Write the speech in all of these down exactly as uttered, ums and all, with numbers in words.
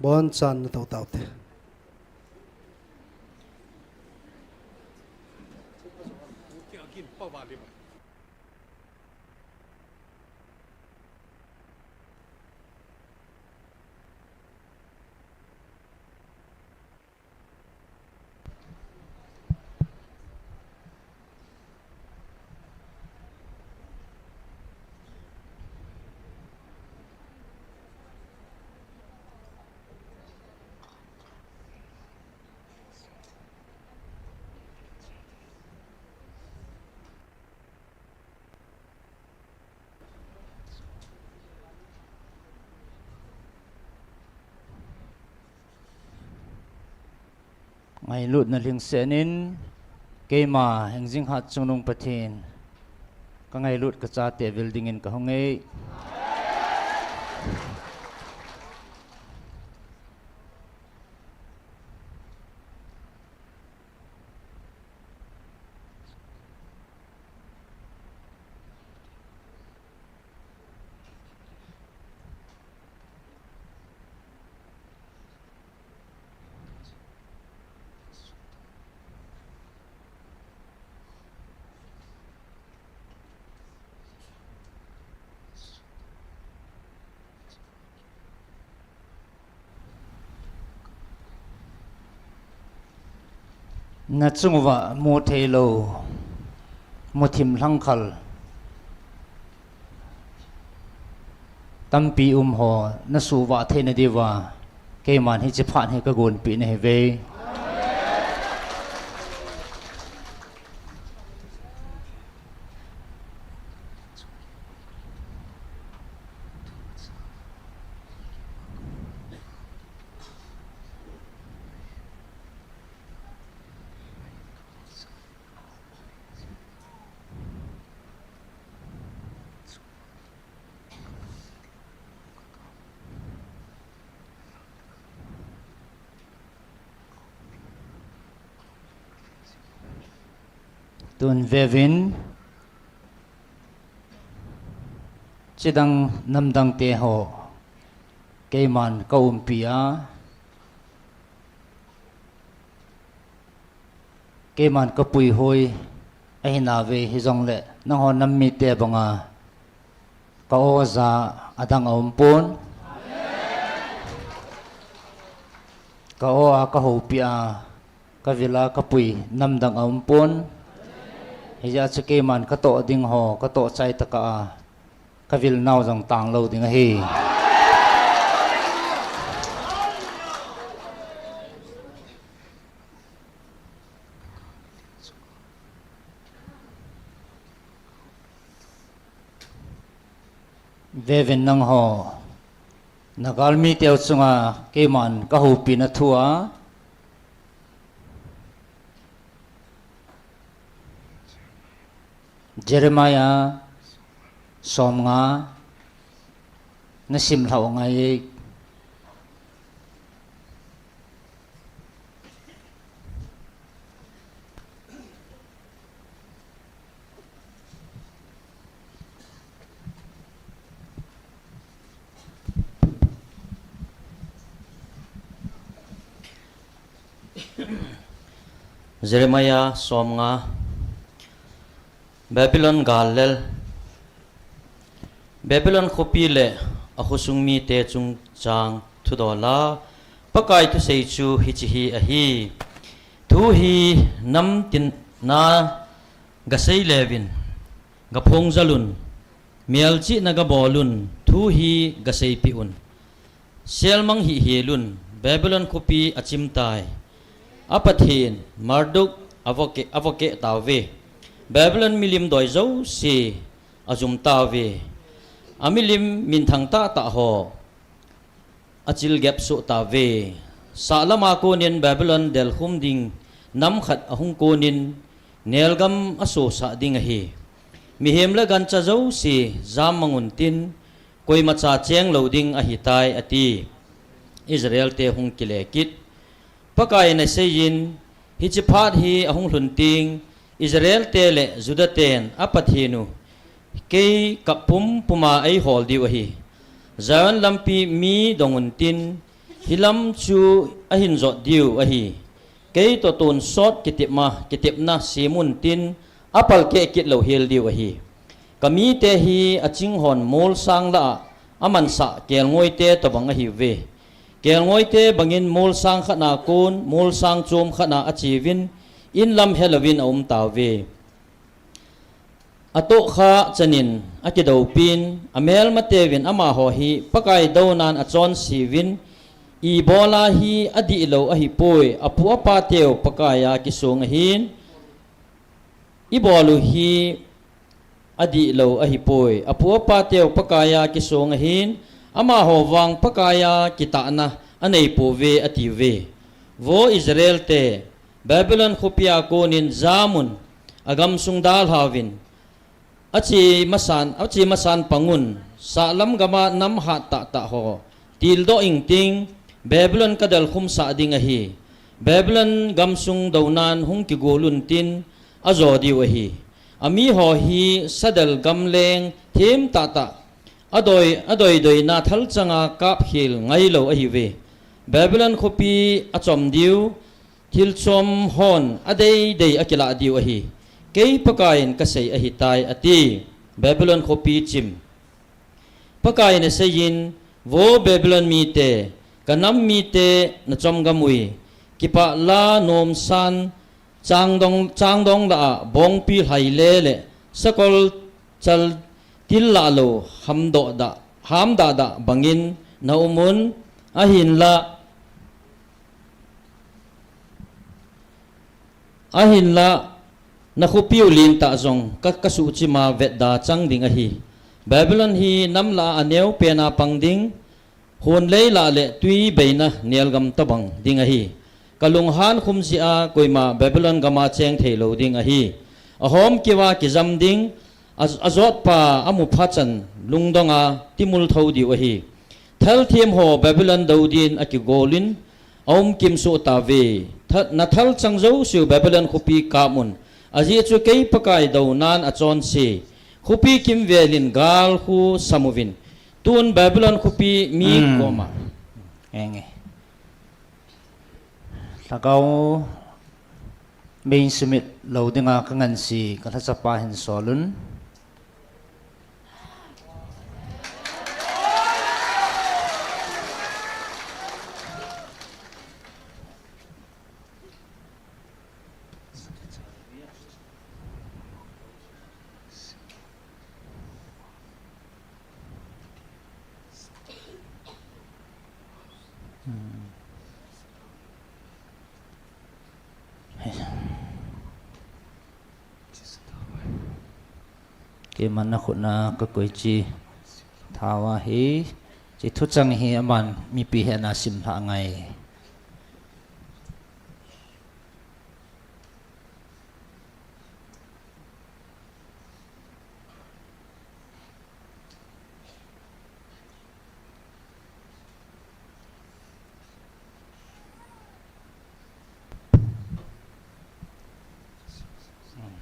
Bonchan na to taute. Ngailutna lhingset in, keima Hengjinghat Chungnung Pathen, ka ngailut ka chate vil dingin ka hung e. Na chung uva mu thei lou, muthim lhangkhal tampi um ho na suhvah theina diuva, keiman hiche phat hi ka gonpeh nahi uve. Tun veuvin, chidang namdang te ho keiman ka umpi a, keiman ka puihoi ahi nauve, hijongle nangho nam mite banga ka o ja adang aumpon. Ka o a ka houpi a, ka vil a ka pui namdang aumpon. Hijeh chun keiman ka toh ding ho ka toh chai tokah a, ka vil nau jong tanglou ding ahi. Veuvin nangho, na galmi teu chunga keiman ka houpina thu a, Jeremiah somnga na simlhah u ngai e. Jeremiah somnga. Babylon gal lel. Babylon khopi le akhosung mite chungchang thudola Pakai thusei chu hiche hi ahi. Thu hi namtin na gasei leuvin, gaphong jalun, melchihna gabolun, thu hi gaseipeh un. Selmang hihhelun, Babylon khopi achimtai. A pathen Marduk avokeh, avokeh tauve. Babylon milim doi jouse ajum tauve. Amilim minthang tahtah ho achilgep soh tauve. Sahlama konin Babylon delkhum ding nam khat ahung konin nelgam asosah ding ahi. Mihem le gancha jouse jammang untin, koimacha cheng lou ding ahitai, ati. Israel te hung kile kit. Pakai in aseiyin, hiche phat hi ahung lhun teng, Israel te le Juda ten a Pathen u kei kap pumpuma eihol diu ahi. Zion lampi mi dong untin, Hilam chu ahin jot diu ahi. Kei toh tonsot kitepna, kitepna semun tin apalkeh kit lou hel diu ahi. Ka mite hi achinghon molsang lah a amansah kelngoite tobang ahiuve. Kelngoite bangin molsang khatna kon, molsang chom khatna acheuvin, inlam helouvin aumtauve. Atohkhah chanin akidoupin, amelmateuvin amaho hi Pakai dounan achonseuvin, ibola hi adihlou ahipoi, apu apateu Pakaiya kisong ahin, ibol u hi adihlou ahipoi, apu apateu Pakaiya kisong ahin, amaho vang Pakaiya kitahna aneipouve atiuve. Vo Israelte, Babylon khopia konin jamun, agamsung dalhauvin, ache masan, ache masan pangun, sahlam gama nam hattah tah ho tildoh ingting, Babylon kadelkhumsah ding ahi. Babylon gamsung dounan hung kigolun tin ajo diu ahi. Amiho hi sadel gamleng themtah tah, adoi, adoidoina thalchanga kapkhel ngailou ahiuve. Babylon khopi achom diu, thilchom hon adeidei akilah diu ahi. Kei Pakaiyin kasei ahitai, ati. Babylon khopi chim. Pakaiyin aseiyin, Vo Babylon mite, kanam mite nachom gam ui, kipah la nomsan, changdong, changdong lah a bongpi lhaile le sakol chal til lah lou hamdoh dah, hamdah dah bangin naumun, ahinla, ahinla, nakhopiu lentah jong ka, kasuhchima vetda chang ding ahi. Babylon hi nam lah a aneopena pang ding, hunlei lah le twi beina nelgam tobang ding ahi. Kalunghan khum jeh a koima Babylon gama cheng theilou ding ahi. Ahomkeuva kijam ding, a, ajotpa amu phachan lungdonga timul thou diu ahi. Thalthem ho Babylon dou din akigolin aumkim soh tauve. Tha, nathalchang jouseu Babylon khopi kamun. Ajeh chu kei Pakai dounan achonse, khopi kimvelin gal khu samuvin. Tun Babylon khopi mi koma. Enge. Lhagao mei sumit lou dinga kanganse kalhachapa hin solun. Keima nakhutna kakoi chi thao ahi, chi thuchang hi aman mipi hena simlha ngai.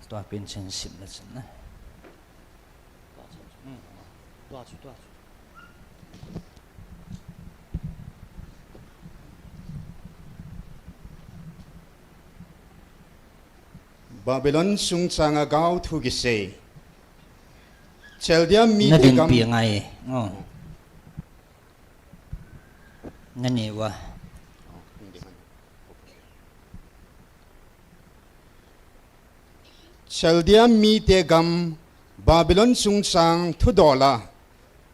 Tua pen chen sim na chen na. Tua chu, tua chu. Babylon chungchanga gaothu kisei. Chaldea mite gam. Na dingpi ngai. Oh. Na neiva. Chaldea mite gam Babylon chungchang thudola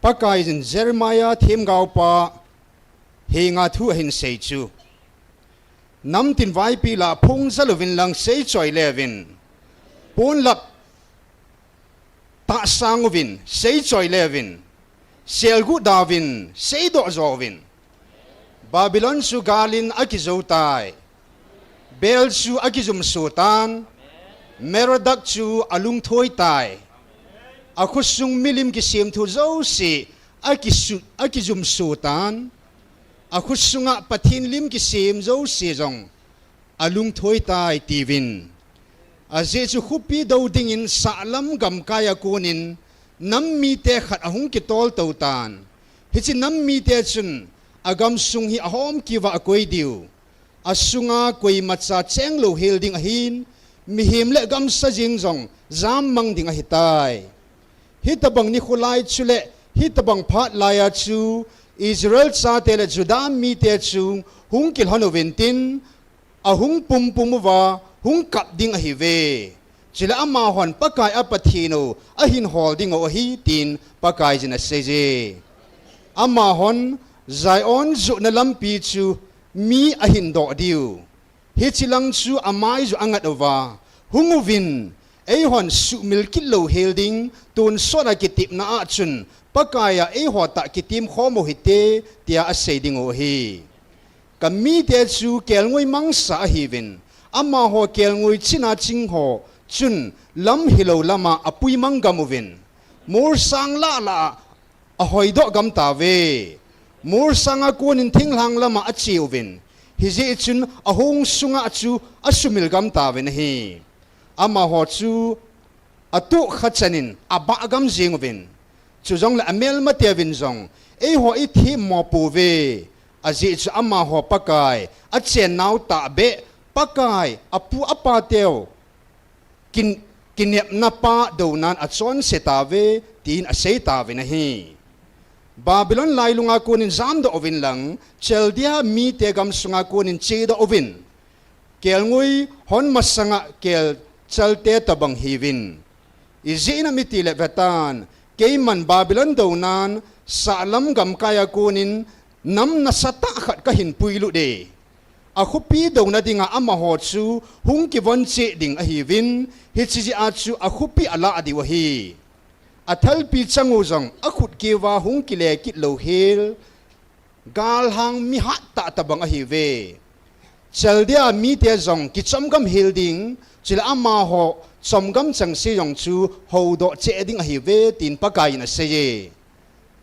Pakaiyin Jeremiah themgaopa henga thu ahin sei chu. Namtin vaipi lah phung jal uvin lang seichoi leuvin. Ponlap tahsang uvin, seichoi leuvin, selguh dauvin, seidoh jo uvin. Babylon chu galin akijou tai. Bel chu akijumso tan. Merodak chu alungthoi tai. Akhosung milim kisemthu jouse akisu, akijumso tan. Akhosunga Pathen lim kisem jouse jong alungthoi tai tiuvin. Ajeh chu khopi dou dingin sahlam gamkaiya konin nam mite khat ahung kitol tou tan. Hiche nam mite chun agamsung hi ahomkeuva akoi diu, asunga koimacha cheng louhel ding ahin, mihem le gamsa jeng jong jammang ding ahitai. Hitobang nikho lai chule hitobang phat laiya chu Israel chate le Juda mite chu hung kilhon uvin tin, ahung pumpum uva hung kap ding ahiuve. Chule amahon Pakai a Pathen u ahin hol dingu ahi, tin Pakaiyin aseiye. Amahon Zion johna lampi chu mi ahin doh diu, hiche lang chu amai jong angat uva, Hung uvin, eihon suhmil kit louhel ding, tonsot a kitepna a chun Pakai a eiho tah kitem khom uhite, tia asei dingu ahi. Kamite chu kelngoi mangsa ahiuvin, amaho kelngoi china chingho chun lam hilou lama apui mang gam uvin, molsang lah lah a ahoidoh gam tauve. Molsang a konin thinglhang lama ache uvin, hijeh chun ahong sunga chu asumil gam tauvin ahi. Amaho chu atohkha chanin abah gam jeng uvin, chujongle amelmateuvin jong, Eiho ithemmo pouve, ajeh chu amaho Pakai achennau tahbeh, Pakai apu apateu kin-, kinepna pa dounan achonse tauve, tin asei tauvin ahi. Babylon lailunga konin jamdoh uvin lang, Chaldea mite gamsunga konin chedoh uvin, kelngoi hon masanga kelchalte tobang hiuvin. Ijeh inem itile vetan, keiman Babylon dounan sahlam gamkaiya konin nam nasatah khat kahin puilut e. Akhopi douna dinga amaho chu hung kivon cheh ding ahiuvin, hiche jeh a chu akhopi alah diu ahi. Athalpi changu jong akhut keuva hung kile kit louhel, galhang mihat tah tobang ahiuve. Chaldea mite jong kichomgam hel ding, chule amaho chomgam chengse jong chu houdoh cheh ding ahiuve, tin Pakaiyin aseiye.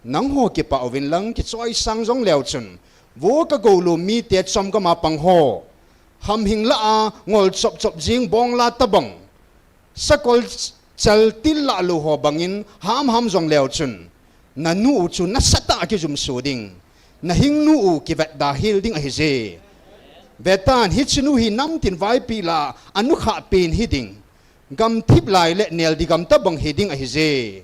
Nangho kipah uvin lang, kichoisang jongleu chun, vo kagoulu mite chomgama pangho, hamhing lah a ngol chop chop jeng bongla tobang, sakol chal til lah lou ho bangin hamham jongleu chun, nanu u chu nasatah a kijumso ding, nahingnu u kivetda hel ding ahije. Vetan, hichenu hi namtin vaipi lah a anukhah pen hiding, gamthip lai le neldi gam tobang hiding ahije.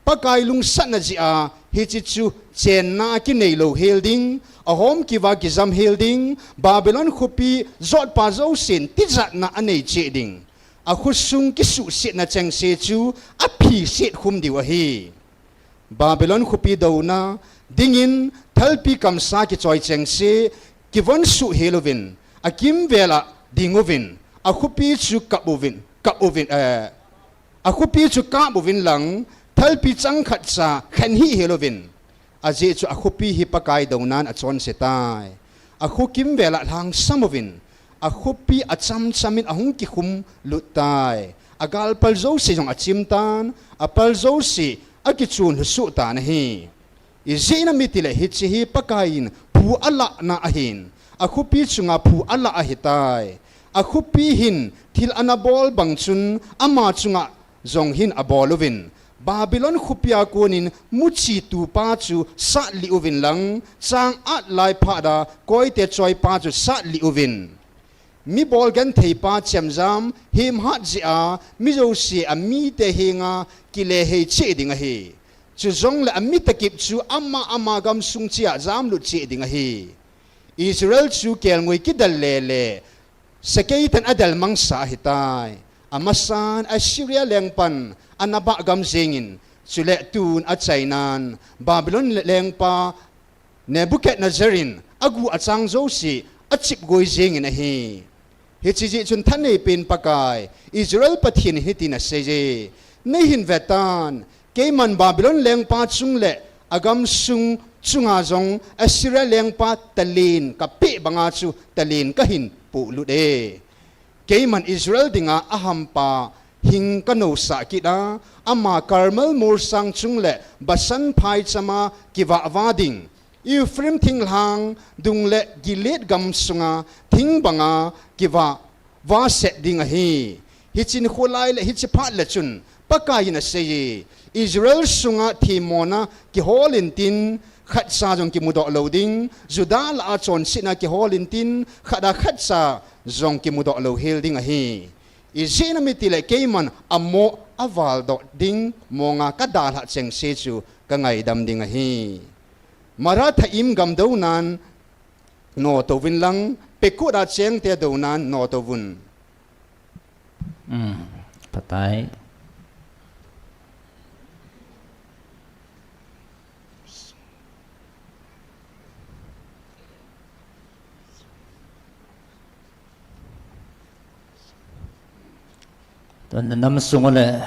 Pakai lungsatna jeh a hiche chu chenna kinei louhel ding, ahomkeuva kijam hel ding, Babylon khopi jotpa jousen tijatna anei cheh ding, akhosung kisuhsetna chengse chu aphiset khum diu ahi. Babylon khopi douna dingin thalpi kamsa kichoi chengse kivonsuh hel uvin, akimvel a ding uvin, akhopi chu kap uvin, kap uvin, eh, akhopi chu kap uvin lang, thalpi changkhat cha khen hih hel uvin. Ajeh chu akhopi hi Pakai dounan achonse tai. Akho kimvel a lhangsam uvin, akhopi achamchamin ahung kikhum lut tai. Agalpal jouse jong achim tan, apal jouse akichun lhusuh tan ahi. Ijeh inem itile hiche hi Pakaiyin phu alahna ahin, akhopi chunga phu alah ahitai. Akhopi hin thil anabol bang chun ama chunga jong hin abol uvin, Babylon khopia konin muchi tupa chu satlih uvin lang, chang at lai phat a koite choipa chu satlih uvin. Mi bol gentheipa chemjam hemhat jeh a mi jouse amite henga kile hei cheh ding ahi. Chujongle ami takip chu ama ama gamsung chea jamlut cheh ding ahi. Israel chu kelngoi kidel lele, Sakeitan adel mangsa ahitai. Amasan Assyria lengpan anabah gam jengin, chule tun achainan Babylon lengpa Nebuchadnezzar in agu achang jouse achipgoi jengin ahi. Hiche jeh chun thaneipen Pakai Israel Pathen in hitin aseiye, Neihin vetan, keiman Babylon lengpa chung le agamsung chunga jong Assyria lengpa talen kapeh banga chu talen kahin pohlut e. Keiman Israel dinga ahampa hing kanousah kit a, ama Carmel molsang chung le Bashan phaichama kivahva ding, Ephraim thinglhang dung le Gilead gamsunga thing banga kivahva set ding ahi. Hiche nikho lai le hiche phat le chun Pakaiyin aseiye, Israel sunga themmona kihol intin, khatcha jong kimudoh lou ding, Juda lah a chonsetna kihol intin, khat a khatcha jong kimudoh lou hel ding ahi. Ijeh inem itile keiman amoh avaldoh ding monga kadalhah chengse chu kangaidam ding ahi. Marathahim gamdounan notouvin lang, Pekut a chengte dounan notouvun. Hmm, phatai. Tun nam sung le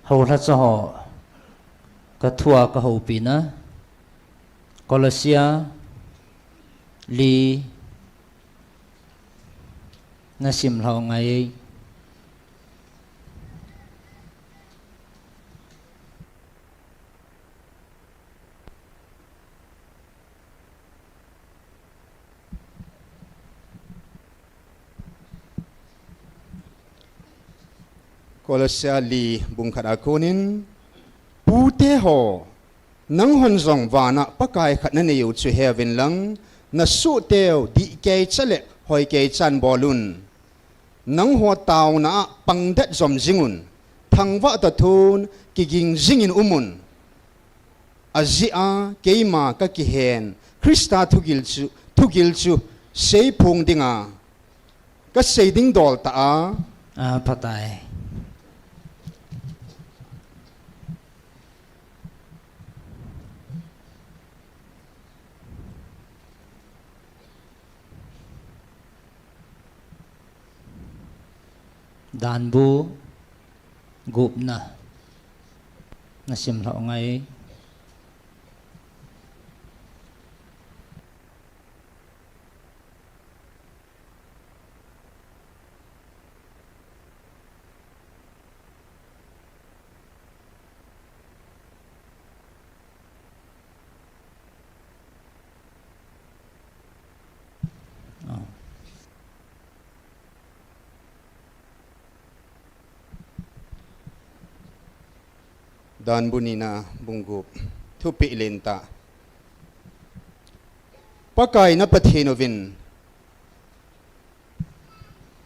houlhacha ho kathua kahoupina. Kolosia li nasim lhau ngai. Kolosia li bung khat a konin, pute ho, nanghon jong vana Pakai khat naneiu chu heuvin lang, nasohteu dihkeicha le hoikeichan bolun. Nangho taona a pangdet jom jingun, thangvah toh thon kiging jingin umun. Ajeh a keima kakihen Christa thugil chu, thugil chu seiphong dinga kasei ding dol tah a. A, phatai. Danbu gupna nasim lhau ngai. Danbu nina bung gup. Thupeh lentah. Pakai na Pathen uvin.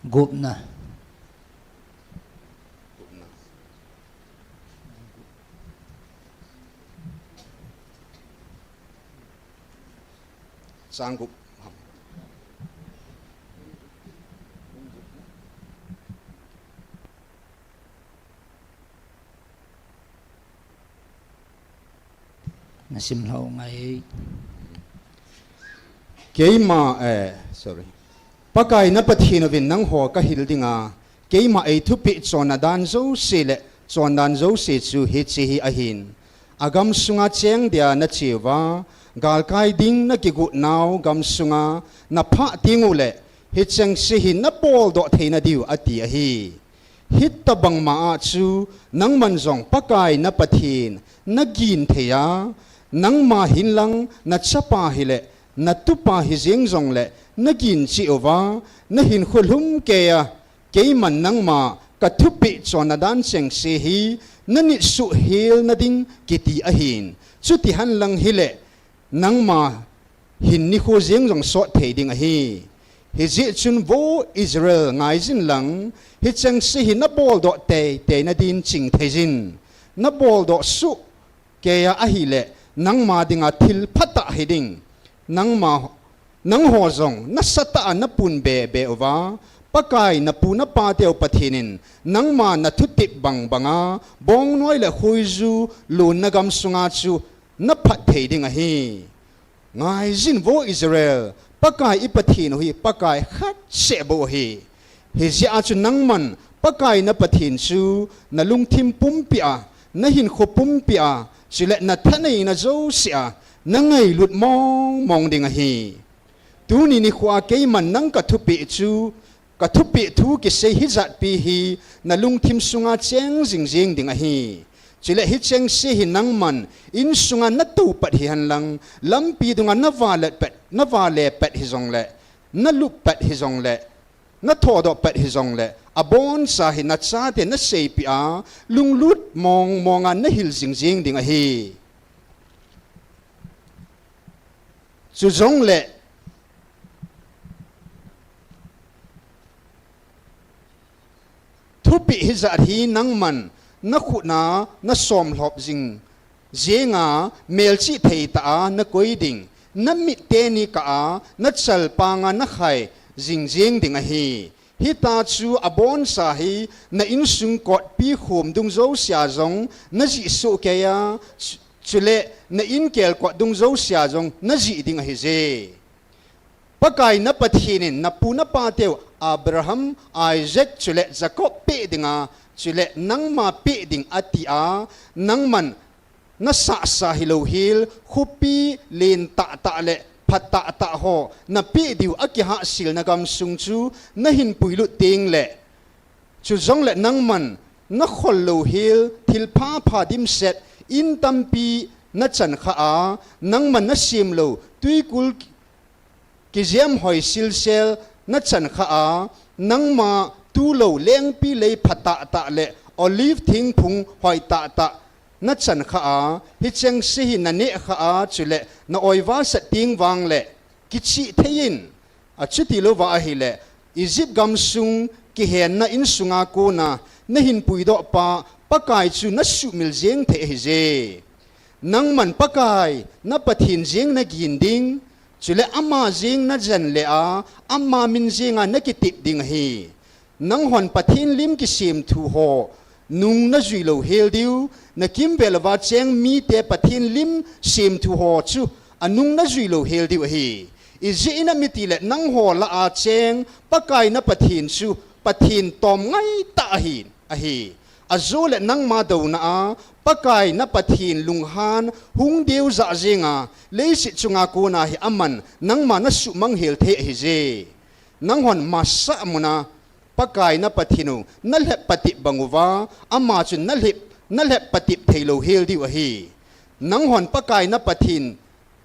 Gupna. Chang gup. Nasim lhau ngai. Keima, eh, sorry. Pakai na Pathen uvin nangho kahil dinga, keima eithupeh chonna dan jouse le chondan jouse chu hiche hi ahin. Agam sunga cheng dia nacheuva, galkai ding nakigot nau gam sunga naphah tenguleh, hichengse hi nabol doh theina diu ati ahi. Hitobang ma a chu nangman jong Pakai na Pathen nagin thei a, nangma hinlang nachapa hileh natupa hijeng jongleh nagin cheh uva, nahinkho lhumkeiya, keiman nangma kathupeh chonna dan chengse hi nanit suh hel nading kiti ahin. Chuti henlang hileh, nangma hin nikho jeng jong sot thei ding ahi. Hijeh chun vo Israel ngaijin lang, hichengse hi nabol doh teitei nadin ching theijin. Nabol doh suh keiya ahileh, nangma dinga thil phatah hiding. Nangma, nangho jong nasatah a napunbe be uva, Pakai napu napateu Pathen in nangma nathutep bangbanga bongnoi le khoiju lonna gam sunga chu naphat thei ding ahi. Ngaijin vo Israel, Pakai i Pathen u hi Pakai khat seh bou ahi. Hijeh a chu nangman Pakai na Pathen chu nalungthim pumpi a, nahinkho pumpi a, chule nathaneina jouse a nangailut mongmong ding ahi. Tuni nikhoa keiman nang kathupeh chu, kathupeh thu kisei hijatpi hi nalungthim sunga cheng jingjing ding ahi. Chule hichengse hi nangman insunga natou pat hihenlang, lampi dunga navale pat, navale pat hijongleh, nalup pat hijongleh, nathodoh pat hijongleh, aboncha hi nachate naseipeh a, lunglut mongmonga nahil jingjing ding ahi. Chujongle thupeh hijat hi nangman nakhutna nasomlhop jing jenga, melchih theitah a nakoi ding, namit teni kah a nachalpanga nakhai jing jeng ding ahi. Hita chu abonsa hi na insung kotpi khom dung jousea jong najih sohkei a, chu-, chule na inkel kot dung jousea jong najih ding ahije. Pakai na Pathen in napu napateu Abraham, Isaac chule Jacob peh dinga, chule nangma peh ding ati a, nangman nasahsa hilou hel, khopi len tahtah le pha tahtah ho napeh diu akihahselna gamsung chu nahin puilut tengle, chujongle nangman nakhol lou hel thilpha pha dimset in tampi nachan kha a, nangman nasem lou twikul kijem hoi silsel nachan kha a, nangma tulou lengpi lei pha tahtah le olive thingphung hoi tahtah nachan kha a, hichengse hi naneh kha a, chule na-oiva sat teng vangle kichih thei in, achuti louva ahile Egypt gamsung kihenna insunga kona nahin puidoh pa Pakai chu nasuhmil jeng thei ahije. Nangman Pakai na Pathen jeng nagin ding, chule ama jeng najen le a, ama min jenga nakitep ding ahi. Nanghon Pathen lim kisemthu ho nung najui lou hel diu, nakimvel uva cheng mite Pathen lim semthu ho chu anung najui lou hel diu ahi. Ijeh inem itile nangho lah a cheng Pakai na Pathen chu Pathen tomngai tah ahi, ahi. Ajole nangma douna a Pakai na Pathen lunghan hung deuja jenga, leiset chunga kona hi aman nangma nasuhmang hel thei ahije. Nanghon masah muna Pakai na Pathen u nalhep patep bang uva, ama chun nalhep, nalhep patep thei lou hel diu ahi. Nanghon Pakai na Pathen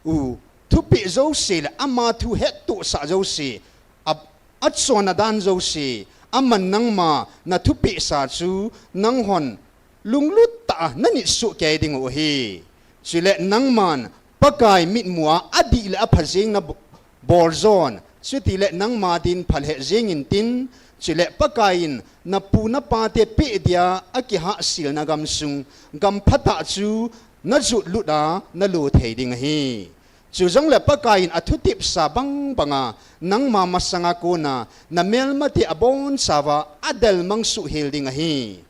u thupeh jouse le ama thu hettohsah jouse, a, achonna dan jouse, aman nangma nathupehsa chu nanghon lunglut tah a nanit sohkei dingu ahi. Chule nangman Pakai mitmua adih le apha jeng nabo-, bol jon, chutile nangma din phalheh jeng intin, chule Pakai in napu napate peh dia akihahselna gamsung, gam phatah chu najotlut a nalo thei ding ahi. Chujongle Pakai in athutepsa bang banga nangma masanga kona namelmate abonsauva adelmang soh hel ding ahi.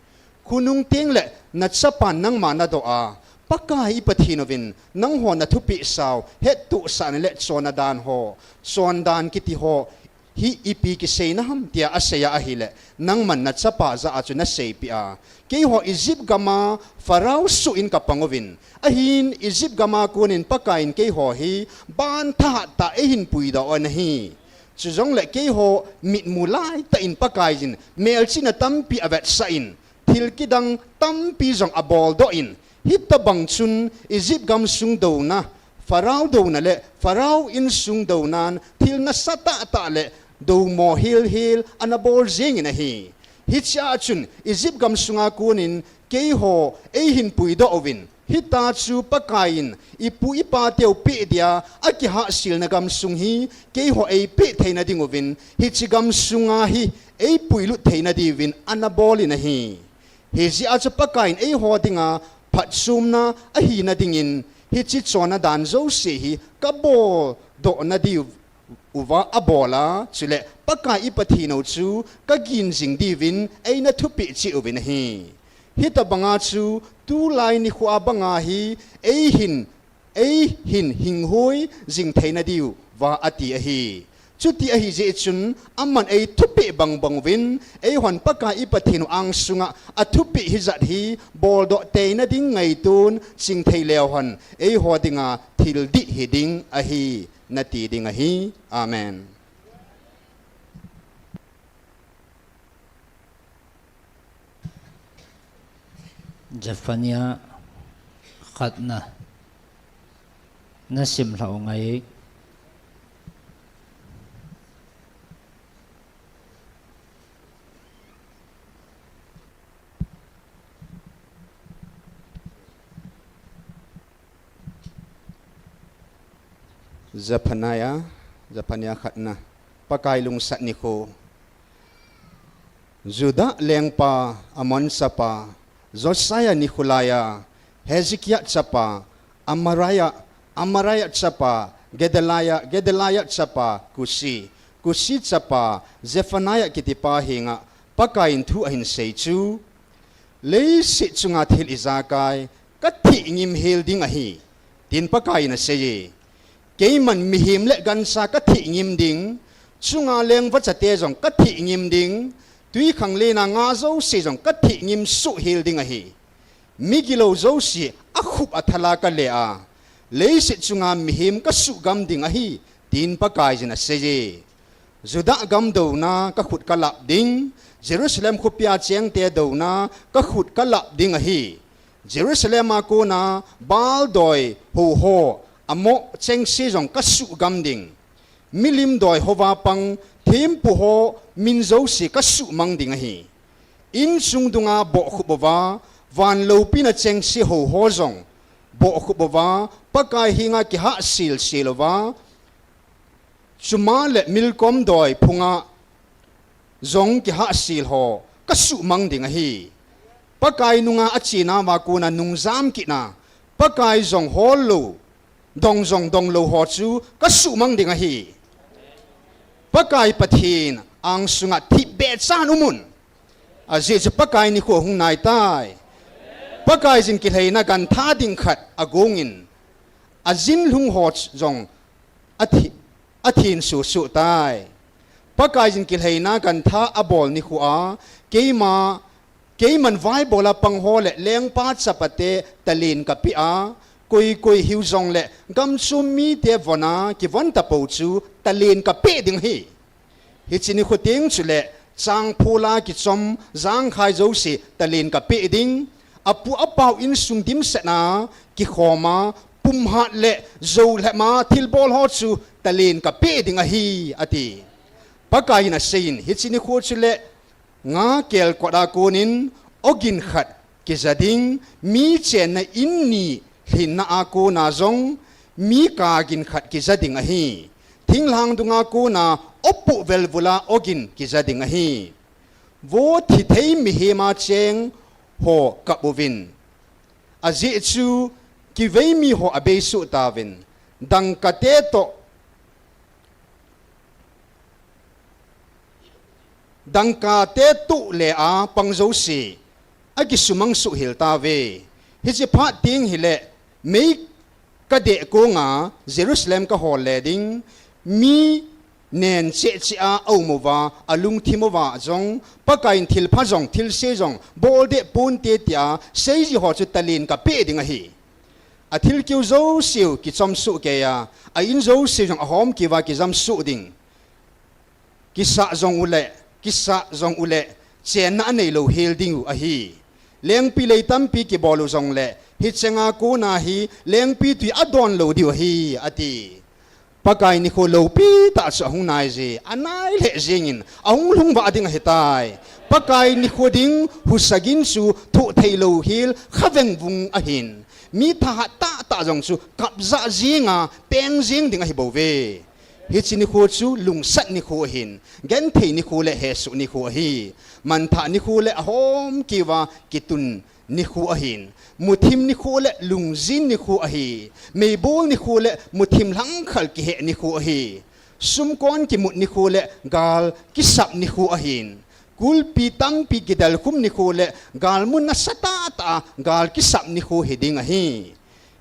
Khonung tengle nachapan nangma nadoh a, Pakai i Pathen uvin nangho nathupehsau hettohsahna le chonna dan ho, chondan kiti ho hi ipi kiseina ham tia aseiya ahile, nangman nachapa jah a chu naseipeh a, keiho Egypt gama Pharaoh soh in kapang uvin, ahin Egypt gama konin Pakai in keiho hi ban thahat tah a eihin puidoh u ahi. Chujongle keiho mitmu laitah in Pakaiyin melchihna tampi avetsah in, thil kidang tampi jong aboldoh in, hitobang chun Egypt gamsung douna, Pharaoh douna le Pharaoh insung dounan thil nasatah tah le doumo hel hel anabol jengin ahi. Hichea chun Egypt gamsunga konin keiho eihin puidoh uvin, hita chu Pakaiyin ipu ipateu peh dia akihahselna gamsung hi keiho eipeh theina dinguvin, hiche gamsunga hi eipuilut theina diuvin anabolin ahi. Hijeh a chu Pakaiyin eiho dinga phatchomna ahina dingin hiche chonna dan jouse hi kaboldoh nadiu uva abol a, chule Pakai i Pathen u chu kagin jing diuvin eina thupeh cheh uvin ahi. Hitobanga chu tulai nikhoa banga hi eihin, eihin hinghoi jing theina diuva ati ahi. Chuti ahijeh chun aman eithupeh bang bang uvin, eihon Pakai i Pathen u angsunga athupeh hijat hi boldoh teina ding ngaiton chingthei leuhen eiho dinga thil dih hiding ahi, nati ding ahi. Amen. Zephaniah khatna nasim lhah u ngai. Zephaniah, Zephaniah khatna. Pakai lungsat nikho. Judah lengpa, Amon chapa, Josiah nikho laiya, Hezekiah chapa, Amariah, Amariah chapa, Gedaliah, Gedaliah chapa, Kushi, Kushi chapa, Zephaniah kitipa henga, Pakaiyin thu ahin sei chu. Leiset chunga thil ijakai, kathingim hel ding ahi, tin Pakaiyin aseiye. Keiman mihem le gancha kathingim ding, chunga lengvachate jong kathingim ding, twikhanglen a nga jouse jong kathingim suh hel ding ahi. Migilou jouse akhup athal a kale a, leiset chunga mihem kasuhgam ding ahi, tin Pakaiyin aseiye. Judah gam douna kakhut kalap ding, Jerusalem khopia chengte douna kakhut kalap ding ahi. Jerusalem a kona Baal doi houho, amoh chengse jong kasuhgam ding. Milim doi houva pang thempuho min jouse kasuhmang ding ahi. Insung dunga bohkhup uva, van loupina chengse houho jong bohkhup uva, Pakai henga kihahsel sel uva, Chuma le Milkom doi phunga jong kihahsel ho kasuhmang ding ahi. Pakai nunga achenauva kona nungjam kitna, Pakai jong hollou, dong jong donglou ho chu kasuhmang ding ahi. Pakai Pathen angsunga thipbeh chan umun. Ajeh chu Pakai nikho hung naitai. Pakaiyin kilhaina gantha ding khat agongin, ajinlhung ho jong athi, athin susuh tai. Pakaiyin kilhaina gantha abol nikhoa, keima, keiman vaibola pangho le lengpa chapate talen kapeh a, koi koi hiu jongle gamchom mite vona kivon tapou chu talen kapeh ding ahi. Hiche nikho teng chule, changphola kichom jangkhai jouse talen kapeh ding, apu apau insung dimsetna kikhoma, pumhat le joulhema thilbol ho chu talen kapeh ding ahi, ati. Pakaiyin aseiyin, hiche nikho chule, nga kelkot a konin ogin khat kija ding, mi chenna in ni lhinna a kona jong mi kagin khat kija ding ahi. Thinglhang dunga kona opoh velvula ogin kija ding ahi. Vo thithei mihema cheng ho kap uvin. Ajeh chu kiveimi ho abei suh tauvin. Dangkate toh Dangkate toh le a pang jouse, akisumang suh hel tauve. Hiche phat teng hile, mei kadeh konga Jerusalem kahol le ding, mi nen cheh cheh a aum uva, alungthim uva jong, Pakaiyin thilpha jong, thilse jong, bol deh ponte tia, seiji ho chu talen kapeh ding ahi. Athilkeu jouseu kichom suh keiya, a in jouseu jong ahom keuva kijam suh ding. Kisah jong ule, kisah jong ule, chenna aneilou hel diu ahi. Lengpi lei tampi kibol u jongle, hichenga kona hi, lengpi twi adon lou diu ahi, ati. Pakai nikho loupi tah chu ahung naije, anai lheh jengin, ahung lhung vah ding ahitai. Pakai nikho ding, husa gin chu, thoh theilou hel, khaveng vung ahin. Mi thahat tah tah jong chu, kap jah jenga, peng jeng ding ahi bouve. Hiche nikho chu lungsat nikho ahin, genthei nikho le hesoh nikho ahi. Manthah nikho le ahom keuva kitun nikho ahin. Muthim nikho le lungjin nikho ahi. Meibol nikho le muthim langkhal kihe nikho ahi. Sumkon kimut nikho le gal kisap nikho ahin. Kulpi tampi kidelkhum nikho le galmun nasatah tah a gal kisap nikho hiding ahi.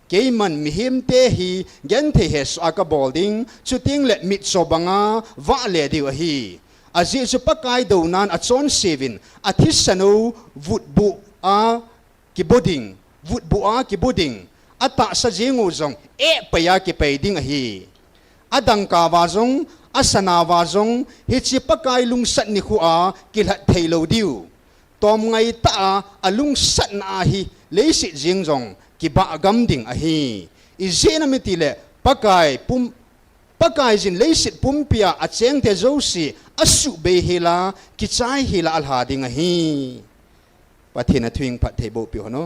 Keiman mihemte hi genthei hesoh a kabol ding, chuteng le mitcho banga vahle diu ahi. Ajeh chu Pakai dounan achonseuvin, athisanou vutbuh a kibu ding, vutbuh a kibu ding, atahsa jeng u jong, eh, paiya kipai ding ahi. Adangka uva jong, asana uva jong, hiche Pakai lungsat nikho a kilhat theilou diu. Tomngai tah a, alungsatna ahi, leiset jeng jong, kibah gam ding ahi. Ijeh inem itile, Pakai pum, Pakaiyin leiset pumpia achengte jouse, asuhbei hela, kichai hela alha ding ahi. Pathen a thu hin phatthei boh peh hon o.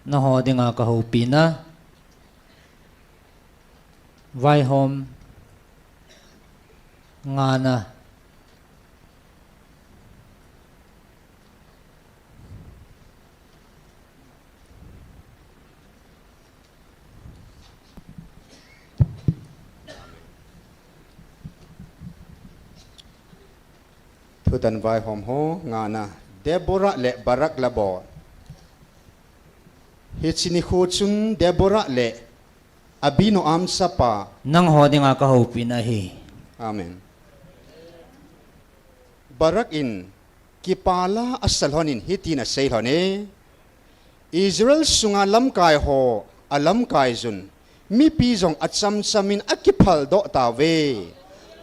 Nangho dinga kahoupina, vaihom ngana. Thutan vaihom ho ngana, Deborah le Barak labo. Hiche nikho chun Deborah le Abinoam chapa. Nangho dinga kahoupina ahi. Amen. Barak in kipah a asal lhonin hitin asei lhon e. Israel sunga lamkai ho alamkai jun, mipi jong achamchamin akiphal doh tauve.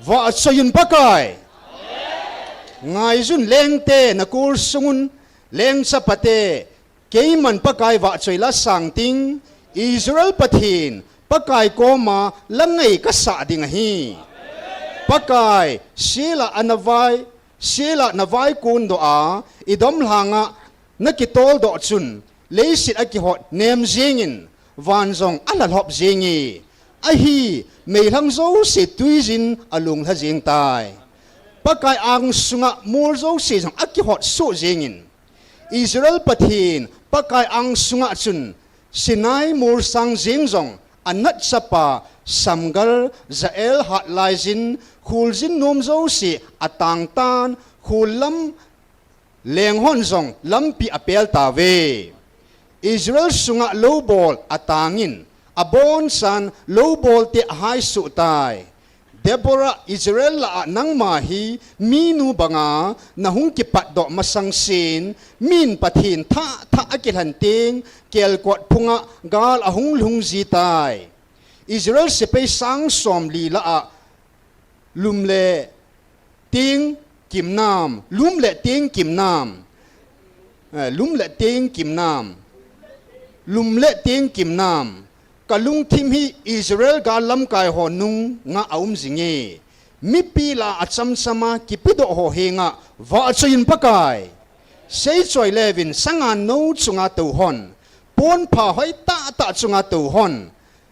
Vahchoi un Pakai. Ngaijun lengte, nakol sungun leng chapate, keiman Pakai vahchoi la sang ting, Israel Pathen, Pakai koma la ngai kasah ding ahi. Pakai, Sheila ana vai, Sheila na vaikon doh a, Edom lhanga na kitol doh chun, leiset akihot nem jingin, van jong alhalhop jinge. Ahi, meilhang jouse tuijin alunglha jing tai. Pakai angsunga mol jouse jong akihot suh jingin, Israel Pathen Pakai angsunga chun Sinai mol sang jing jong Anat chapa Shamgar Jael hat laijin, kholjin nom jouse atang tan, khollam lenghon jong lampi apel tauve. Israel sunga loubol atangin, abonsan loubolte ahai suh tai. Deborah, Israel lah a nangma hi minu banga nahung kipatdoh masang sin, min Pathen thah thah akilhen teng, kelkot phunga gal ahung lhung ji tai. Israel sepai sang somli lah a lum le teng kimnam, lum le teng kimnam. Eh, lum le teng kimnam. Lum le teng kimnam. Kalungthim hi Israel gal lamkai ho nunga aum jinge. Mipi lah a achamchama kipedoh ho henga vahchoi un Pakai. Seichoi leuvin sangan nou chunga tou hon. Ponpha hoi tah tah chunga tou hon.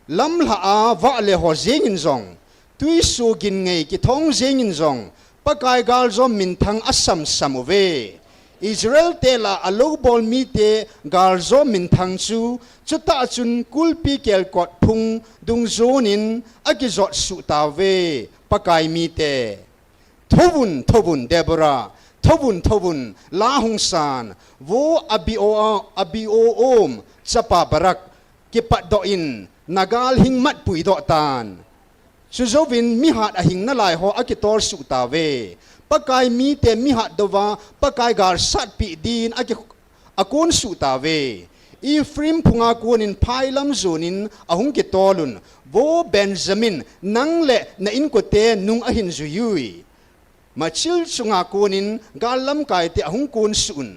Lamlha a vah le ho jingin jong, tuisu gin ngei kithong jingin jong, Pakai galjom minthang asamsam uve. Israel te lah a loubol mite galjom minthang chu, chutah chun kulpi kelkot phung dungjunin akijot suh tauve, Pakai mite. Thouvun, thouvun, Deborah, thouvun, thouvun, la hung san, vo Abio, Abinoam chapa Barak, kipatdoh in, nagal hing matpui doh tan. Chujouvin mihat ahing nalai ho akitol suh tauve. Pakai mite mihat douva, Pakai gal satpi din aki, akon suh tauve. Ephraim phunga konin phailam jonin ahung kitolun, vo Benjamin, nang le na inkote nung ahin jui ui. Machil chunga konin gal lamkaite ahung kon suh un.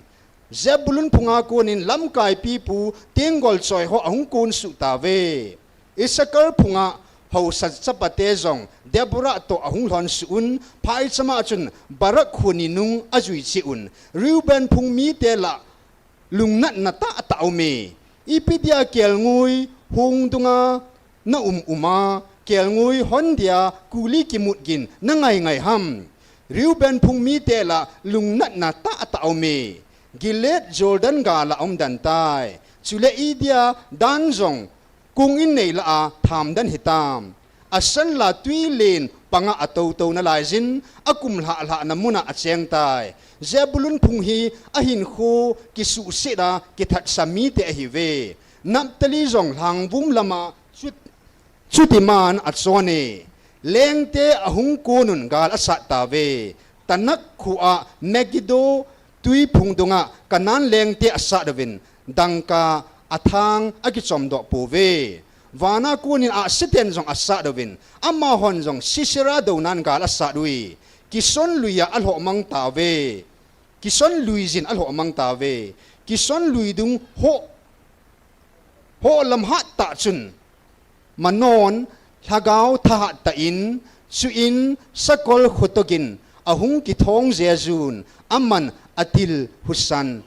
Zebulun phunga konin lamkai pipu tenggol choi ho ahung kon suh tauve. Issachar phunga haosa chapate jong Deborah toh ahung lhon suh un, phaichama chun Barak khoni nung ajui cheh un. Reuben phung mite lah lungnatna tah tah aume. Ipi dia kelngoi hung dunga na um uma, kelngoi hon dia kuli kimut gin na ngai ngai ham. Reuben phung mite lah lungnatna tah tah aume. Gilead Jordan gal a um den tai. Chule idia Dan jong kung in nei lah a tham den hitam. Asan lah tui len panga atou tou nalai jin, akum lhah lhah na muna acheng tai. Zebulun phung hi ahinkho kisuhset a kithatsa mite ahiuve. Naphtali jong lhangvum lama chu, chuti man achon e. Lengte ahung konun gal asat tauve. Tanak khoa Megiddo tui phung dunga Canaan lengte asat uvin, dangka athang akichom doh pouve. Vana konin ahsi ten jong asat uvin, amahon jong Sisera dounan gal asat ui. Kishon luia alhoh mang tauve. Kishon lui jin alhoh mang tauve. Kishon lui dung hoh, hoh lam hat tah chun Manon lhagao thahat tah in, chuin sakol khotogin ahung kithong jejun, aman atil husan,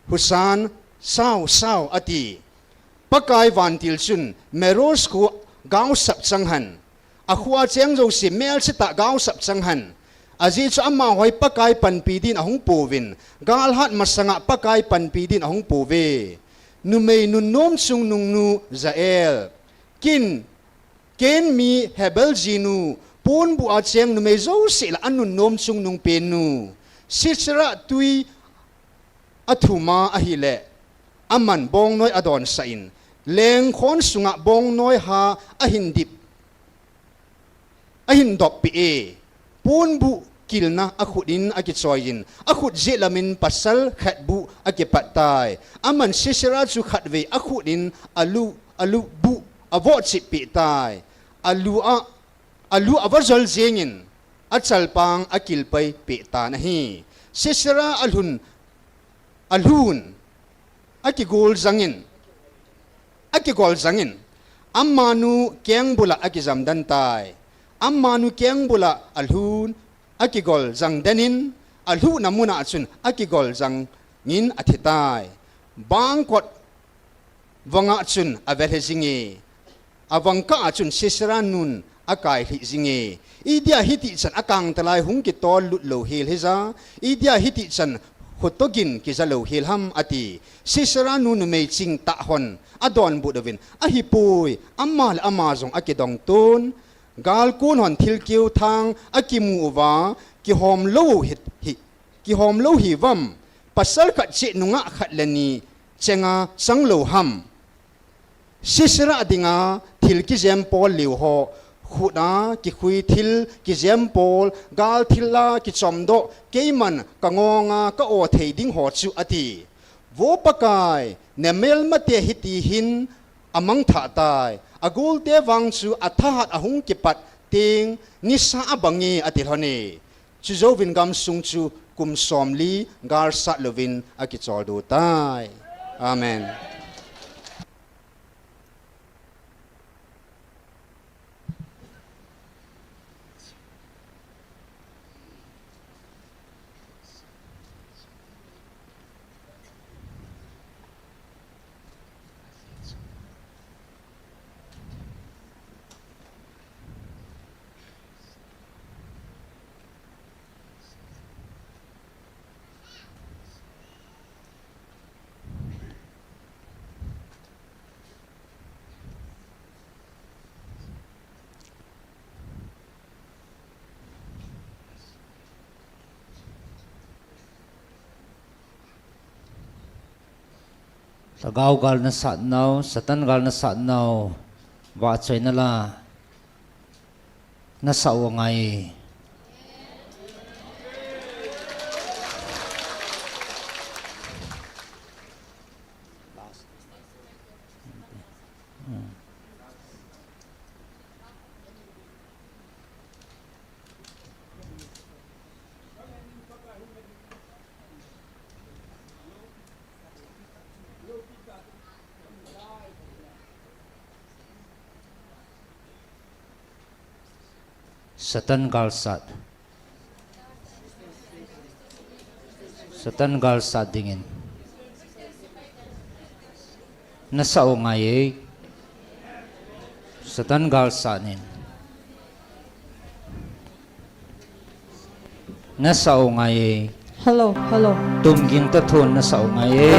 husan Sao, sao, ati. Pakai vantil chun Meroz kho gaosap chang hen. Akhoa cheng jouse melsetah gaosap chang hen. Ajeh chu amaho hi Pakai panpi din ahung pouvin, galhat masanga Pakai panpi din ahung pouve. Numei nunnom chungnungnu Jael. Kin, Ken mi Hebel jinu, ponbuh a cheng numei jouse lah a nunnom chungnung pennu. Sisera tui athum a ahile, aman bongnoi adonsah in, lengkhon sunga bongnoi ha ahin dip, ahin doppeh e. Ponbuh kilna akhut in akichoiyin, akhut jeh lamin pasal khat buh akipat tai. Aman Sisera chu khatvei akhut in alu, alu buh avohchip peh tai. Alu a, alu avajol jengin, achalpang akilpai peh tan ahi. Sisera alhun, alhun, akigol jangin, akigol jangin, amanu kengbul a akijam den tai. Amanu kengbul a alhun, akigol jang denin, alhuhna mun a chun akigol jangin athi tai. Bangkot vang a chun avelhe jinge. Avang kah a chun Sisera nun akailhih jinge. Idia hitichan akangtalai hung kitol lut lou hel hija, idia hitichan khotogin kija lou hel ham ati. Sisera nu numei chingtah hon adonbut uvin, ahipoi, ama le ama jong akidong ton. Galkon hon thilkeu thang akimu uva, kihom lou hi, hi, kihom lou hiuvam, pasal khat cheh nungah khat le ni chenga chang lou ham. Sisera dinga thil kijem pol liu ho, khut a kikhui thil kijem pol, gal thil a kichomdoh, keiman kangonga ka-o thei ding ho chu ati. Vo Pakai, namelmate hiti hin amangthah tai. Agolte vang chu athahat ahung kipat teng, nisa abange ati lhone. Chujouvin gamsung chu kum somli galsat louvin akicholdo tai. Amen. Lhagao gal nasat nau, Satan gal nasat nau, vahchoina la nasah u angai. Satan galsat. Satan galsat dingin nasah u angai e. Satan galsat in nasah u angai e. Hello, hello. Tumging tathon nasah u angai e.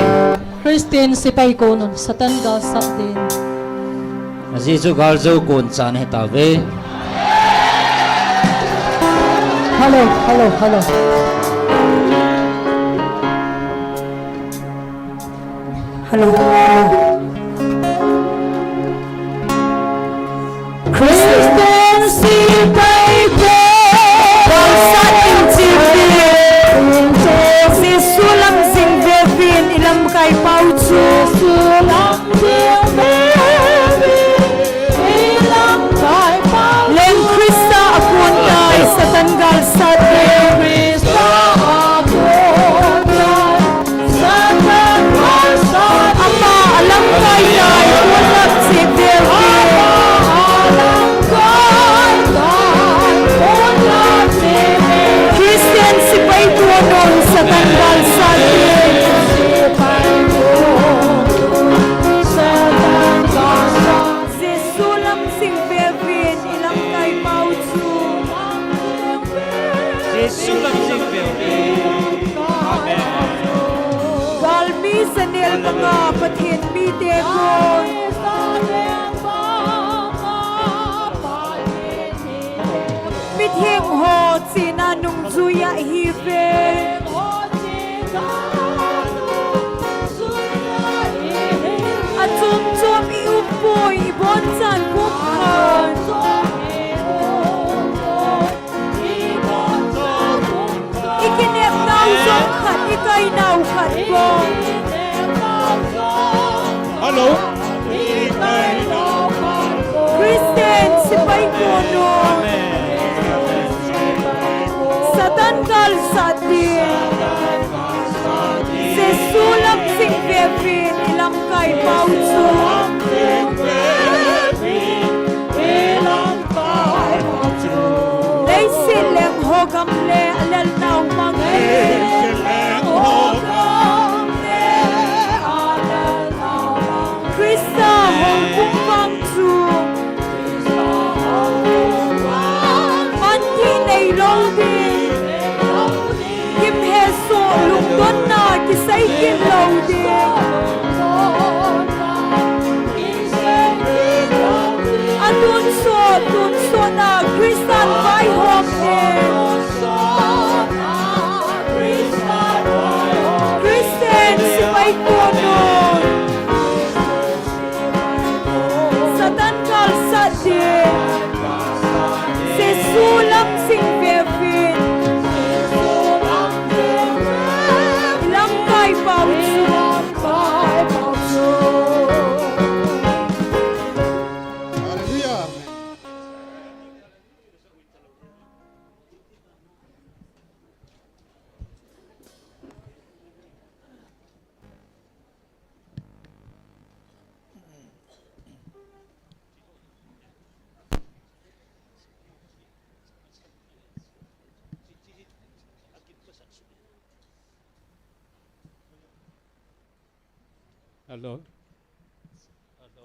Christian sepai kon un, Satan galsat din. Ajeh chu galjou kon chan ahi tauve. Hello, hello, hello. Hello, hello. Christian sepai kon. Galsat in chevin. Jesu lam jing vevin, i lamkai pau chu. Jesu lam jing vevin, i lamkai pau chu. Leng Christa akon tai, Satan galsat in. Christa akon tai. Apa, ala Langa Pathen mite kon. Mitheng ho chena nungjui ahiuve. Achom chom i um poi, i bonchan kum khat. I kinepnau jong khat, i kainau khat bou. Hello. Christian sepai kono. Satan galsat ding. Jesu lam jing veuvin i lamkai pau chu. Leiset leng ho gam le a lelnau mang e. Christa houbung vang chu. Manthei neilou ding. Kimhesoh lungdonna kisei kit lou ding. Atonsot, tonsot a Christian vaihom ding. Christian sepai kono. Satan galsat ding. Jesu lam jing veuvin. I lamkai pau chu. Hallelujah. Hello. Hello.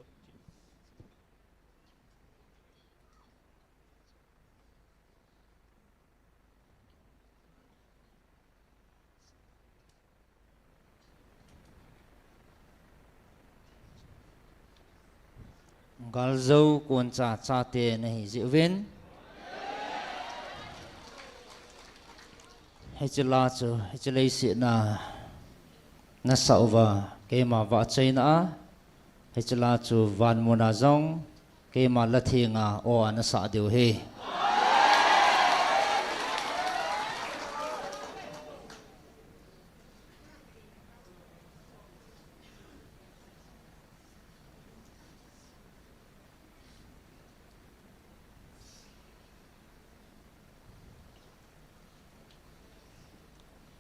Galjou koncha chate nahi jeh uvin. Hiche la chu, hiche leiset a nasah uva, keima vahchoina a. Hiche la chu vanmun a jong, keima la theng a, aw a nasah diu ahi.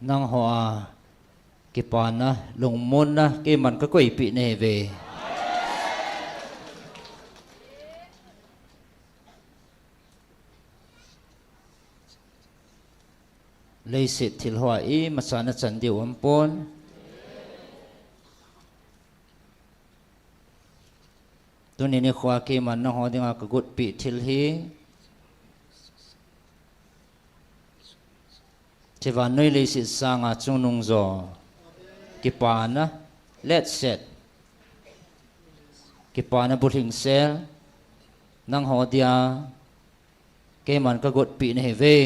Nangho a kipana, lungmonna, keiman kakoipeh nahiuve. Leiset thil hoa imacha nachan diu aumpon. Tuni nikhoa keiman nangho dinga kagotpeh thil hi, hiche vannoi leiset sanga chungnung jo, kipana, letset, kipana bulhingsel, nangho dia keiman kagotpeh nahiuve.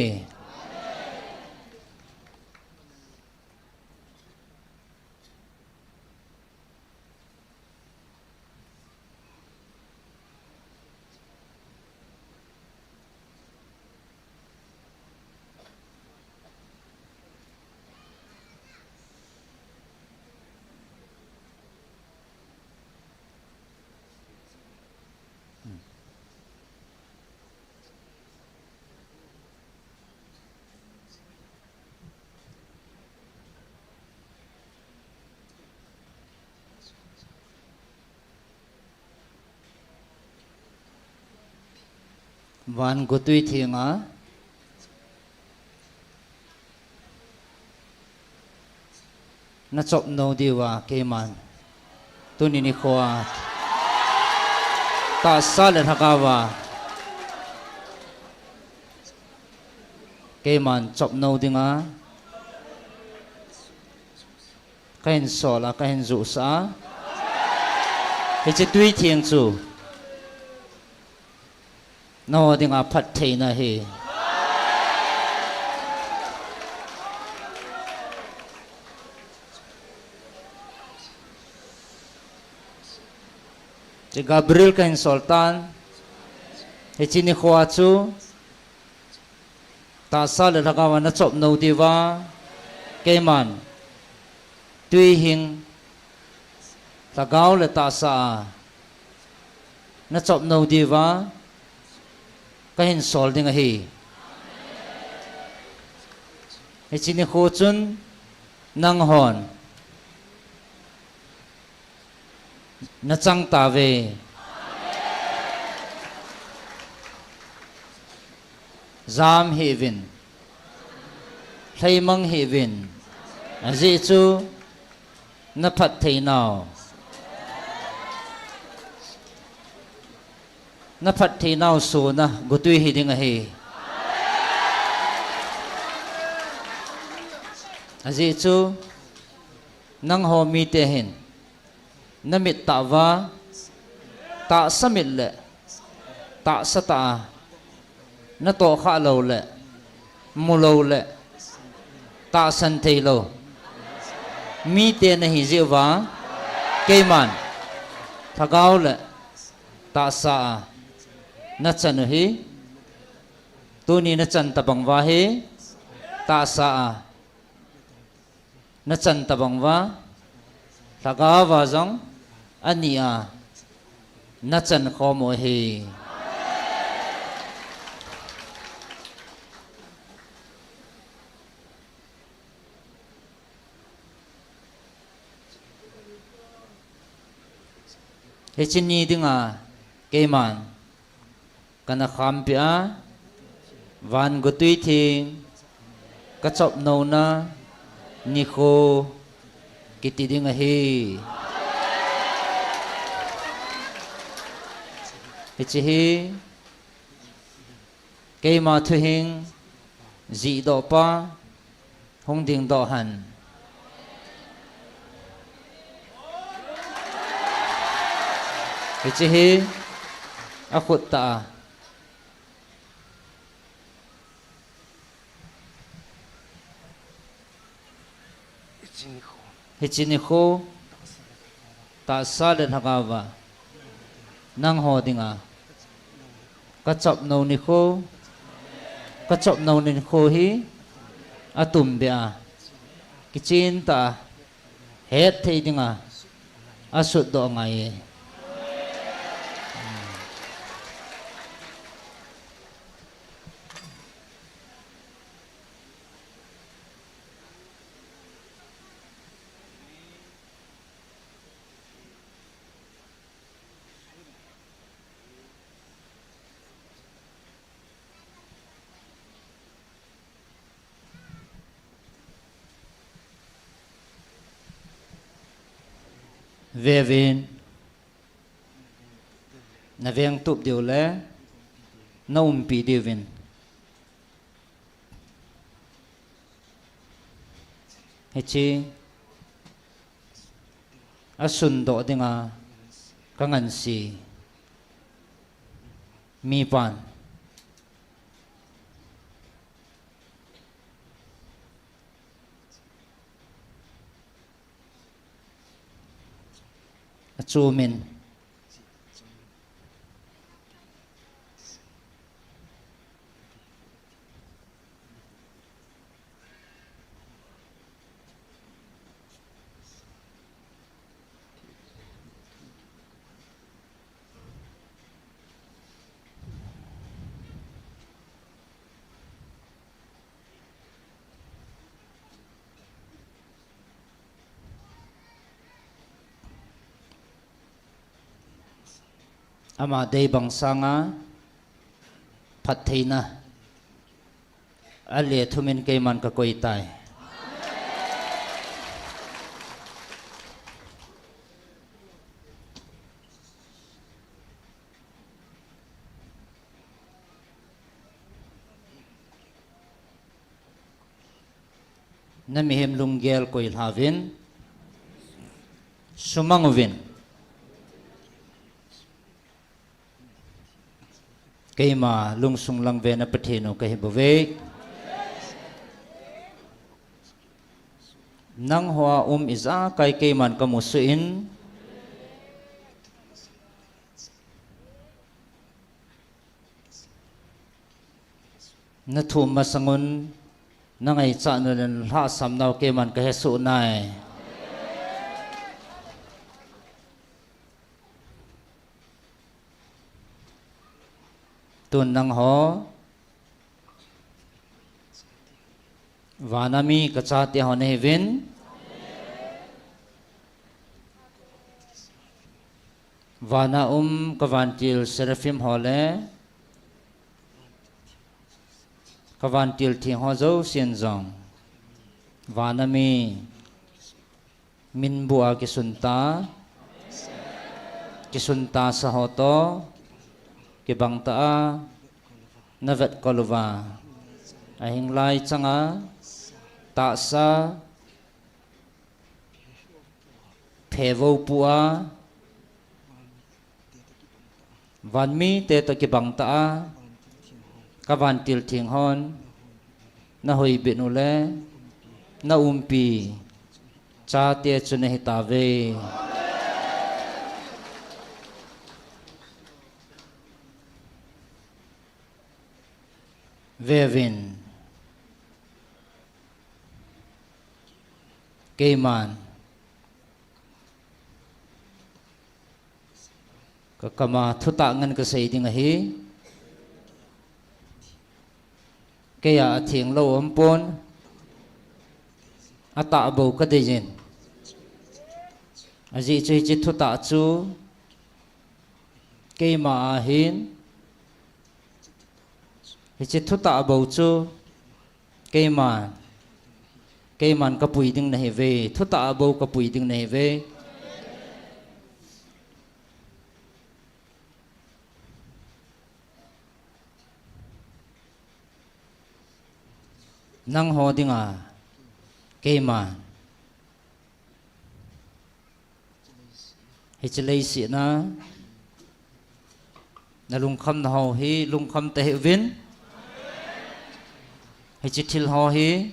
Van gotwi thenga nachop nou diuva keiman tuni nikhoa tahsa le lhagaova keiman chop nou dinga Kahin sol a, kahin juhsah a. Hiche tui theng chu nangho dinga phattheina ahi. Hiche Gabriel kahin sol tan. Hiche nikho a chu tahsa le lhagao a nachop nou diuva, keiman tui hing lhagao le tahsa a nachop nou diuva kahin sol ding ahi. Hiche nikho chun nanghon nachang tauve. Jam hih uvin, lhaimang hih uvin, ajeh chu naphattheinau, naphattheinau sona gotui hiding ahi. Ajeh chu nangho mite hin namit tah uva, tahsa mit le tahsa tah a natoh khah lou le, mu lou le, tahsan thei lou mite nahi jeh uva, keiman lhagao le tahsa a nachan u hi, tuni nachan tabang uva hi tahsa a nachan tabang uva, lhagao a jong ani a nachan khom u ahi. Hiche ni dinga keiman kana khampeh a, van gotui theng kachop nouna nikho kiti ding ahi. Hiche hi keima thuhing jihdoh pa hung dingdoh hen. Hiche hi akhut tah a, hiche nikho tahsa le lhagao a nangho dinga kachop nou nikho, kachop nou nikho hi atumbeh a, kichen tah a, hetthei dinga asutdoh angaiye. Veuvin, navengtup diu le naumpi diuvin. Hiche asundoh dinga kangansi mipan achumin. Ama deibang sanga phattheina alethumin keiman kakoi tai. Namihem lunggel koilhauvin, Sumang uvin. Keima lungsung langvena Pathen u kahi bouve. Nangho a um ijakai keiman kamusuh in. Nathum masangun, nangaichat nau le nalhahsam nau keiman kahesoh nai. Tun nangho, vana mi kachate ho nahiuvin. Vana um kavantil seraphim ho le kavantil theng ho jousen jong, vana mi minbu a kisunta, kisunta sa ho toh kibang tah a navetkol uva, ahinglai changa tahsa phevo pu a, vanmite toh kibang tah a kavantil theng hon nahoibit u le naumpi chate chu nahitauve. Veuvin. Keiman kakam a thutah ngen kasei ding ahi. Kei a athenglou aumpon, atah bou kadeijin. Ajeh chu hiche thutah chu keima ahin, hiche thutah bou chu keiman, keiman kapui ding nahiuve, thutah bou kapui ding nahiuve. Nangho dinga keiman hiche leiset a nalungkhamna ho hi lungkham tahih uvin. Hiche thil ho hi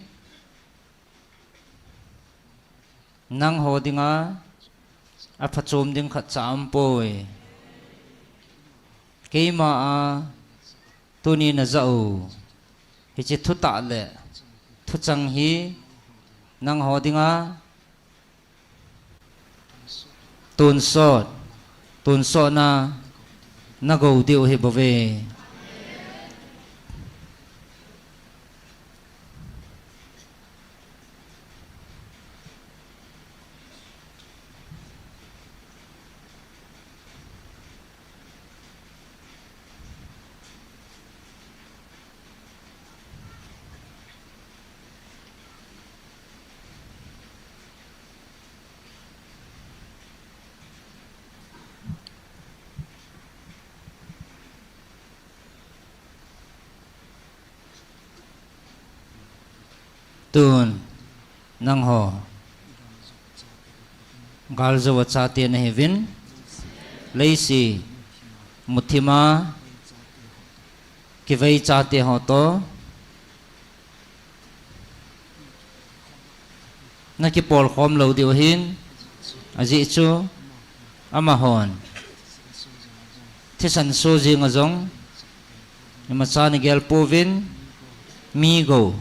nangho dinga aphachom ding khatcha aumpoi. Keima a tuni najah u hiche thutah le thuchang hi nangho dinga tonsot, tonsot na nagou diu ahi bouve. Tun nangho galjou a chate nahiuvin, leiset muthim a kivei chate ho toh nakipolkhom lou diu ahin, ajeh chu amahon thisan so jeng a jong imacha nagel pouvin, mi gou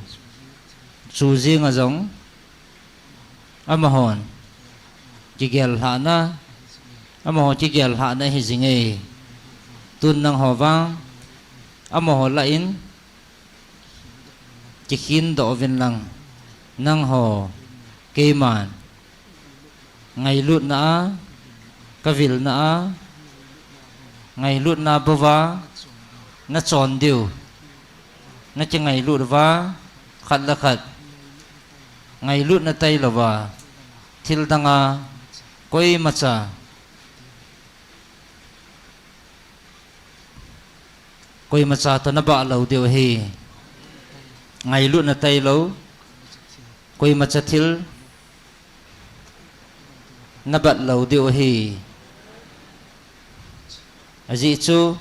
chu jeng a jong amahon kigel lhahna, amaho kigel lhahna ahi jinge. Tun nangho vang amaho lah in kikhendoh uvin lang, nangho keiman ngailutna a, kavilna a, ngailutna bouva nachon diu, nakingailut uva, khat le khat ngailutna tailouva, thil danga koimacha koimacha toh nabah lou diu ahi. Ngailutna tailou, koimacha thil nabat lou diu ahi. Ajeh chu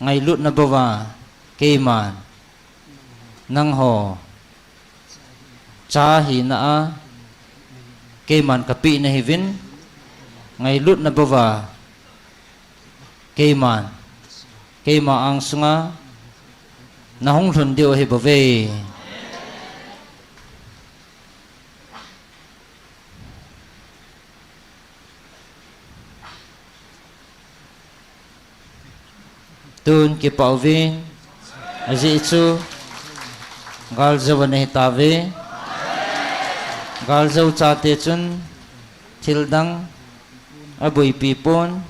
ngailutna bouva keiman nangho cha hina a keiman kapeh nahiuvin, ngailutna bouva keiman keima angsunga nahung lhun diu ahi bouve. Tun kipah uvin, ajeh chu galjou ana hitauve. Galjou chate chun thildang aboipi pon,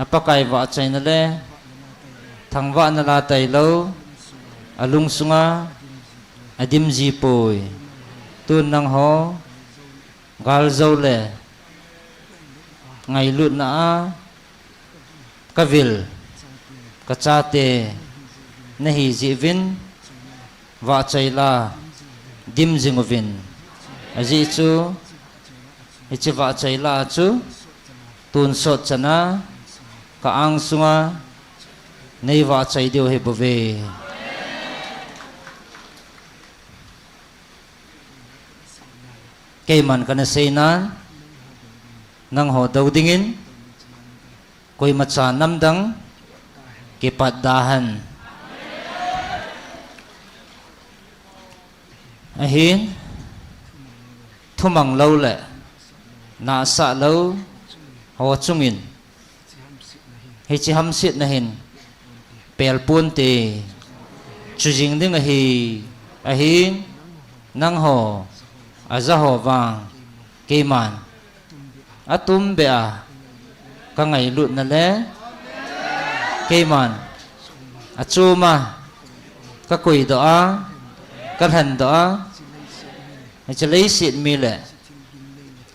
aPakai vahchoina le thangvahna la tailou, alungsunga adim jipoi. Tun nangho galjou le ngailutna a kavil kachate nahi jeh uvin, vahchoi la dim jing uvin. Ajeh chu hiche vahchoi la chu tonsot chana ka angsunga neivahchoi diu ahi bouve. Keiman kana seinan, nangho dou dingin koimacha namdang kipat dahen. Ahin, thumang lou le nahsah lou ho chungin hiche hamsetna hin pel ponte, chu jing ding ahi. Ahin, nangho ajaho vang keiman atumbeh a kangailutna le keiman achom a kakoidoh a, kalhendoh a, hiche leiset mi le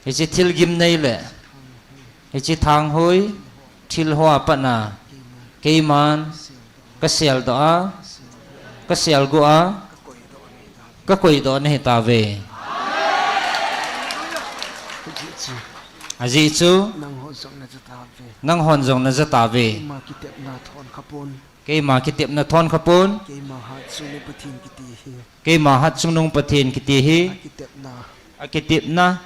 hiche thilgimnei le hiche thanghoi thilho a patna keiman kaseldoh a, kaselguh a, kakoidoh nahitauve. Ajeh chu nanghon jong najatauve. Keima kitepna thon khapon. Keima Hatchungnung Pathen kiti hi akitepna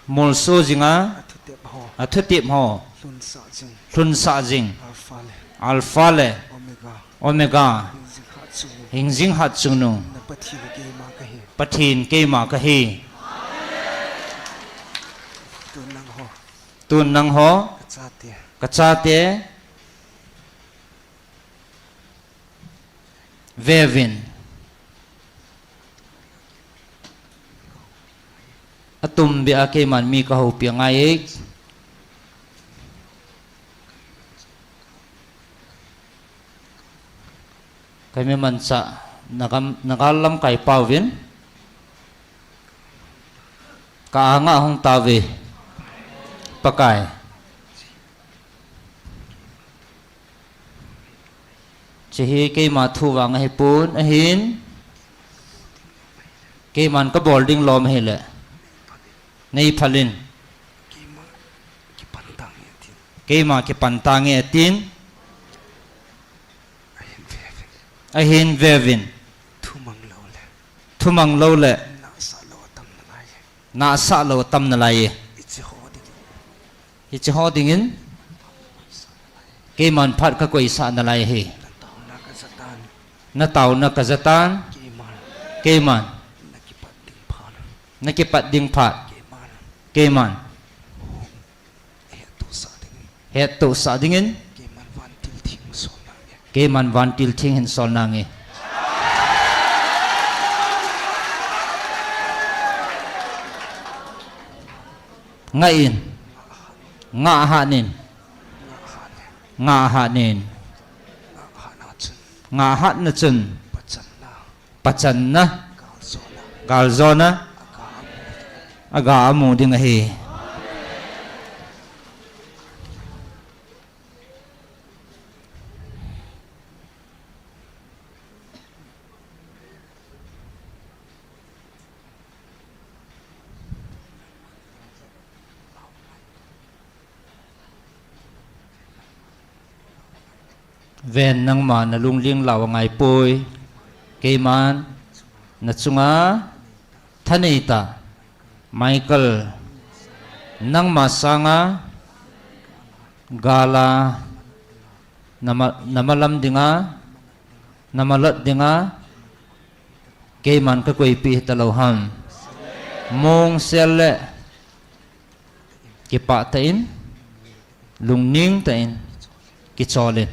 molso jinga athutep ho lhunsah jing Alpha le Omega, hingjing Hatchungnung Pathen keima kahi. Tun nangho kachate veuvin. Atumbeh a keiman mi kahoupi angaiye. Kaimi manchah, nagam, nagal lamkai pauvin. Ka anga hung tauve. Pakai. Hiche hi keima thu vang ahipon ahin. Keiman kabol ding lom ahile neiphal in. Keima kipan tange atin. Ahin veuvin. Thumang lou le nahsah lou atam nalaiye. Hiche ho dingin keiman phat kakoisah nalai ahi. Nataona kajatan. Keiman nakipat ding phat keiman hettohsah dingin keiman vantil theng hin sol nange. Ngah in, ngah hat in, ngah hat in, ngah hatna chun pachanna, galjona aga amu ding ahi. Ven, nangma nalungling lou angaipoi. Keiman nachunga thanei tah Michael, nangma sanga gala nama, namalam dinga, namalat dinga, keiman kakoipeh talou ham. Mongsel le kipah tah in, lungning tah in, kicholin.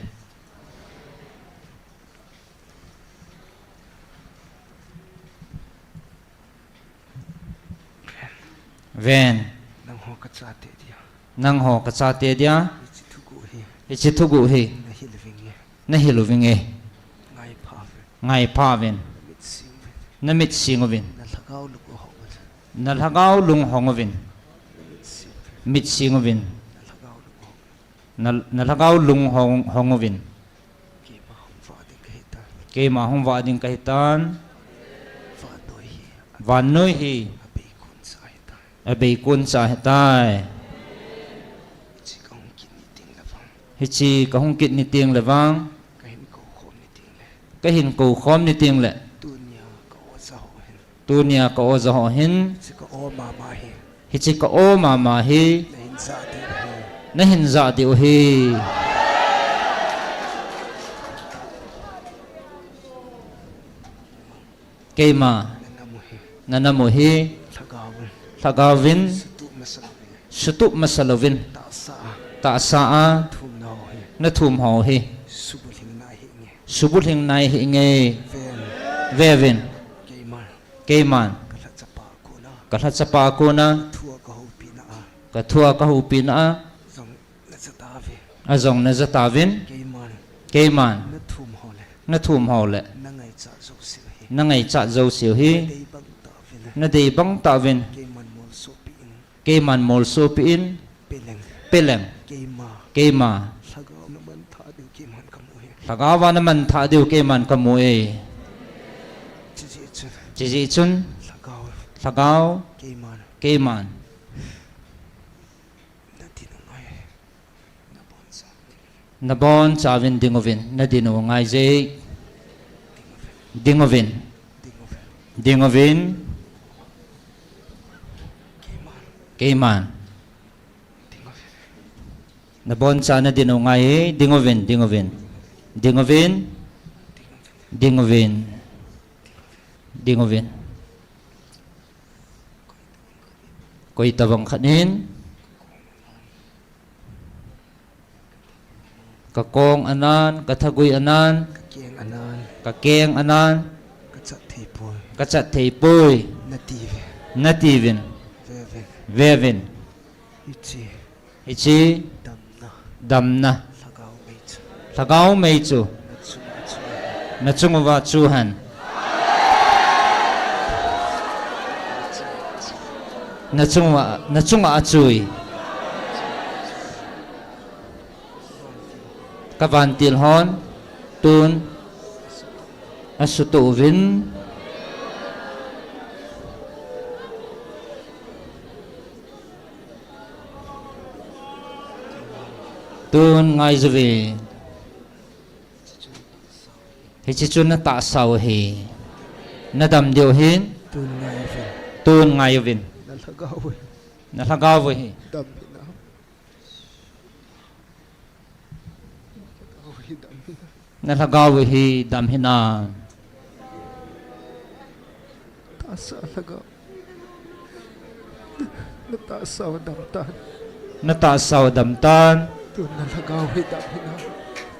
Ven. Nangho kachate dia. Nangho kachate dia. Hiche thuguh hi. Hiche thuguh hi. Nahil uvinge. Nahil uvinge. Ngaipha uvin. Ngaipha uvin. Namit sing uvin. Namit sing uvin. Nalhagao lung hong uvin. Nalhagao lung hong uvin. Namit sing uvin. Mit sing uvin. Nalhagao lung hong uvin. Na, nalhagao lung hong, hong uvin. Keima hung vah ding kahitan. Keima hung vah ding kahitan. Vannoi hi. Vannoi hi. Abeikon cha ahitai. Abeikon cha ahitai. Hiche kahung kit ni teng le vang. Hiche kahung kit ni teng le vang. Kahin kou khom ni teng le. Kahin kou khom ni teng le. Tunia ka-o ja ho hin. Tunia ka-o ja ho hin. Hiche ka-o mama hi. Hiche ka-o mama hi. Nahin jah diu hi. Nahin jah diu hi. Keima. Nanam u hi. Nanam u hi. Lhagao vin. Lhagao vin. Sutup masa louvin. Sutup masa louvin. Tahsa a. Tahsa a. Nathum nau hi. Nathum ho hi. Subulhing nai hinge. Subulhing nai hinge. Ven. Vevin. Keiman. Keiman. Ka lhachapa a kona. Ka lhachapa a kona. Ka thua ka houpi na a. Ka thua ka houpi na a. Jong na ja tauvin. Ajong na ja tauvin. Keiman. Keiman. Nathum ho le. Nathum ho le. Na ngaichat jouseu hi. Na ngaichat jouseu hi. Na dei bang tauvin. Na dei bang tauvin. Keiman molsopi in. Keiman molsopi in. Peleng. Peleng. Keima. Keima. Lhagao na manthah diu keiman kamu e. Lhagao va na manthah diu keiman kamu e. Chijeh chun. Chijeh chun. Lhagao. Lhagao. Keiman. Keiman. Na ding u ngai. Na boncha. Na boncha uvin ding uvin, na ding u ngai je. Ding uvin. Ding uvin. Ding uvin. Keiman. Keiman. Ding uvin. Na boncha na ding u ngai, ding uvin, ding uvin. Ding uvin. Ding uvin. Ding uvin. Koi tabang khat in. Ka kong anan, ka thagui anan. Ka keng anan. Ka keng anan. Ka chat thei poi. Ka chat thei poi. Na tiuvin. Na tiuvin. Vevin. Vevin. Hiche. Hiche. Damna. Damna. Lhagao mei chu. Lhagao mei chu. Na chunga chu. Na chunguva chu hen. Na chunga, na chunga achui. Ka vantil hon tun asutoh uvin. Tun ngai uvin. Hiche chu na tahsa u ahi. Na dam diu ahin. Tun ngai uvin. Tun ngai uvin. Na lhagao u ahi. Na lhagao u ahi. Dam hinam. Na lhagao u ahi, dam hinam. Na lhagao u ahi, dam hinam. Tahsa lhagao. Na tahsa u dam tan. Na tahsa u dam tan. Tun na lhagao u ahi, dam hinam.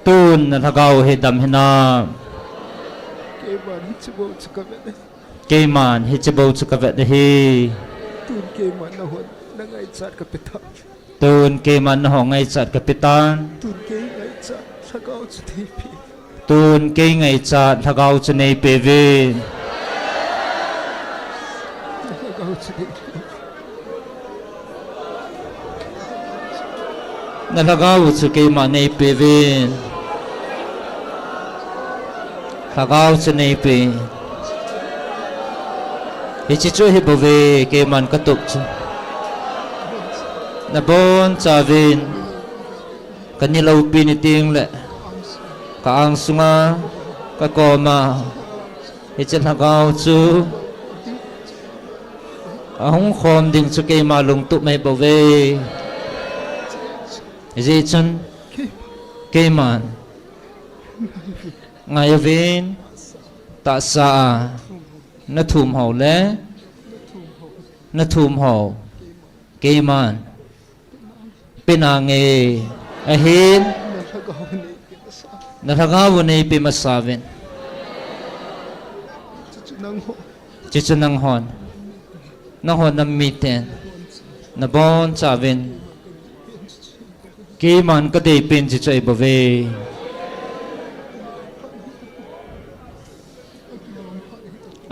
Tun na lhagao u ahi, dam hinam. Keiman hiche bou chu ka vet ahi. Keiman hiche bou chu ka vet ahi. Tun keiman nahon na ngaichat ka pe tan. Tun keiman nahon ngaichat ka pe tan. Tun kei ngaichat lhagao chu neipe. Tun kei ngaichat lhagao chu neipe uvin. Lhagao chu neipe. Na lhagao chu keima neipe uvin. Lhagao chu neipe. Hiche chu ahi bouve, keiman ka tup chu. Na boncha uvin. Ka ni loupi ni teng le. Ka angsunga, ka koma, hiche lhagao chu ahung khom ding chu keima lungtup mai bouve. Hijeh chun keiman ngaiuvin, tahsa a nathum ho le nathum ho keiman pe nange. Ahin, na lhagao u neipe masa uvin. Chuchu nanghon, nanghon nam miten nabonchauvin, keiman kadeipen chuchu ahibouve.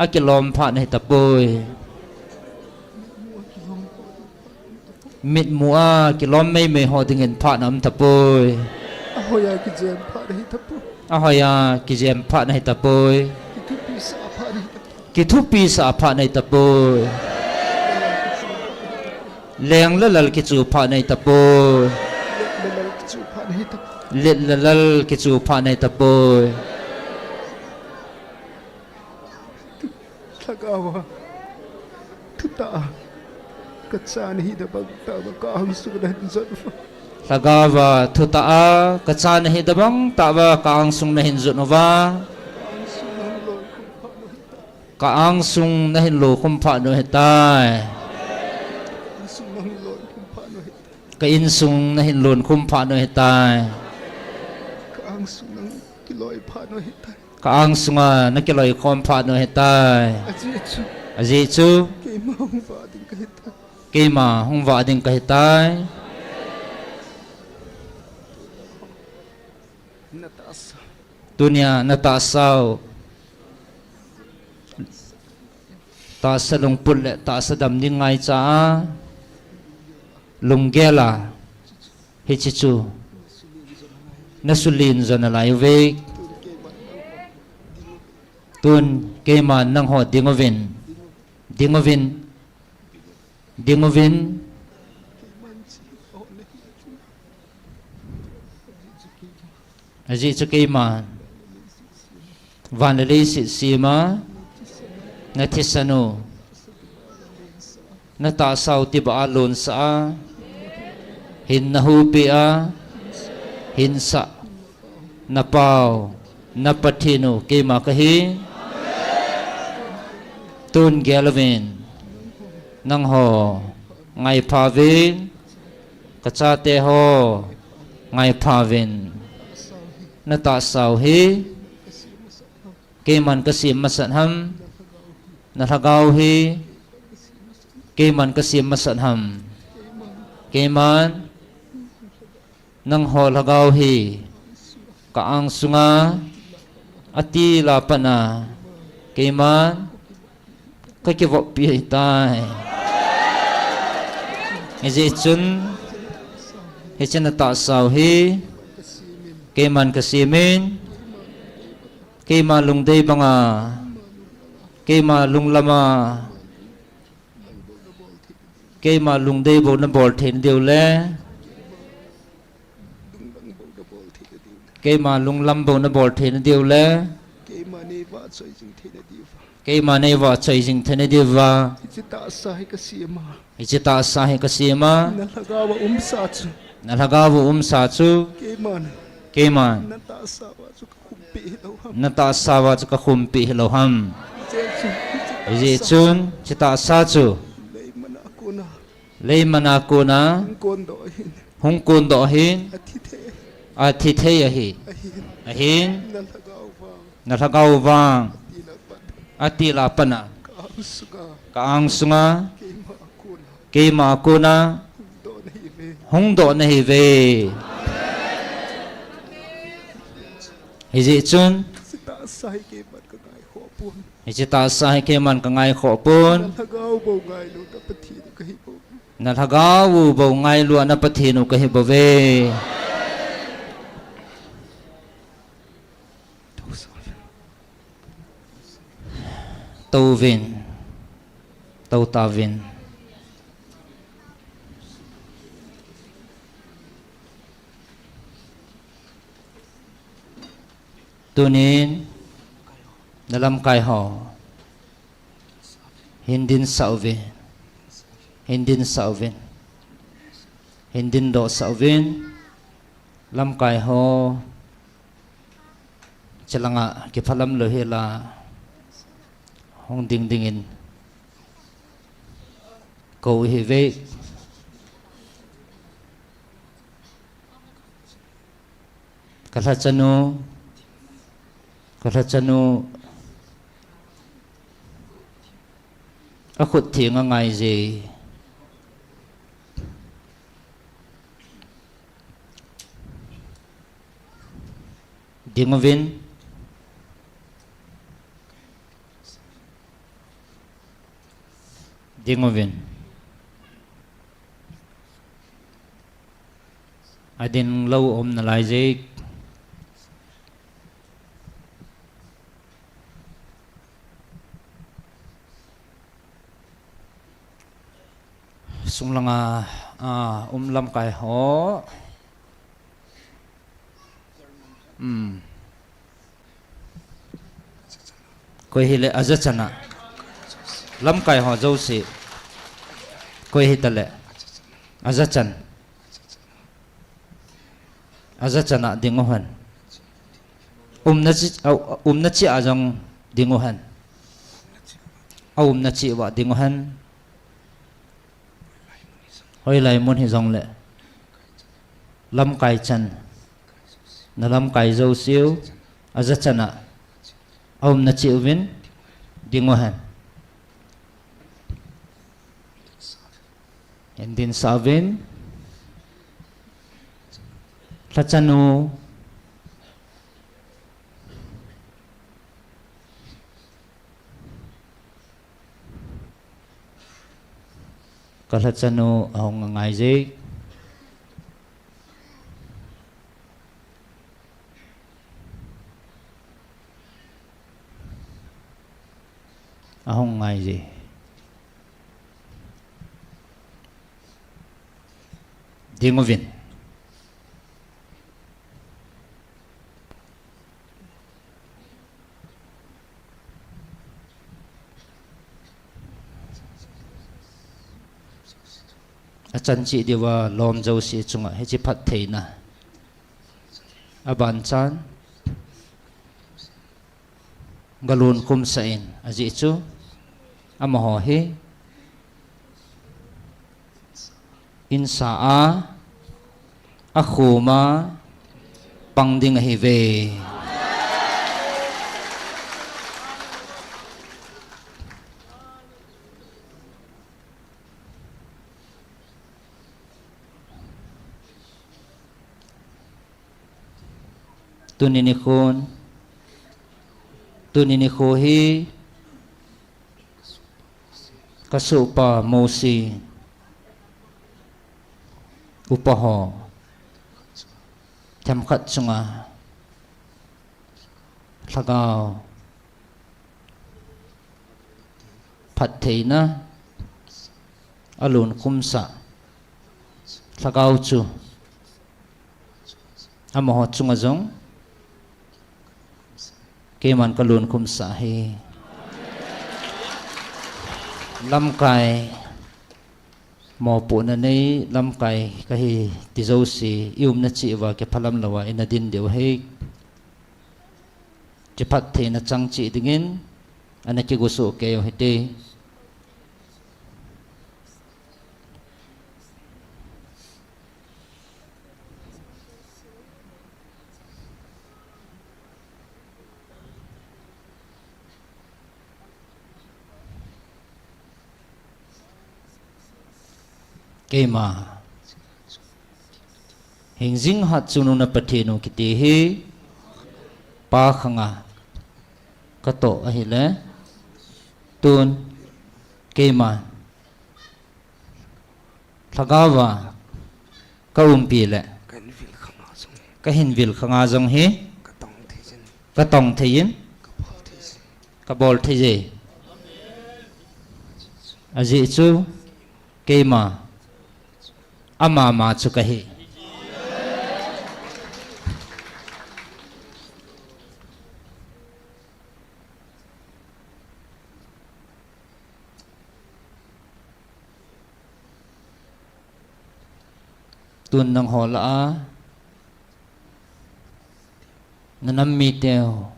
Akilom phat nahi tapoi. Mitmu a kilom meimei ho dingin phat na um tapoi. Ahoiya kijem phat nahi tapoi. Ahoiya kijem phat nahi tapoi. Kithupisah phat nahi tapoi. Kithupisah phat nahi tapoi. Leng le lal kichu phat nahi tapoi. Let le lal kichu phat nahi tapoi. Let le lal kichu phat nahi tapoi. Lhagao a thutah a kacha nahi tobang tah uva ka angsunga nahin jot uva. Lhagao a thutah a kacha nahi tobang tah uva ka angsunga nahin jot uva. Ka angsung nahin lokhum phat u ahitai. Ka insung nahin lonkhum phat u ahitai. Ka angsunga nakiloi khom phat u ahitai. Ajeh chu keima hung vah ding kahitai. Tunia natahsa u, tahsa lungput le tahsa dam ding ngaicha a, lunggel a, hiche chu nasulin jo nalai uve. Tun keiman nangho ding uvin, ding uvin, ding uvin. Ajeh chu keiman van le leiset sema nathisan u, natahsa u tibah a lonsah a, hinna huhpeh a hinsah napau, na Pathen u keima kahi. Tun gel uvin, nangho ngaipha uvin, kachate ho ngaipha uvin. Natahsa u hi keiman kasem masat ham? Nalhagao hi keiman kasem masat ham? Keiman nangho lhagao hi ka angsunga atil a pat a keiman kakivoppi ahitai. Hijeh chun hiche natahsa u hi keiman kasemin, keima lungdei banga, keima lunglam a keima lungdei bou nabol theina diu le, keima lunglam bou nabol theina diu le, keima neivahchoi jing theina diuva hiche tahsa hi kasem a, nalhagao u umsa chu keiman natahsa uva chu kakhumpeh hilou ham? Hijeh chun hiche tahsa chu leimana kona hung kondoh ahin, athithei ahi. Ahin nalhagao vang atil a pat a ka angsunga keima a kona hungdoh nahiuve. Hijeh chun hiche tahsa hi keiman kangaikhoh pon. Nalhagao u bou ngailua na Pathen u kahibouve. Touvin, tou tauvin. Tunin, na lamkai ho. Hindin sah uvin. Hindin sah uvin. Hindin doh sah uvin. Lamkai ho. Chelanga kiphalam lou hela. Hung ding dingin. Kou hi ve. Ka lhachanu, ka lhachanu, akhut theng angai je. Ding uvin. Ding uvin. Adin lou um nalai je. Sunglanga, ah, um lamkai ho. Hmm. Koi hile ajachan a. Lamkai ho jouse. Koi hitale. Ajachan. Ajachan a ding uhen. Umna chi, a, umna chi a jong ding uhen. A umna chi uva ding uhen. Hoilai mun hijongle. Lamkai chan. Na lamkai jouseu. Ajachan a. A umna chi uvin. Ding uhen. Hindin sah uvin. Lhachanu. Ka lhachanu ahung angai je. Ahung ngai je. Ding uvin. Achan cheh diuva lom jouse chunga hiche phattheina. Abanchan. Galun khumsah in ajeh chu. Amaho hi. Insa a. Akhum a. Pang ding ahiuve. Tuni nikhon, tuni nikho hi kasohpa Mosi upa ho themkhat chunga lhagao phattheina alunkhumsah lhagao chu amaho chunga jong keiman kalunkhumsah ahi. Lamkai mopohna nei lamkai kahi ti jouse i umna cheh uva kiphalam louva ina din diu ahi. Kiphattheina chang cheh dingin ana kigosoh keiyu hite. Keima hingjing hatchungnung na Pathen u kiti hi pa khanga katoh ahile tun keima lhagao va kaumpi le kahin vil khanga jong hi katong thei in kabol thei je. Ajeh chu keima amama chu kahi. Tun nangho lah a, na nam mite ho,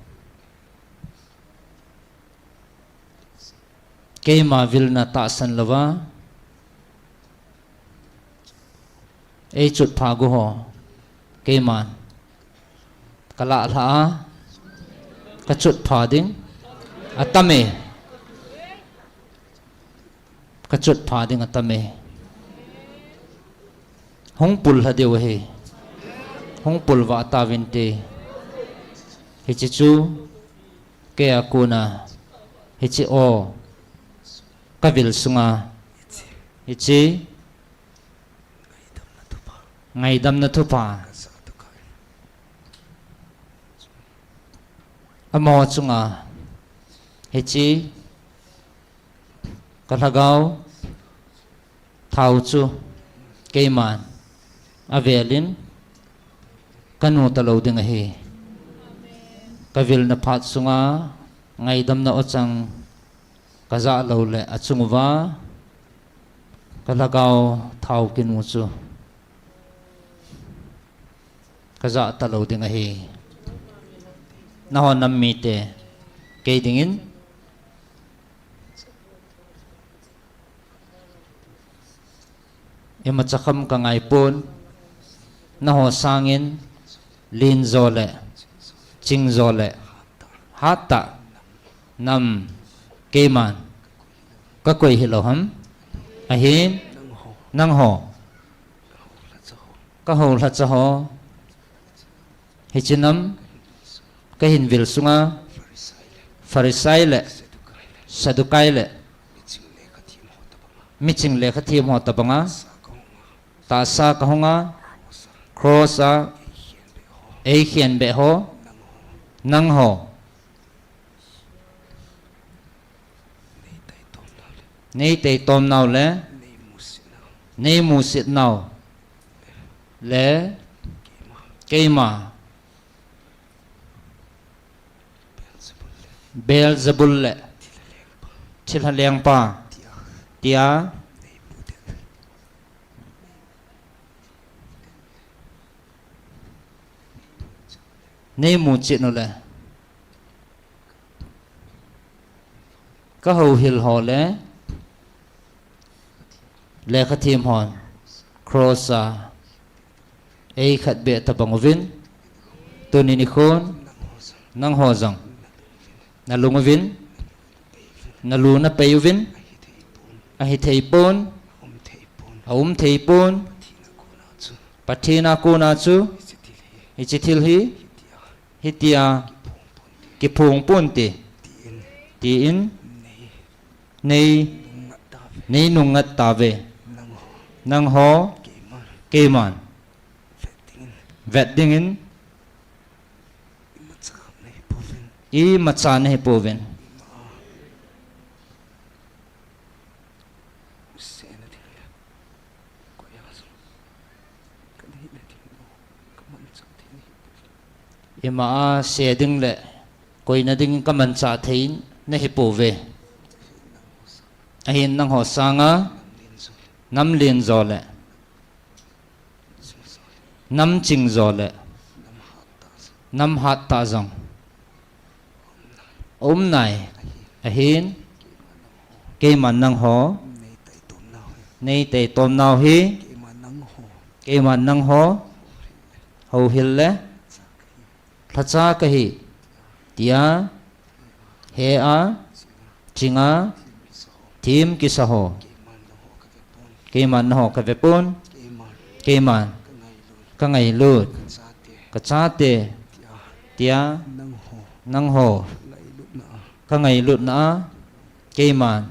keima vilna tahsan louva, ei chutpha gu ho, keiman ka lah lha a, ka chutpha ding atam e. Ka chutpha ding atam e. Hung pul lha diu ahi. Hung pul vah tauvin te. Hiche chu, kei a kona, hiche o, ka vil sunga, hiche ngaidamna thupha, amaho chunga, hiche ka lhagao thao chu keiman avelin ka nu talou ding ahi. Ka vilna phat sunga ngaidamna ochang ka jah lou le achung uva ka lhagao thao kinu chu ka jah talou ding ahi. Nangho nam mite, kei dingin imacha kham ka ngai pon, nangho sangin len jo le, ching jo le, hattah nam keiman ka koi hilou ham. Ahin, nangho, ka houlhacha ho, hiche nam ka hin vil sunga, Pharisai le, Saddukai le, miching lekha them ho tobanga tahsa ka hunga, cross a ei khen beh ho, nangho, nei teitom nau le, nei musit nau le, keima, Beelzebul le, thilha lengpa, tia nei muchet nu le, ka houhil ho le, lekha them hon, cross a ei khetbeh tobang uvin, tuni nikhon, nangho jong, nalung uvin, nalu napei uvin, ahithei pon, aumthei pon, Pathen a kona chu, hiche thil hi, hitia, kiphong ponte, tin, nei, nei nungngat tauve, nangho, keiman, vet dingin, imacha nahi pouvin. Ima a se ding le, koina ding kamanchah thei nahi pouve. Ahin nangho sanga, nam len jo le, nam ching jo le, nam hattah jong aum nai. Ahin, keiman nangho, nei teitom nau hi, keiman nangho, houhil le, lhacha kahi, tia, he a, ching a, them kisa ho, keiman nangho kave pon, keiman, kangailut, kachate, tia, nangho, kangailutna a, keiman,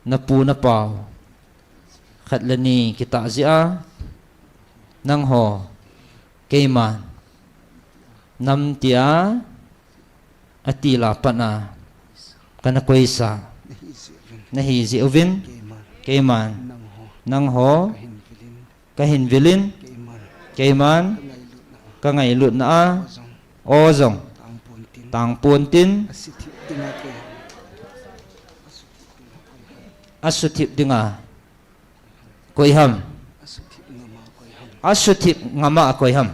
napu napau, khat le ni kitah jeh a, nangho, keiman, nam tia, atil a pat a, kana koisa, nahi jeh uvin, keiman, nangho, kahin vilin, keiman, kangailutna a, o jong, tangpon tin, asuthip dinga, koi ham. Asuthip ngam a koi ham?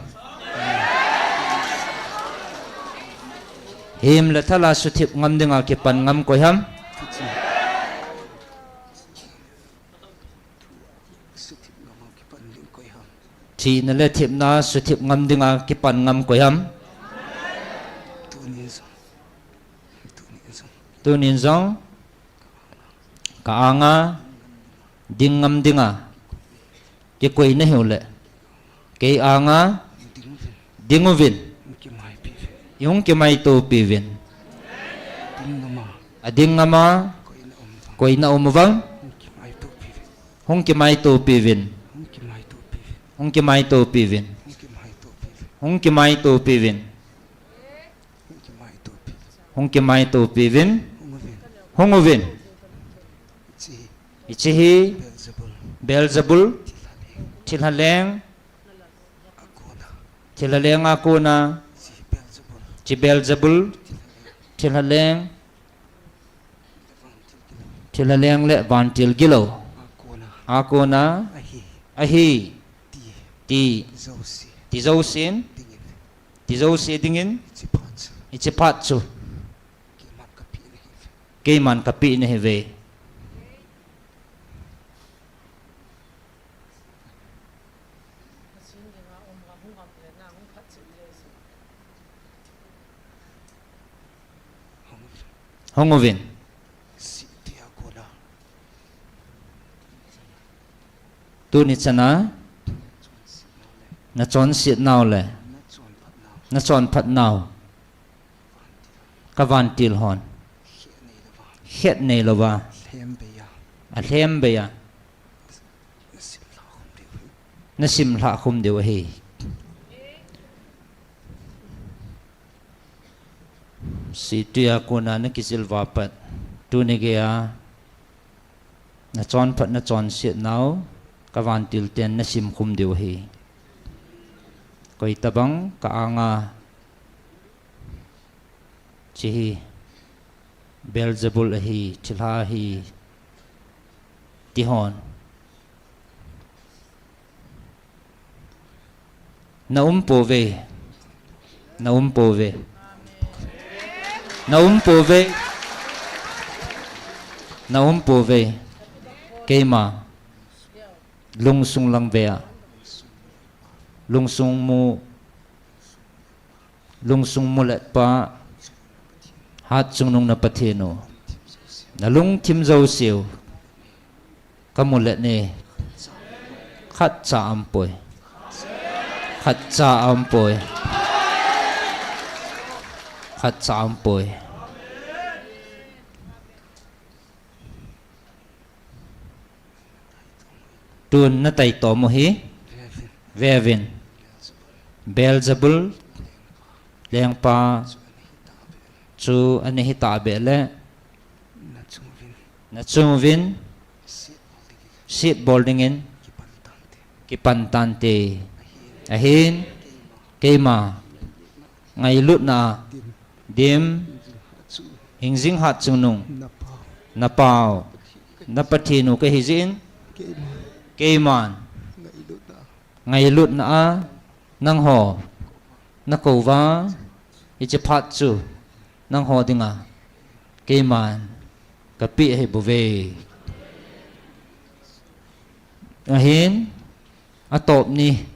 Him le thal a suthip ngam dinga kipan ngam koi ham? Thina le thepna suthip ngam dinga kipan ngam koi ham? Tunin jong ka anga ding ngam dinga kikoi nahiu le, kei anga ding uvin, ihung kimaitopi uvin. Ading ngam a koi na um uvem? Hung kimaitopi uvin. Hung kimaitopi uvin. Hung kimaitopi uvin. Hung kimaitopi uvin. Hung uvin. Hiche hi Beelzebul, thilha leng, thilha leng a kona, hiche Beelzebul, thilha leng, thilha leng le vantil gilou a kona ahi, ti, ti jousen, ti jouse dingin hiche phat chu keiman kapeh nahiuve. Hung uvin. Tuni chana nachonset nau le nachonphat nau kavantil hon khet neilouva alhem bei a nasim lhah khum diu ahi. Situi a kona nakijil uva pat tuni geiya nachonphat nachonset nau kavantil ten nasim khum diu ahi. Koitabang ka anga hiche hi Beelzebul ahi, thilha ahi, ti hon na um pouve. Na um pouve. Na um pouve. Na um pouve. Keima lungsung lang vea, lungsung mu, lungsung mu letpa, Hatchungnung na Pathen u, nalungthim jouseu kamu le ne, khatcha aumpoi. Khatcha aumpoi. Khatcha aumpoi. Tun nataitom u hi veuvin. Beelzebul lengpa chu ana hitahbeh le nachung uvin setbol dingin kipan tante. Ahin keima ngailutna a dim, Hingjing Hatchungnung, napau, na Pathen u kahi jeh in, keiman ngailutna a nangho nakou uva, hiche phat chu nangho dinga keiman kapeh ahi bouve. Ahin atop ni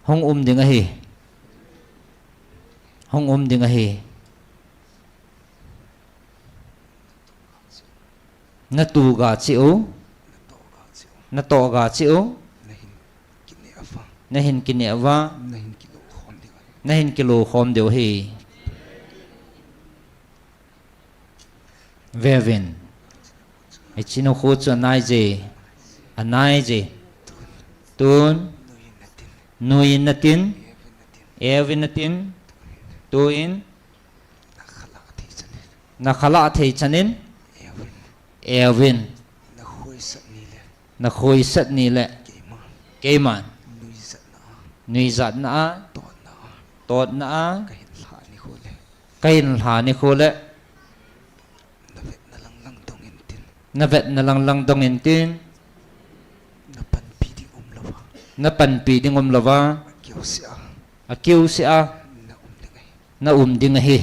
hung um ding ahi. Hung um ding ahi. Natoh ga cheh u, natoh ga cheh u, nahin kineh uva, nahin kilo khom diu ahi. Veuvin. Hiche nikho chu anai je, anai je. Tun nuiyin natin, euvin natin. Tuin nakhalah thei chanin euvin. Nakhoisat ni le keiman nuijatna a, totna a kahin lha nikho le navetna langlang dongin tin, Na panpi ding umlouva. Akiu seh a. Akiu seh a. Na um ding ahi. Na um ding ahi.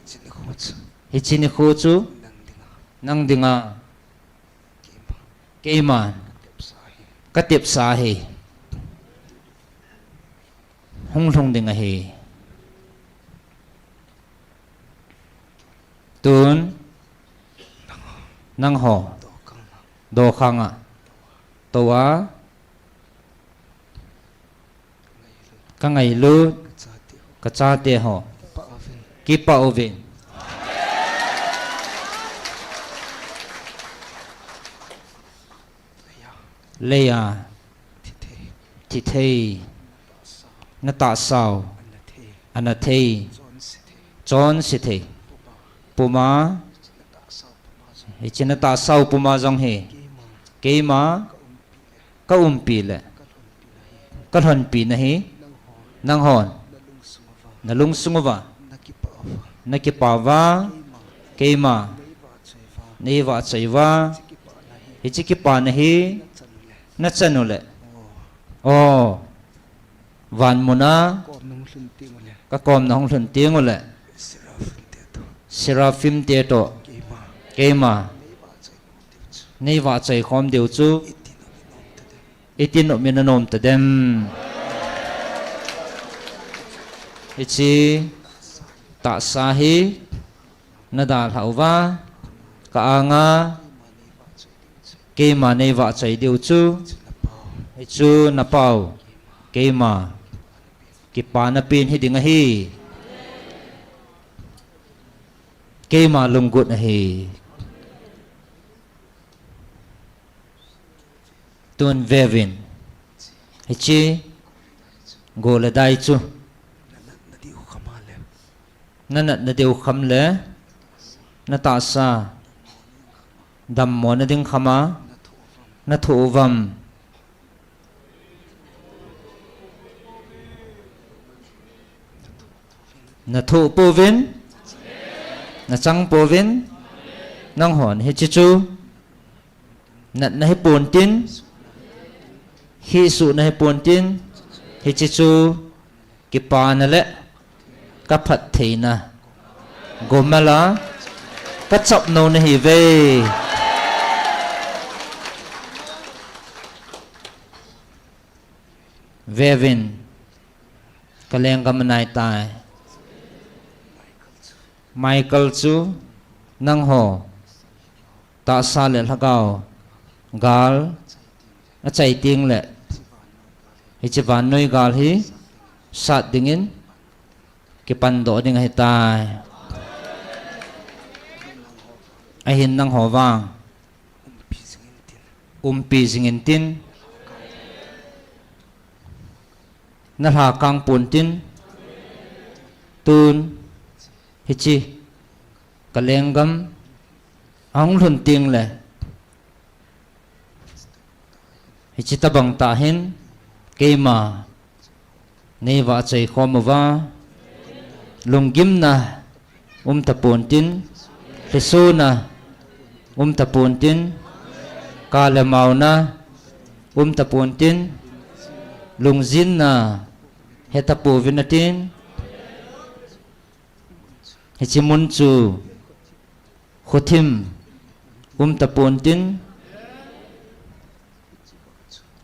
Hiche nikho chu. Hiche nikho chu. Nang dinga. Nang dinga. Keima. Keima. Ka tepsa ahi. Ka tepsa ahi. Hung lhung ding ahi. Tun. Nangho. Dokhanga. Toa. Ka ngailut, ka chate ho. Kipah uvin. Leiya. Thithei. Na tahsau. Ana thei. Chonse thei. Puma. Hiche na tahsau puma jong hi. Keima. Ka umpi le. Ka lhonpi nahi. Nanghon. Na lungsung uva. Na kipah uva. Keima. Nei vahchoi uva. Hiche kipana hi. Na chan u le. O. Van muna. Ka komna hung lhun teng u le. Seraphim te toh. Keima. Nei vahchoi khom diu chu. Iti nom in anom tadem. Hiche tahsa hi na dalhah uva, ka anga, keima nei vahchoi diu chu, hichu na pau, keima, kipana pen hiding ahi. Keima lunggut ahi. Tun veuvin. Hiche. Go le dai chu. Na natna diu kham le. Na tahsa. Dammo na ding khama. Na thoh uvam. Na thoh pouvin. Na chang pouvin. Nanghon hiche chu. Natna hi pontin. Hisuhna hi pontin. Hiche chu. Kipana le. Ka phattheina. Gomala. Ka chapnouna ahiuve. Veuvin. Ka lenggam anaitai. Michael chu nangho tahsa le lhagao gal achai teng le hiche vannoi gal hi sat dingin kipandoh ding ahitai. Ahin nangho vang umpi jing intin, na lhakang pontin, tun hiche ka lenggam ahung lhun teng le hiche tobang tah hin keima nei vahchoi khom uva, lunggimna um tapontin, lhisona um tapontin, ka le maona um tapontin, lungjinna he tapouvin atin, hiche mun chu khothim um tapontin,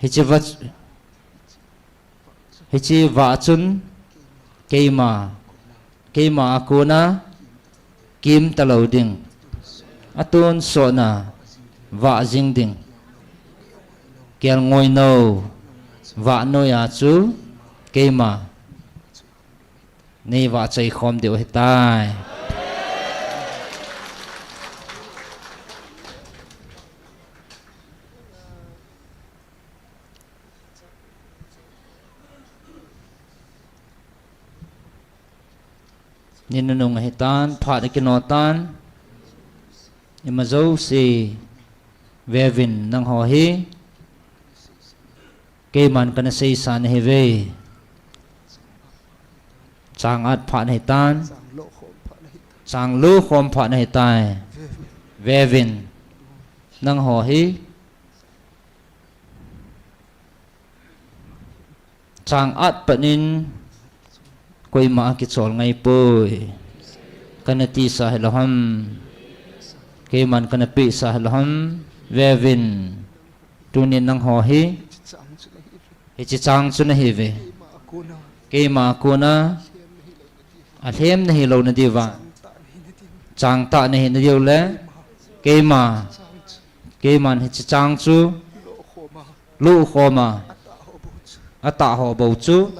hiche va, hiche vah chun keima, keima a kona kim talou ding, atonsotna vah jing ding, kelngoi nou vah noiya chu keima nei vahchoi khom diu ahitai. Ni nunung ahitan, phat akino tan, ima jouse veuvin nangho hi keiman kana seisa nahiuve. Chang at phat nahitan, chang lo khom phat nahitai. Veuvin nangho hi Chang at panin koima akichol ngaipoi. Kana tisa hilou ham. Keiman kana pehsa hilou ham. Veuvin. Tunin nangho hi. Hiche chang chu nahiuve. Keima kona. Alhem nahilouna diuva. Chang tah nahina diu le. Keima. Keiman hiche chang chu. Lokhoma. Atah ho bou chu.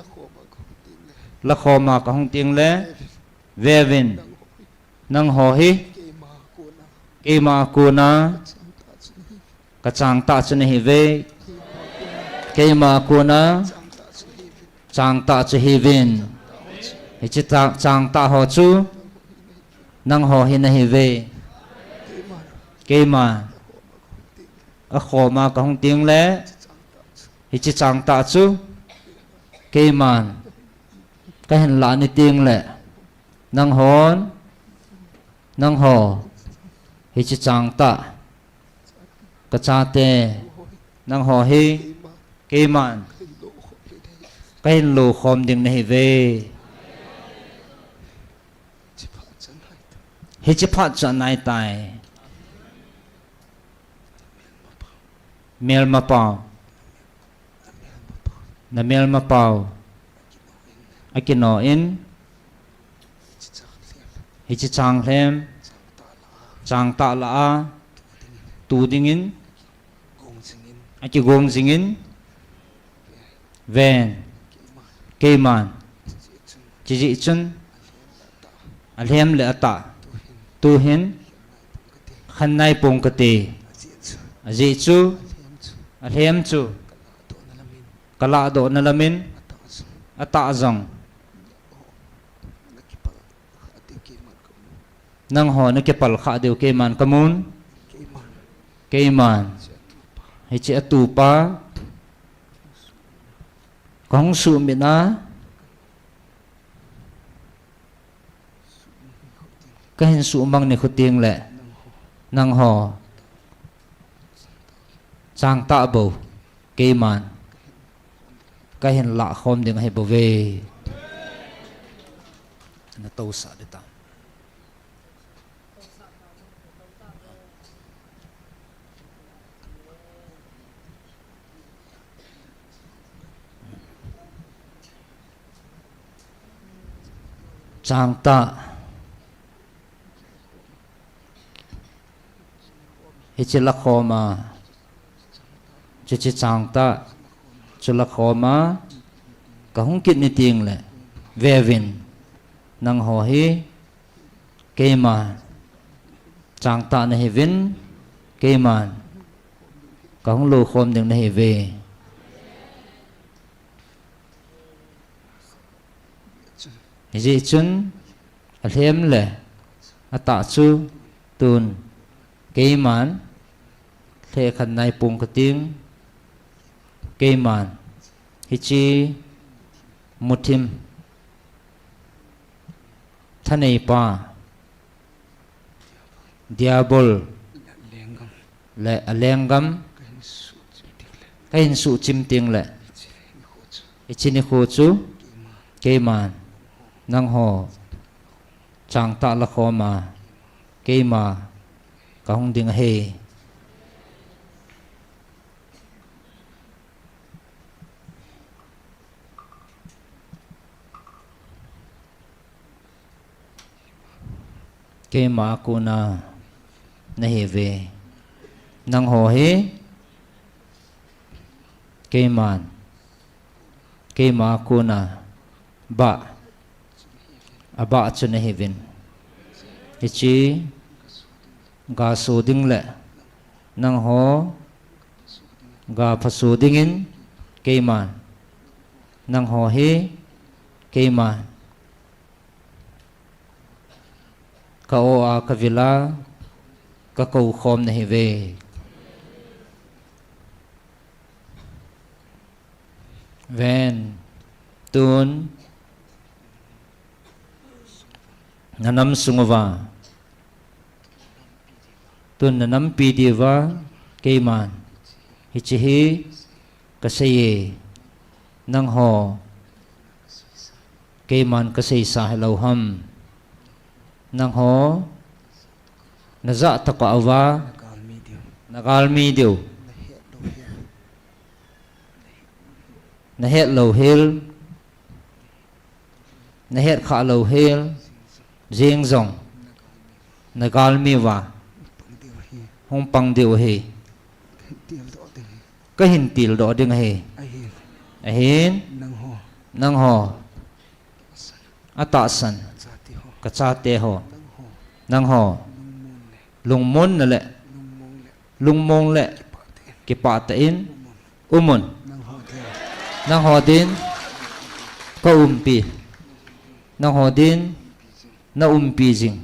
Lakhoma kahung tengle. Veuvin. Nangho hi. Keima kona. Kachang tah chu nahiuve. Keima kona. Chang tah chu hiuvin. Hiche chang, chang tah ho chu. Nangho hi nahiuve. Keima. Akhoma kahung tengle. Hiche chang tah chu. Keiman. Kahin lah ni tengle. Nanghon. Nangho. Hiche chang tah. Kachate. Nangho hi. Keiman. Kahin lokhom ding nahiuve. Hiche phat chu anaitai. Melmapao. Namelmapao. Akinoh in. Hiche chang lhem. Chang tah lah a. Tu dingin. Akigong jingin. Ven. Keiman. Chujeh chun. Alhem le atah. Tuhin. Khen naipong kate. Ajeh chu. Alhem chu. Kalahdohna lamin. Atah jong. Nangho nakipal khah diu keiman kamun. Keiman. Hiche atupa. Kahung suhmit a. Kahin suhmang nikho tengle. Nangho. Chang tah bou. Keiman. Kahin lahkhom ding ahibouve. Natousah ding ta. Chang tah. Hiche lakhoma. Chuche chang tah. Chu lakhoma. Kahung kit ni tengle. Veuvin. Nangho hi. Keiman. Chang tah nahiuvin. Keiman. Kahung lokhom ding nahiuve. Hijeh chun. Alhem le. Atah chu. Tun. Keiman. Lhekhen naipong kating. Keiman. Hiche. Muthim. Thaneipa. Diabol. Le alenggam. Kahin suhchim tengle. Hiche nikho chu. Keiman. Nangho. Chang tah lakhoma. Keima. Kahung ding ahi. Keima kona nahiuve. Nangho hi. Keiman. Keima kona. Bah. Abah chu nahiuvin. Hiche. Gaso ding le. Nangho. Gaphah so dingin. Keiman. Nangho hi. Keiman. Ka-o a kavil a. Kakoukhom nahiuve. Ven. Tun. Nanam sung uva. Tun nanampi diuva. Keiman. Hiche hi. Kaseiye. Nangho, keiman kaseisa hilou ham? Nangho, najah tokah uva, nagalmi diu, nahet louhel, nahet khah louhel, jeng jong, nagalmi uva, hung pang diu ahi. Kahin tildoh ding ahi. Ahin, nangho, atahsan, kachate ho, nangho, lungmonna le, lungmong le, kipah tah in, umun. Nangho din, kaumpi. Nangho din, naumpi jing.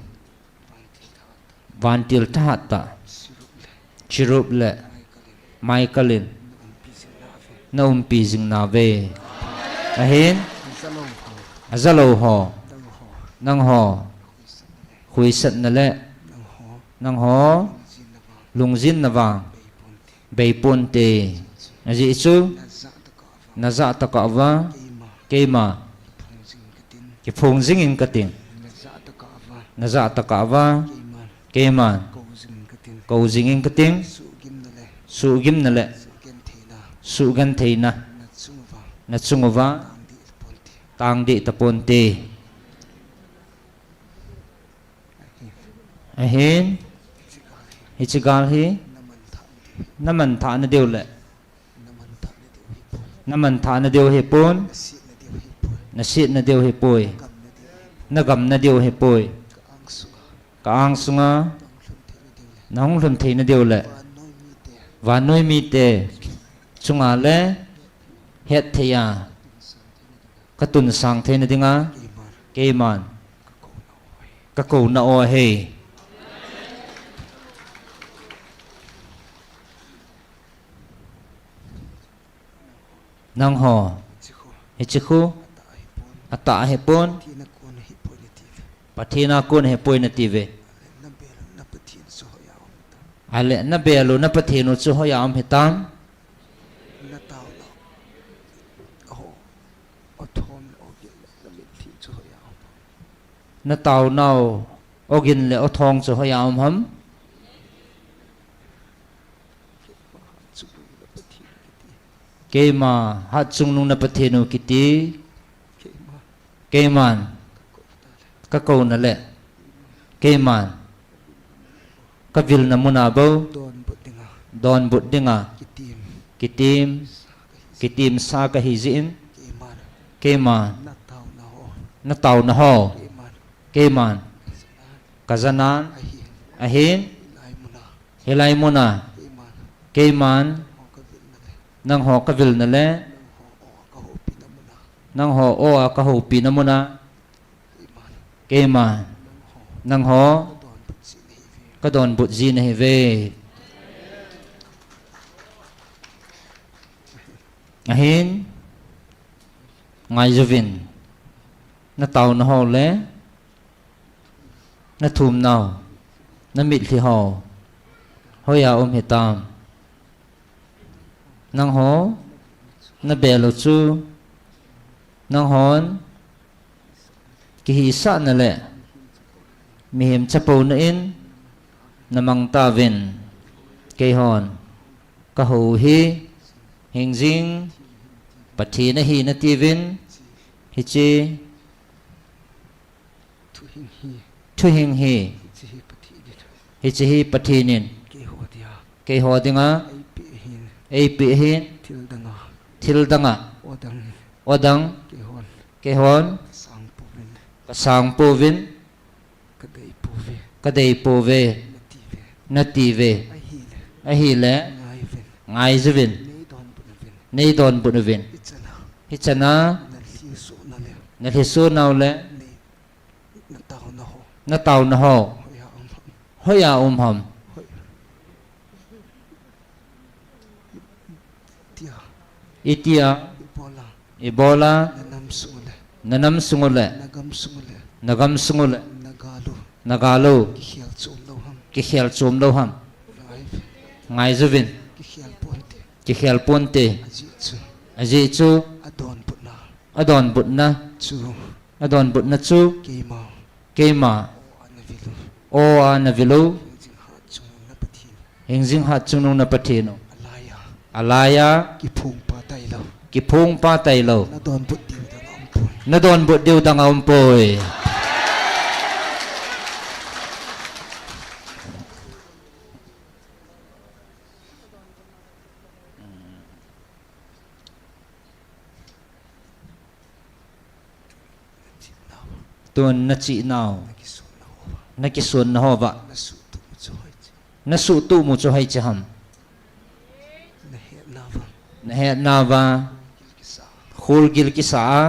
Vantil thahat tah, Chirup le Michael in naumpi jing nauve. Ahin, ajalou ho, nangho, khuisatna le, nangho, lungjinna vang, beiponte. Ajeh chu, najah tokah uva, keima, kiphong jingin kating. Najah tokah uva, keiman, kou jingin kating. Suhgimna le, suhgentheina, nachung uva, tang deh taponte. Ahin, hiche gal hi, namanthahna diu le, namanthahna diu hipon, nasetna diu hipoi, nagamna diu hipoi. Ka-ang sunga, nahung lhun theina diu le, vannoi mite chunga le, hetthei a, katunsang theina dinga, keiman, kakouna o ahi. Nangho, hiche khu, atah ahipon, Pathen a kon ahipoi natiuve. Ale nabel u na Pathen u chu hoiya um hitam? Nataonau Ogin le Othong chu hoiya um ham? Keima Hatchungnung na Pathen u kiti. Keiman, kakouna le, keiman, kavilna muna bou, donbut dinga, kitim, kitimsa kahi jeh in, keiman, nataona ho, keiman, kajanan, ahin, hilai muna, keiman, nangho kavilna le, nangho o a kahoupina muna, keiman, nangho, kadonbut ji nahiuve. Ahin, ngaijuvin, nataona ho le, nathumnau, namitlhi ho, hoiya um hitam? Nangho, nabel u chu, nanghon, kihisahna le, mihem chapouna in, namang tauvin, keihon, kahou hi, hingjing, Pathen ahi natiuvin, hiche, thuhing hi, hiche hi Pathen in, keiho dinga, eipeh ahin, thil danga, odang, keihon, kasang pouvin, kadei pouve, natiuve. Ahile, ngaijuvin, neidonbut uvin, hichana, nalhiso nau le, nataona ho, hoiya um ham? Itia, ibola, nanam sungu le, nagalu, kikhel chom lou ham? Ngaijuvin, kikhel ponte. Ajeh chu, Adonbutna. Adonbutna. Chu. Adonbutna chu. Keima. Keima. Aw a navil u. Aw a navil u. Hingjing hat chungnungna Pathen. Hingjing hat chungnungna Pathen u. Alaiya. Alaiya. Kiphongpa tailou. Kiphongpa tailou. Nadonbut diu dang aumpoi. Nadonbut diu dang aumpoi. Tun nachihnau. Nakisonna hova. Nasuhtuh mu chu hoiche ham. Nahetnauva. Kholgil kisa a.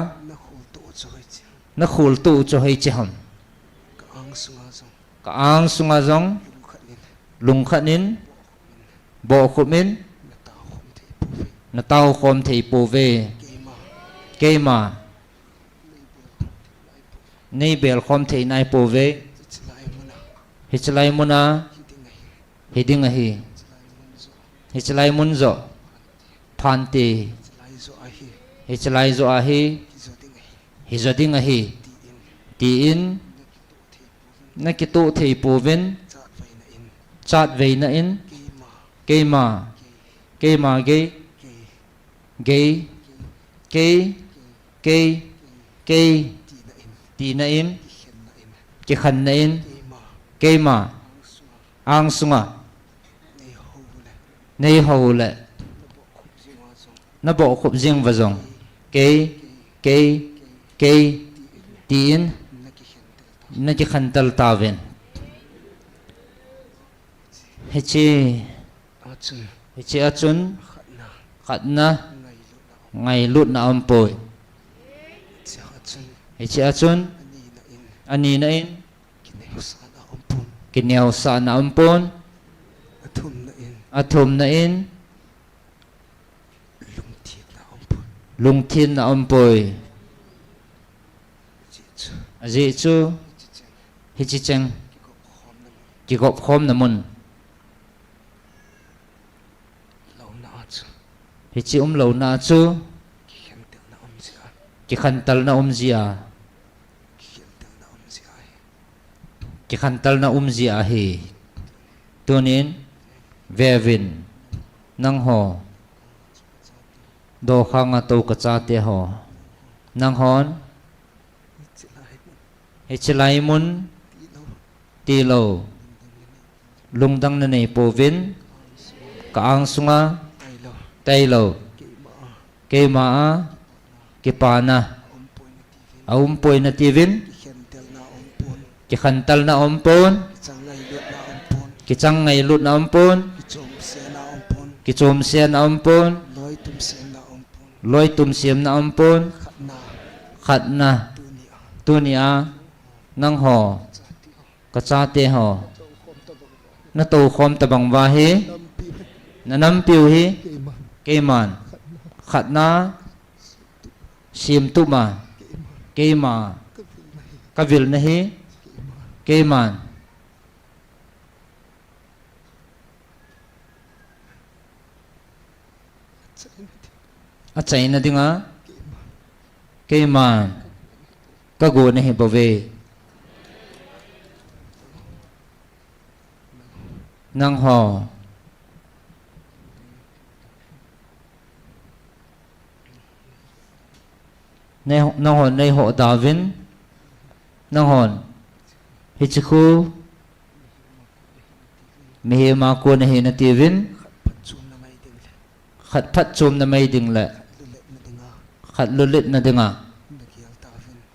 Nakholtuh u chu hoiche ham. Ka ang sunga jong. Lungkhat in. Bohkhup in. Nataokhom thei pouve. Keima. Neibelkhom thei nai pouve. Hichelai muna. Hiding ahi. Hichelai mun joh. Phante. Hichelai joh ahi. Hijo ding ahi. Tin. Nakitoh thei pouvin. Chatveina in. Keima. Keima gei. Gei. Kei. Kei. Kei. Tina in. Kikhenna in. Keima. Ang sunga. Neihou le. Nabohkhup jeng uva jong. Kei. Kei. Kei. Tin. Nakikhentel tauvin. Hiche. Hiche a chun. Khatna. Ngailutna aumpoi. Hiche a chun. Anina in. Kineosahna aumpon. Athumna in. Lungthenna aumpoi. Ajeh chu. Hiche cheng. Kigopkhomna mun. Hiche umlouna chu. Kikhentelna umjia. Kikhentelna umjia ahi. Tunin. Veuvin. Nangho. Dokhanga tou kachate ho. Nanghon. Hichelai mun. Tilou. Lungdang nanei pouvin. Ka ang sunga. Tailou. Keima a. Kipana. Aumpoi natiuvin. Kikhentelna aumpon. Kichang ngailutna aumpon. Kichomsena aumpon. Loitumsemna aumpon. Khatna. Tunia. Nangho. Kachate ho. Natoukhom tobang uva hi. Nanampiu hi. Keiman. Khatna. Semtup a. Keima. Kavilna hi. Keiman. Achaina dinga. Keiman. Kago nahi bouve. Nangho. Nanghon neiho dauvin. Nanghon. Hiche khu. Mihem a kon ahi natiuvin. Khat phatchomna mai ding le. Khat lulhitna dinga.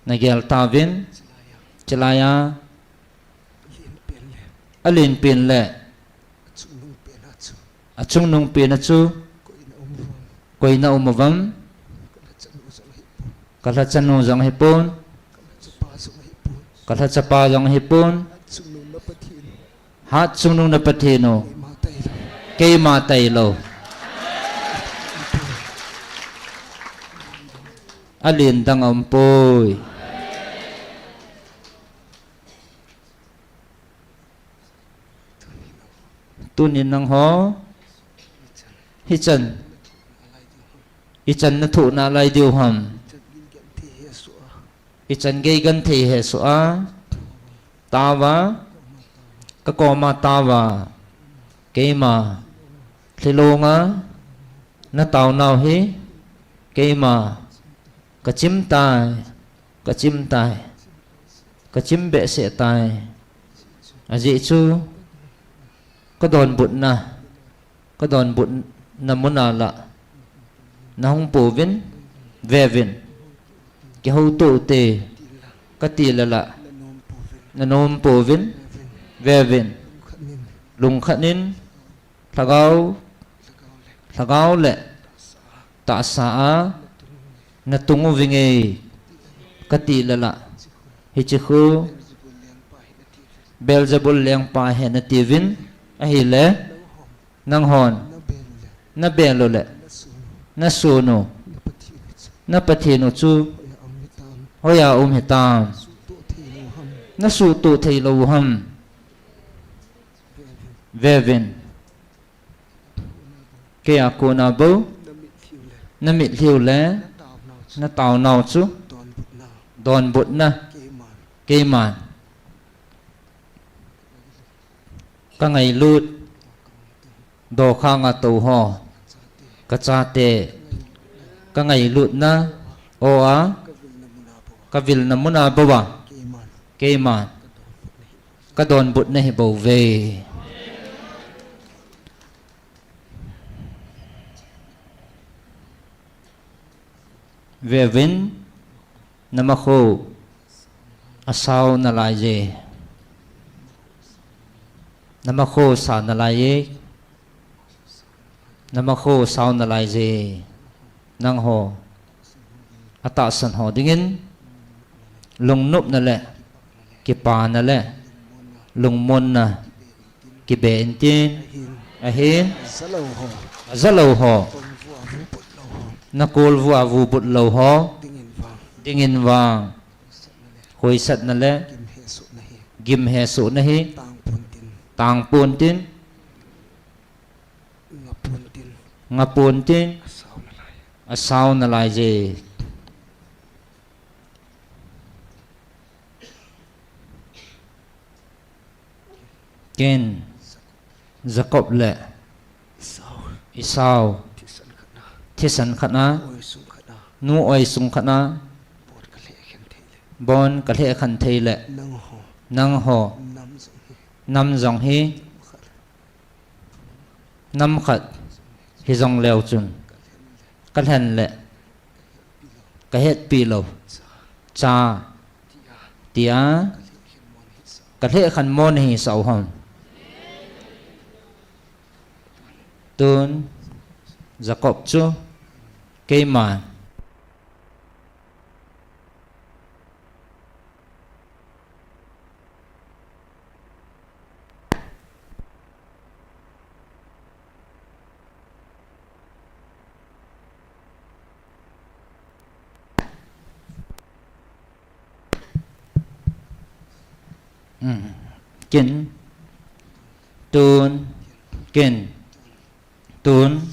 Nagel tauvin. Chulaiya. Alenpen le. Achungnungpena chu. Koi na um uvam. Kalhachanu jong ahipon. Kalhachapa jong ahipon. Hatchungnungna Pathen u. Keima tailou. Alen dang aumpoi. Tunin nangho. Hichan. Ichan nathoh nalai diu ham? Ichan gei genthei hesoh a, taova, kakoma taova, keima lhilonga nataonau hi keima kachim tai, kachim tai, kachim behseh tai. Ajeh chu kadonbutna, kadonbutna muna lah nahung pouvin, veuvin. Kihoutoh ute, kati le lah nanom pouvin, veuvin. Lungkhat in, lhagao, lhagao le tahsa a natung uvinge, kati le lah hiche khu Beelzebul lengpa ahi natiuvin, ahile nanghon nabel u le nasun u, na Pathen u chu hoiya um hitam? Nasuhtoh theilou u ham? Veuvin. Keia kona bou namitlhiu le nataonau chu donbutna, keiman kangailut dokhanga tou ho, kachate, kangailutna o a, kavilna muna bouva keiman kadonbutna hibouve. Veuvin, namakho asao nalaiye, namakho sao nalaiye, namakho sao nalaiye. Nangho atahsan ho dingin lungnopna le kipana le lungmonna kibe intin, ahin ajalou ho, nakolvua vubut lou ho dingin vang khoisatna le gimhesohna hi tangpontin, ngapon tin, asao nalaiye. Ken, Jacob le Esau thisan khatna, nu oisung khatna bon kalheh khen theile nangho nam jong hi nam khat hijongleu chun kalhen le kahetpi lou cha tia kalheh khen mo nahisah u ham? Tun Jacob chu keiman Ken, tun, ken, tun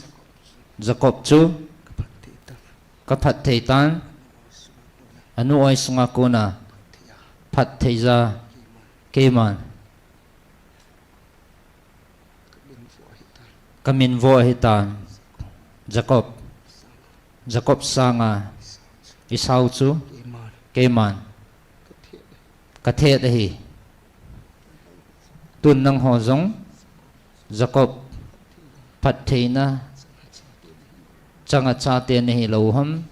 Jacob chu kaphatthei tan, anu oisunga kona phattheija keiman kaminvo ahitan. Jacob, Jacob sanga Esau chu keiman kathet ahi. Tun nangho jong Jacob phattheina changa chate nahilou ham?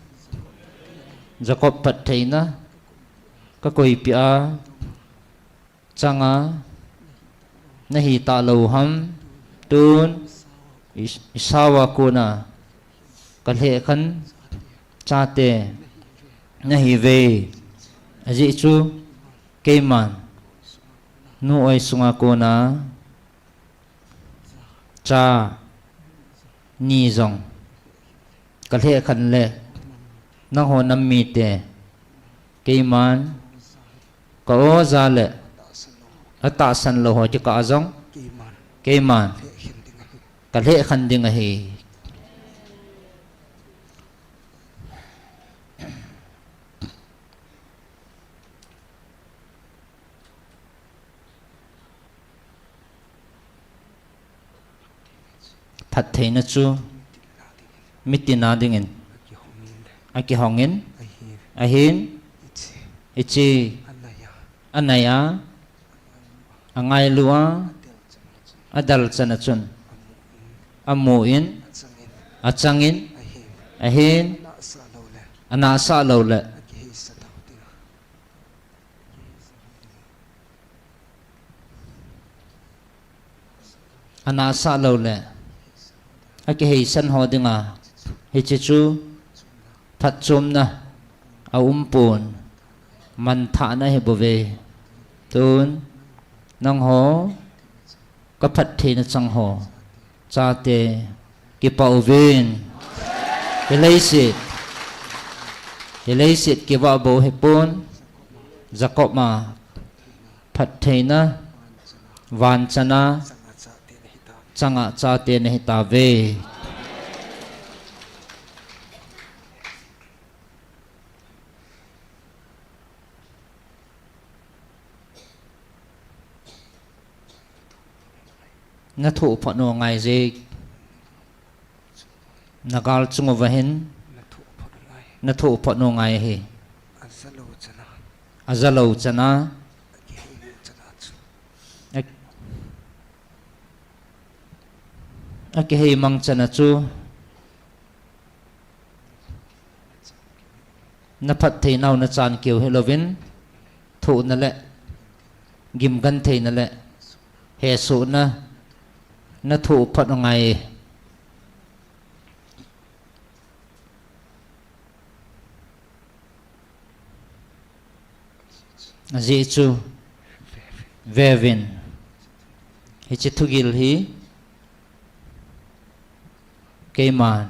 Jacob phattheina kakoipia changa nahita lou ham? Tun Esau a kona kalheh khen chate nahiuve. Ajeh chu keiman nu oisunga kona cha ni jong kalheh khen le nangho nam mite keiman ka-o ja le atahsan lou ho kikah a jong keiman kalheh khen ding ahi. phattheina chu mitin a dingin akihongin, ahin, hiche anai a, angailu a, adel chan a chun amun, achangin, ahin, anahsah lou le, anahsah lou le, akiheisan ho dinga hiche chu phatchomna aumpon, manthahna ahibouve. Tun nangho kaphattheina chang ho chate kipah uvin. Hileiset, hileiset kivah bou hipon, Jacob a phattheina vanchana changa chate nahitauve. Nathoh phot u angaije. Nagal chung uva hin nathoh phot u angai ahi. Ajalou chana, a, akihei mang chana chu naphattheinau nachan keu hilouvin, thohna le gimgentheina le hesohna nathoh phot u angai. Ajeh chu veuvin, hiche thugil hi keiman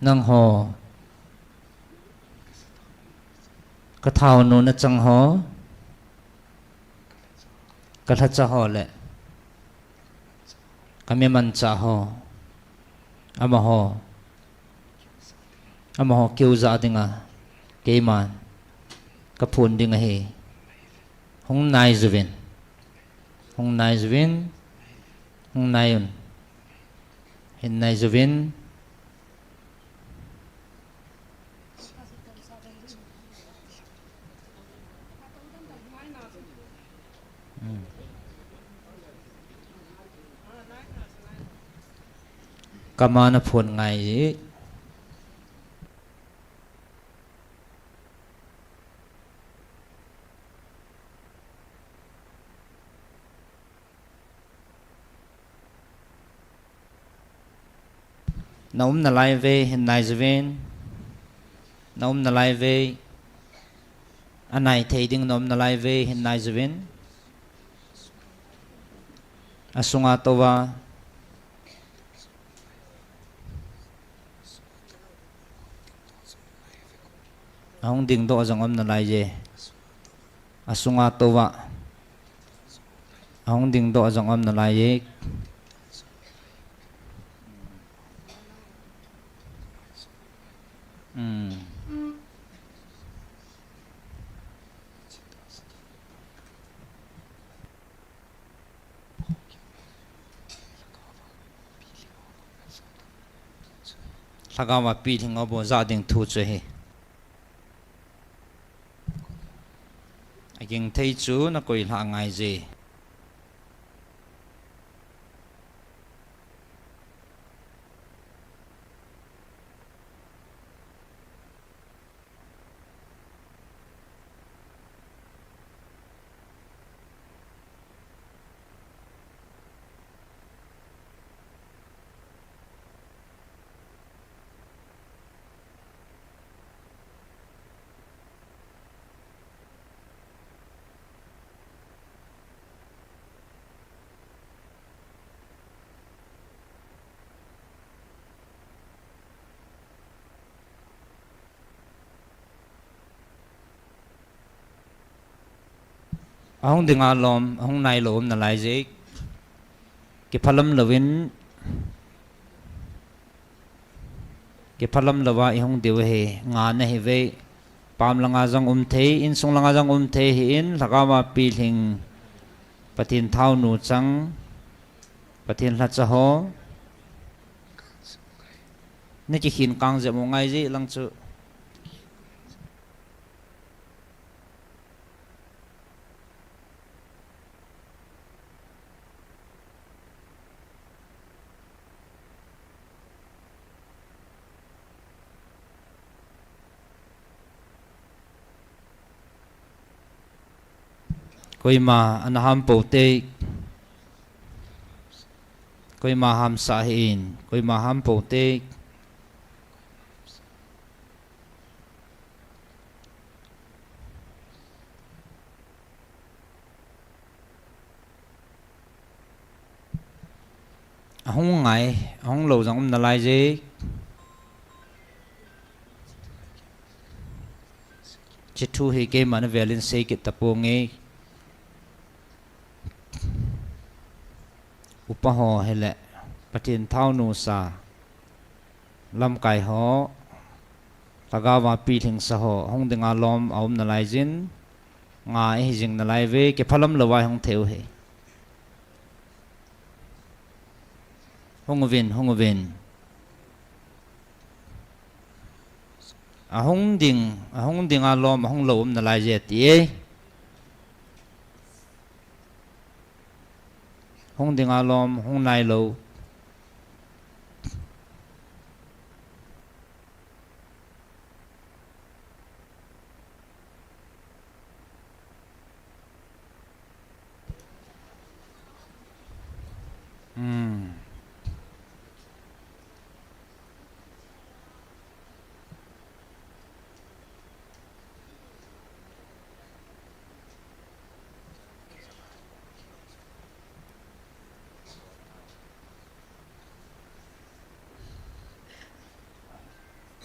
nangho kathaonu nachang ho, kalhacha ho le kamimanchah ho, amaho, amaho keu jah dinga keiman kaphon ding ahi. Hung naiuvin, hung naiuvin, hung naiuvin, hin naiuvin. Kama naphon ngai. Naum nalai vei hin naiuvin. Naum nalai vei, anai thei ding naum nalai vei hin naiuvin. Asunga touva ahung dingdoh jong um nalaiye. Asunga touva ahung dingdoh jong um nalaiye. Lhagaova pilhing u bou jah ding thu chu ahi. Aging thei chu nakoi lhah ngai je. Ahung dinga lom, ahung nailou um nalai je. Kiphalam louvin, kiphalam louva ihung diu hi, nga nahi ve. Pam langa jong um thei, insung langa jong um thei hi in, lhagaova pilhing Pathen thaonu chang, Pathen lhacha ho. Ni kikhin kang jep u ngai ji lang chu. Koima ana ham pou te, koima hamsa hih in, koima ham pou te. Ahung ngai, ahung lou jong um nalai je. Hiche thu hi keima na velin sei kit tapong e. Upa ho hile, Pathen thaonu sa, lamkai ho, lhagao a pilhingsa ho, hung dinga lom aum nalai jin, nga ihi jing nalai ve, kiphalam lou a hung thei u hi. Hung uvin, hung uvin. Ahung ding, ahung dinga lom, ahung lou um nalai je ti e. Hung dinga lom, hung nailou. Hmm.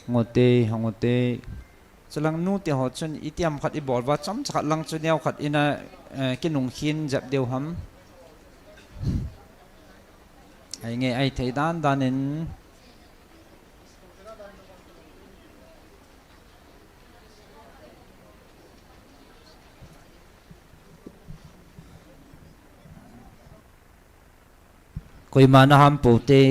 Ngote, ngote. Chulang nute ho chun itiham khat ibol uva, chomcha khat lang chu neo khat ina, eh, kinung khin jep diu ham. Ai nge ai thei dan dan in. Koima na ham pou te.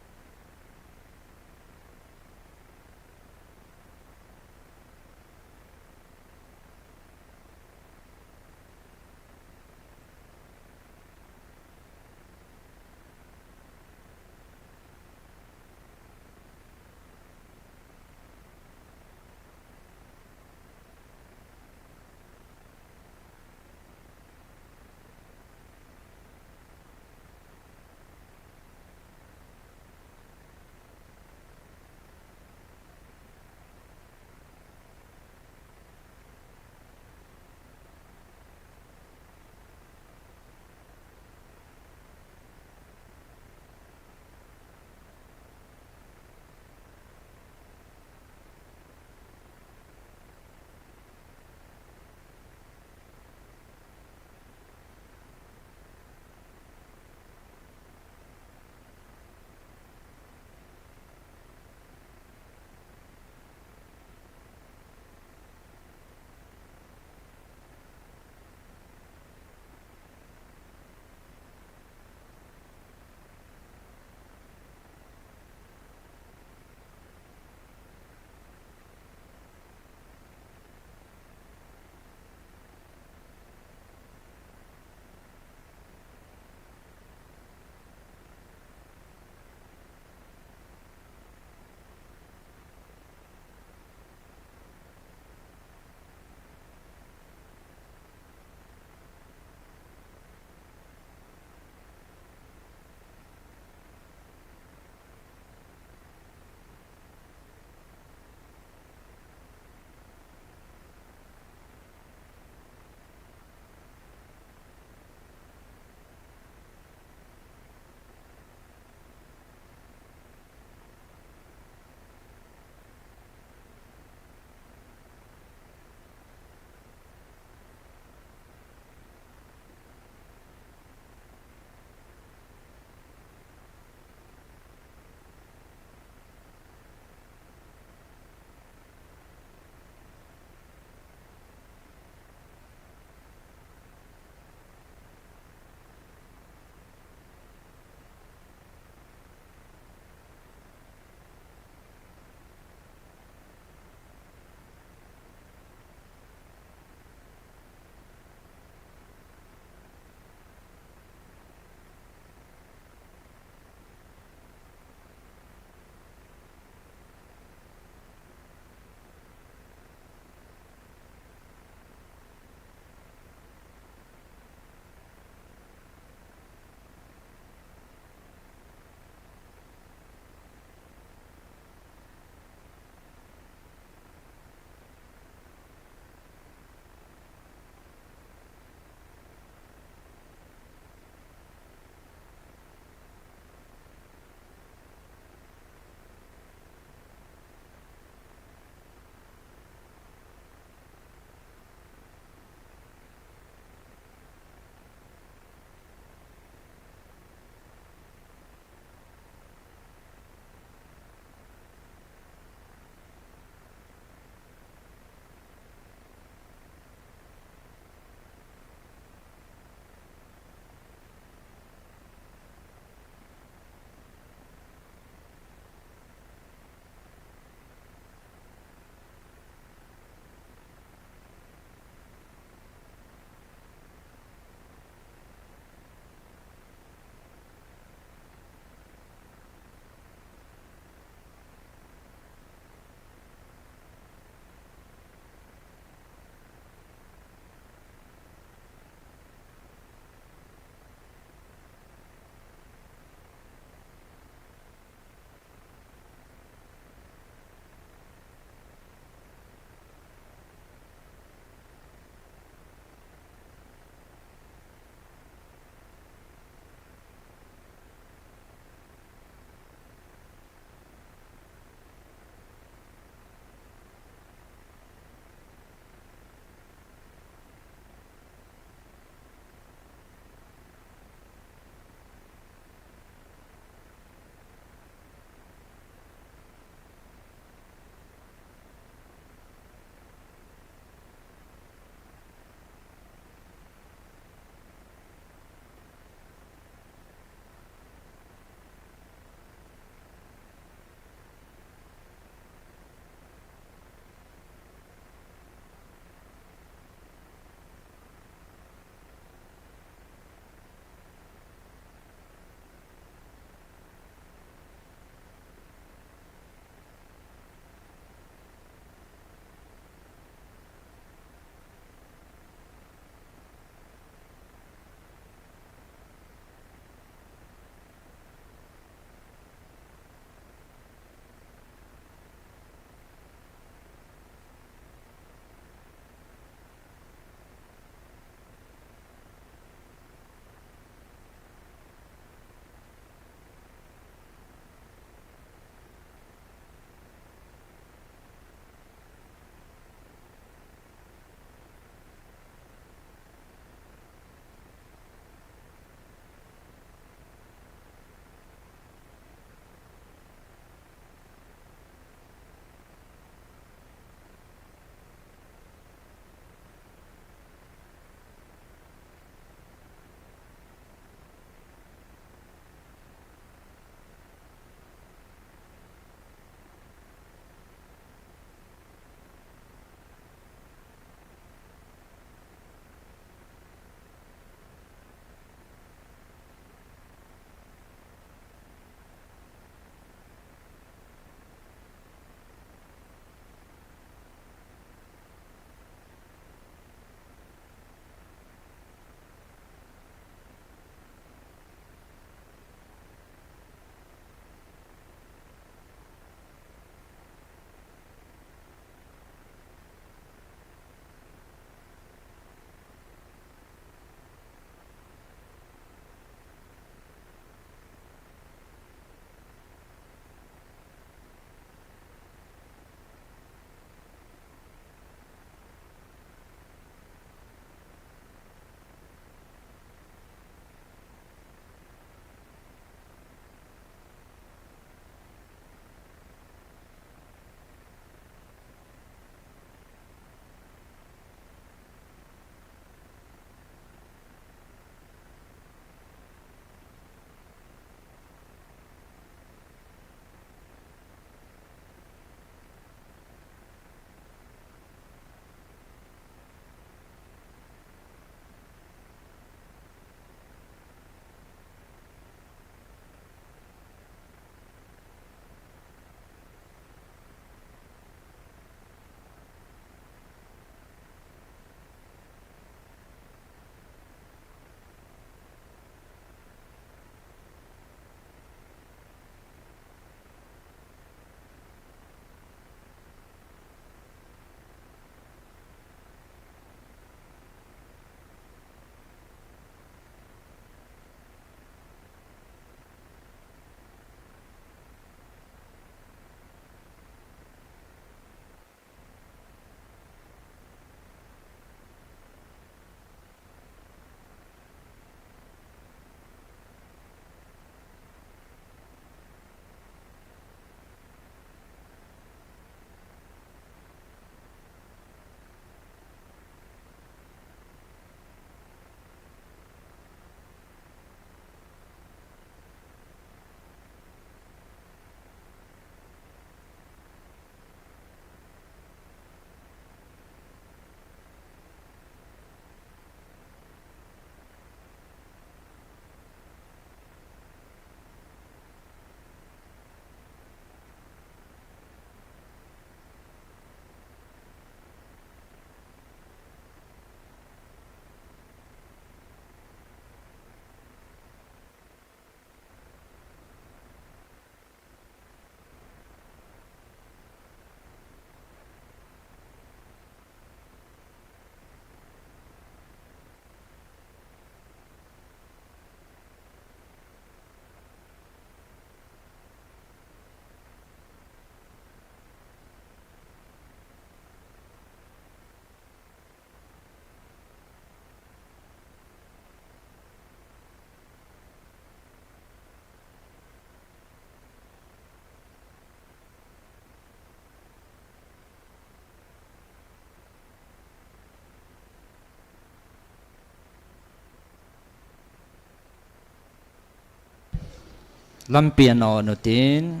Lampi ana on utin,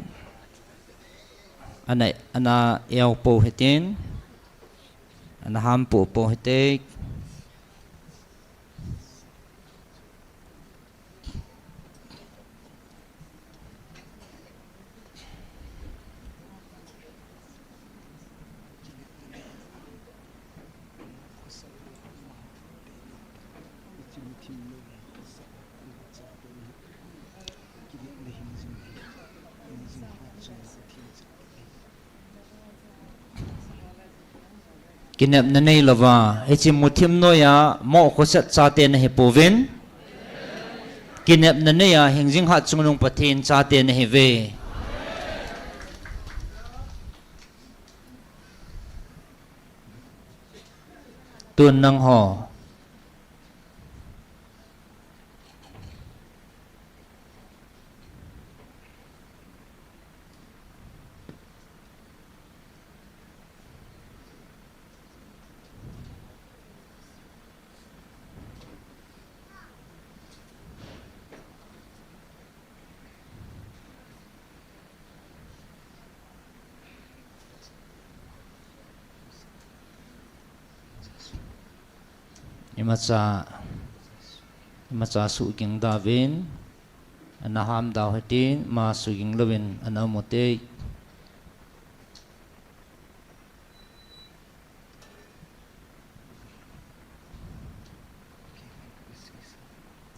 ana, ana eo po hitin, ana ham po po hite. Kinepna neilouva, hiche muthim noiya moh khoset chate nahipouvin. Kinepna neiya hingjing hatchungnung Pathen chate nahiuve. Tun nangho. Imacha, imacha suhging dauvin, ana ham dau hitin, ima suhging louvin ana um ute.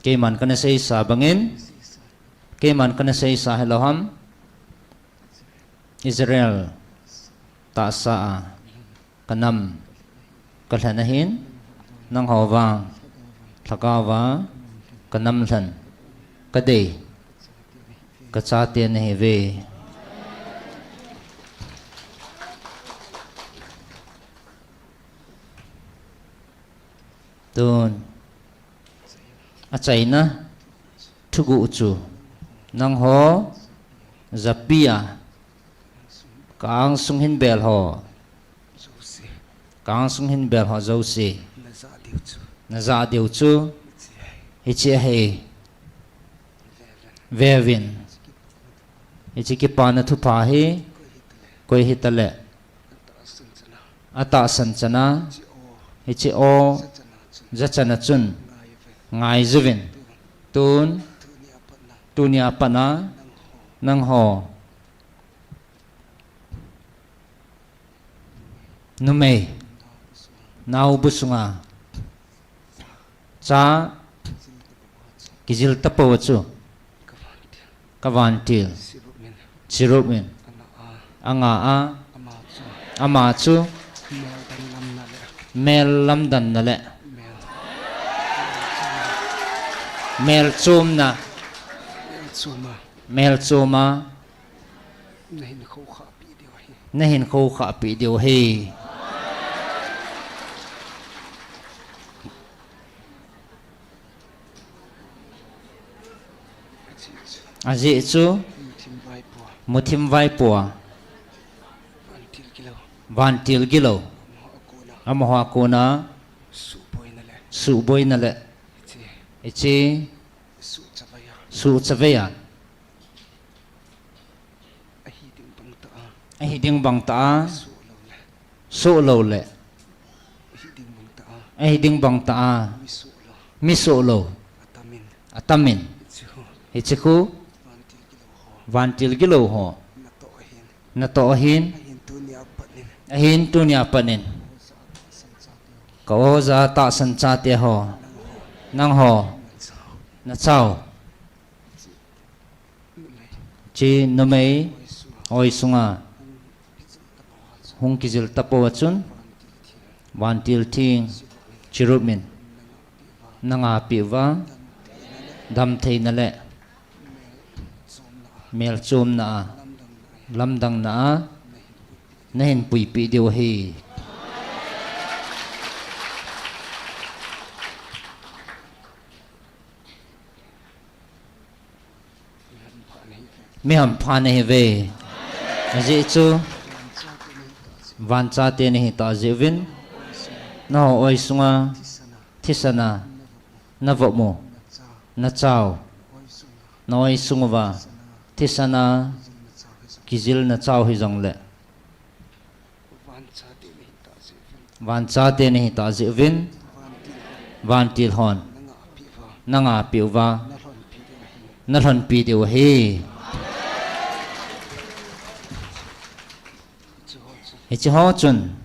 Keiman kana seisa bangin, keiman kana seisa hilou ham. Israel tahsa a kanam kalhen ahin, nangho vang lhagaova kanam lhen kadei kachate nahiuve. Tun, achaina thuguh chu nangho japi a ka angsung hin bel ho, ka angsung hin bel ho jouse najah diu chu hiche ahi. Veuvin, hiche kipana thupha hi koi hitale atahsan chana, hiche o jachana chun ngaijuvin. Tun, tunia patna nangho numei naobu sunga cha kijil tapou chu kavantil Cherubim anga a, ama chu mel lamdanna le melchomna, melchoma nahin khoukhahpeh diu ahi. Ajeh chu muthim vaipoa vantil gilou, amaho a kona suhboina le hiche suhchaveiya ahi ding bangtah a soh lou le ahi ding bangtah a mi soh lou atamin, hiche khu vantil gilou ho natoh ahin, ahin tunia patnin ka oja tahsan chate ho, nangho nachao, hiche numei oi sunga hung kijil tapou a chun vantil theng Cherubim nangapeh uva damtheina le melchomna a, lamdanna a nahin puipeh diu ahi. Mi hampha nahiuve. Ajeh chu vanchate nahitah jeh uvin, nangho oi sunga thisana navop u nachao, na oi sung uva Thisan a kijilna chau hijongle, vanchate nahi tah jeh uvin, vantil hon nangah peh uva, nalhonpi diu ahi. Hiche ho chun,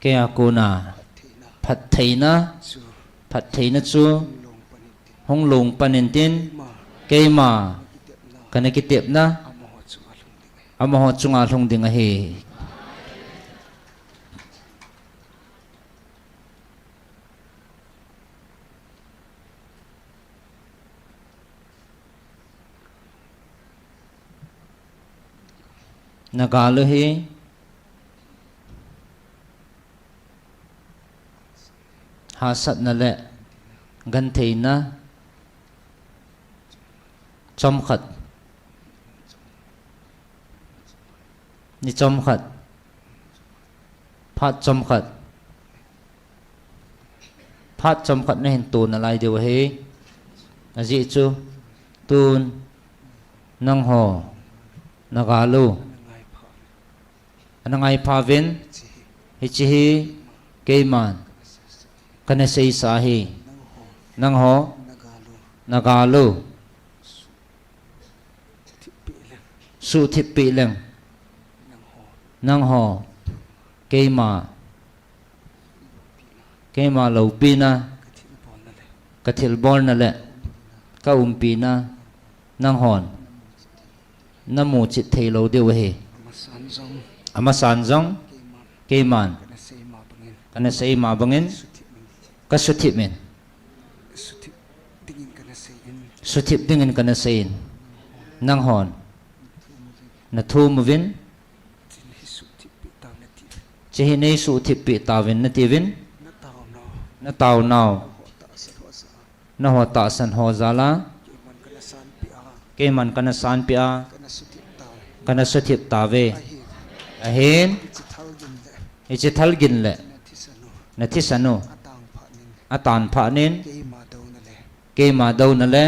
keia kona phattheina, phattheina chu hung longpan intin, keima kana kitepna amaho chunga lhung ding ahi. Nagal u hi hahsatna le gentheina chomkhat, ni chomkhat, phat chomkhat, phat chomkhat nahin to nalai diu ahi. Ajeh chu tun nangho nagal u ana ngaipha uvin, hiche hi keiman kana seisa ahi. Nangho nagal u suhthip peh leng, nangho keima, keima loupina, kathilbolna le kaumpina, nanghon namuchit theilou diu ahi. Amasan jong keiman kana sei ma bangin kasuthip in, suthip dingin kana seiyin, nanghon nathum uvin, hiche hi neisuhthip peh tauvin natiuvin, nataonau, naho tahsan ho jal a keiman kana sanpeh a, kana suthip tauve. Ahin, hiche thalgin le nathisan u atan phatnin, keima douna le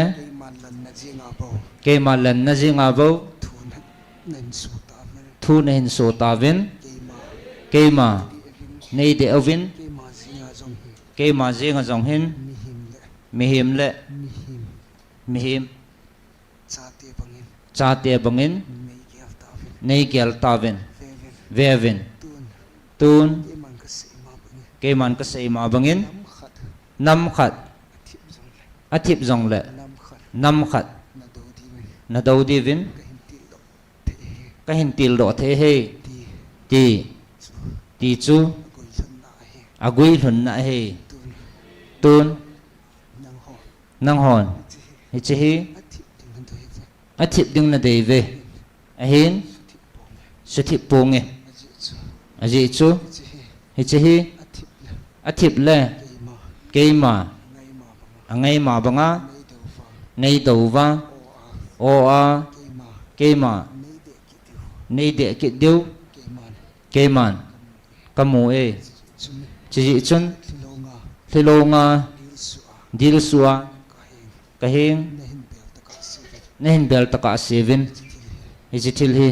keima lenna jenga bou thu nahin so tauvin, keima neideh uvin, keima jenga jong hin mihem le mihem chate bangin neigel tauvin, veuvin. Tun keiman kasei ma bangin, nam khat athip jongle nam khat nadou diuvin kahin tildoh thei ahi, ti, ti chu aguilhunna ahi. Tun nanghon hiche hi athip ding nadeiuve. Ahin, suthip ponge. Ajeh chu hiche hi athip le keima angaima banga neidouva, o a keima neideh kit diu keiman kamu e. Chujeh chun lhilonga dilsuh a kaheng nahin bel tokah seuvin, hiche thil hi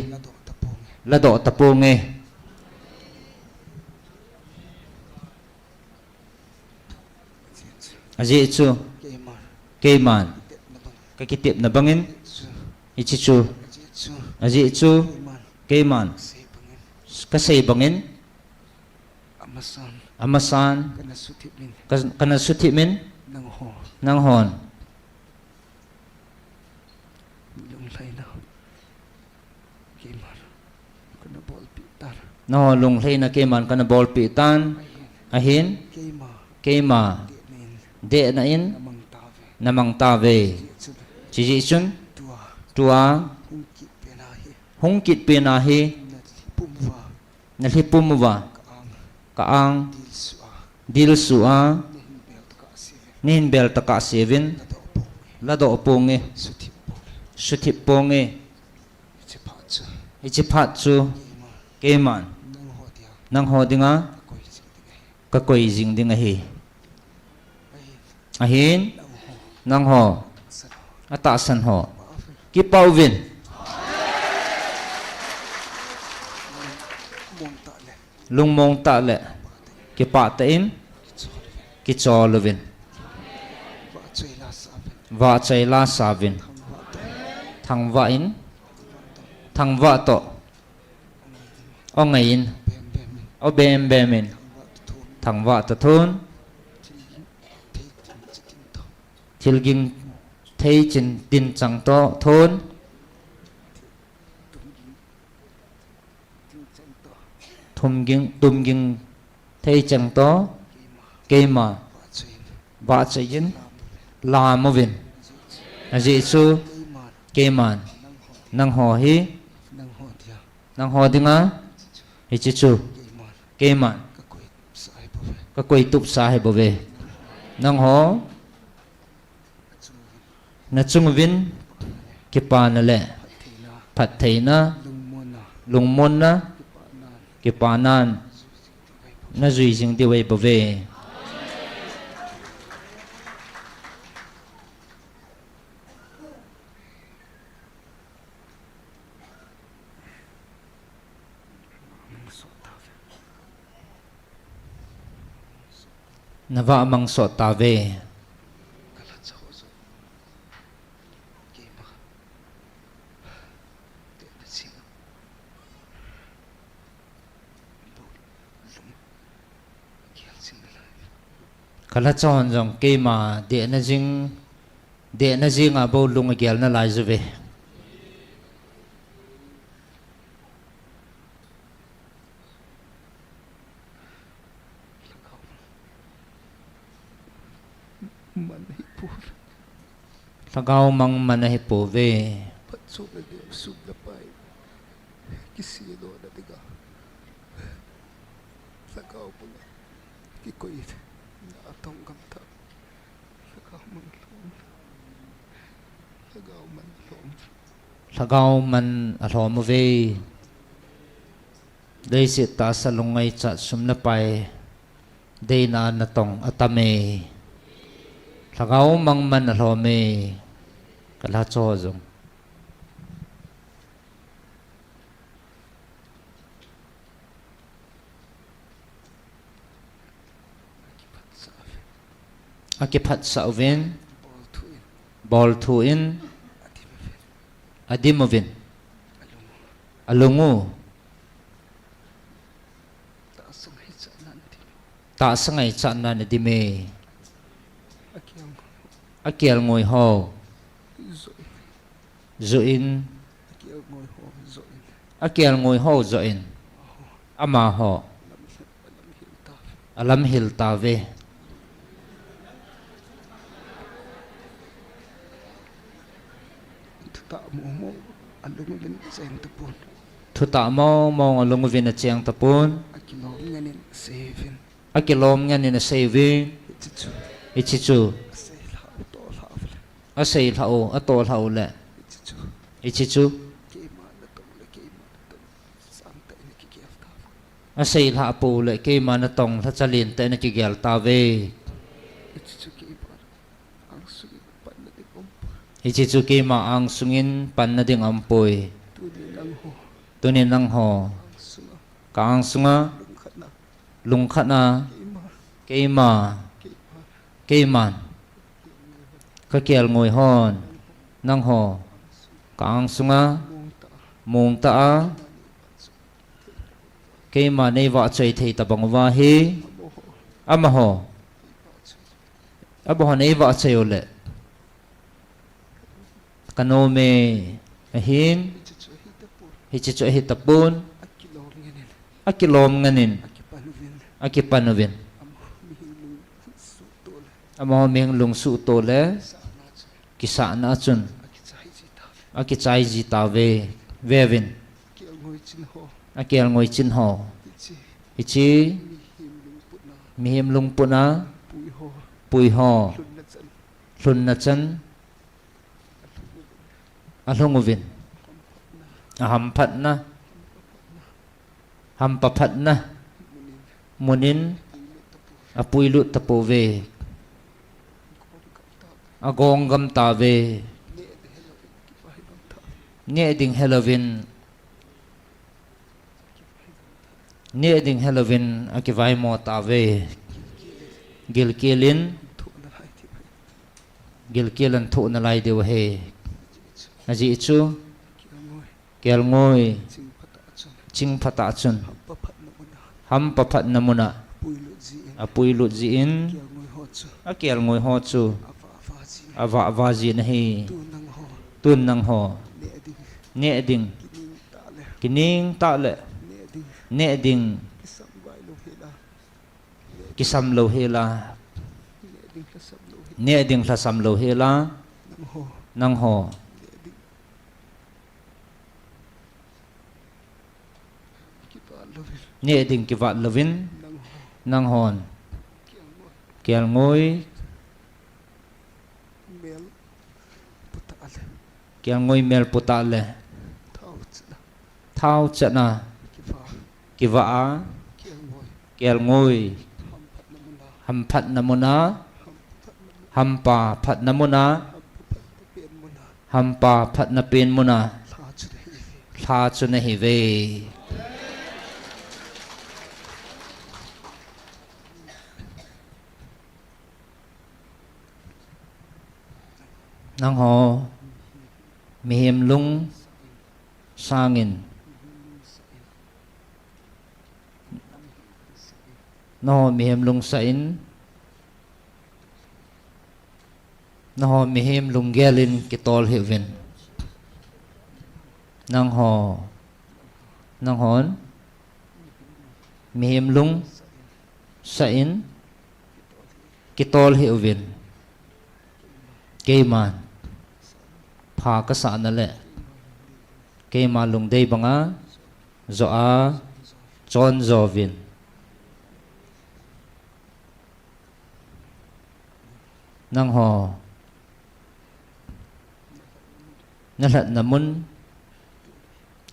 ladoh taponge. Ajeh chu keiman kakitepna bangin, hiche chu, ajeh chu keiman kasei bangin, amasan kana suthip in, nanghon nangho lunglhaina keiman kana bolpeh tan, ahin keima dehna in namang tauve. Chujeh chun tua hung kit pena hi nalhi pum uva ka-ang dilsuh a nahin bel tokah seuvin, ladoh ponge, suthip ponge. Hiche phat chu keiman nangho dinga kakoi jing ding ahi. Ahin, nangho Atahsan ho. Kipah uvin. Lungmong tah le. Kipah tah in. Kichol uvin. Vahchoi la sa uvin. Thangvah in. Thangvah toh. Ongei in. Obem bem in. Thangvah toh thun. Thilging thei chin tin chang toh thun. Thumging, tumging thei chang toh. Keima. Vahchoi in. Lam uvin. Ajeh chu. Keiman. Nangho hi. Nangho dinga. Hiche chu. Keiman. Kakoi tupsa hi bouve. Nangho. Nachung uvin kipana le phattheina, lungmonna, kipanan najui jing diu ahi bouve. Navah mang sot tauve. Kalhacha hon jong keima dehna jing, dehna jinga bou lung agel nalai uve. Lhagao mang man ahipouve. Phatchomna ding sum le pai kiselona dinga lhagao mang kikoina atong gam tah. Lhagao man alhom. Lhagao man alhom uve. Leiset tahsa lung ngaichat sum le pai deina natong atame. Lhagao mang man alhome. Kalhacha ho jong. Akiphatsah uvin. Bolthu in. Adim uvin. Alung u. Tahsa ngaichatnan adime. Akelngoi ho. Joh in. Akelngoi ho joh in. Amaho. Alamhil tauve. Thutah mong mong alung uvin acheng tapon. Thutah mong mong alung uvin acheng tapon. Akilom ngen in asei uvin. Akilom ngen in asei uvin. Hiche chu. Hiche chu. Asei lhah u, atoh lhah uvin. Asei lhah u, atoh lhah u le. Hiche chu. Hiche chu. Keima natong le keima natong. Sang tah in akigel tauve. Asei lhah pou le keima natong lhacha lentah in akigel tauve. Hiche chu keima angsung in panna ding aumpoi. Hiche chu keima angsung in panna ding aumpoi. Tunin nangho. Tunin nangho. Angsunga. Ka angsunga. Lungkhatna. Lungkhatna. Keima. Keima. Keiman. Kakelngoi hon. Nangho. Ka angsunga. Mong tah a. Mong tah a. Keima neivahchoi thei tabang uva hi. Amaho. Amaho neivahchoi u le. Kanome ahin. Hiche chu ahi tapon. Hiche chu ahi tapon. Akilom ngen in. Akilom ngen in. Akipan uvin. Akipan uvin. Amaho mihing lungsuh to le. Kisahna chun. Kisahna a chun. Akichai ji tauve. Akichai ji tauve. Ve uvin. Akelngoi chin ho. Akelngoi chin ho. Hiche. Hiche. Mihem lungputna. Mihem lungputna. Pui ho. Pui ho. Lhunna chan. Lhunna chan. Alhung uvin. Ahamphatna. Hampaphatna. Munin. Apuilut tapouve. Agong gam tauve. Neh ding helouvin, neh ding helouvin akivaimo tauve. Gilkel in, gilkel in thoh nalai diu ahi. Ajeh chu, kelngoi ching phat a chun, hampa phatna mun a apuilut jeh in, akelngoi ho chu avah vah jin ahi. Tun nangho neh ding, kining tah le neh ding, kisam lou hel a, neh ding lhasam lou hel a, nangho neh ding kivat louvin, nanghon kelngoi, kelngoi mel pu tah le thao chet a kivah a, kelngoi hamphatna mun a hampa phatna mun a, hampa phatna pen mun a lha chu nahiuve. Nangho mihem lung sangin, nangho mihem lungsah in, nangho mihem lunggel in kitol hih uvin. Nangho, nanghon mihem lungsah in kitol hih uvin. Keiman pha kasah na le keima lungdei banga jo a chon jo uvin. Nangho nalhatna mun,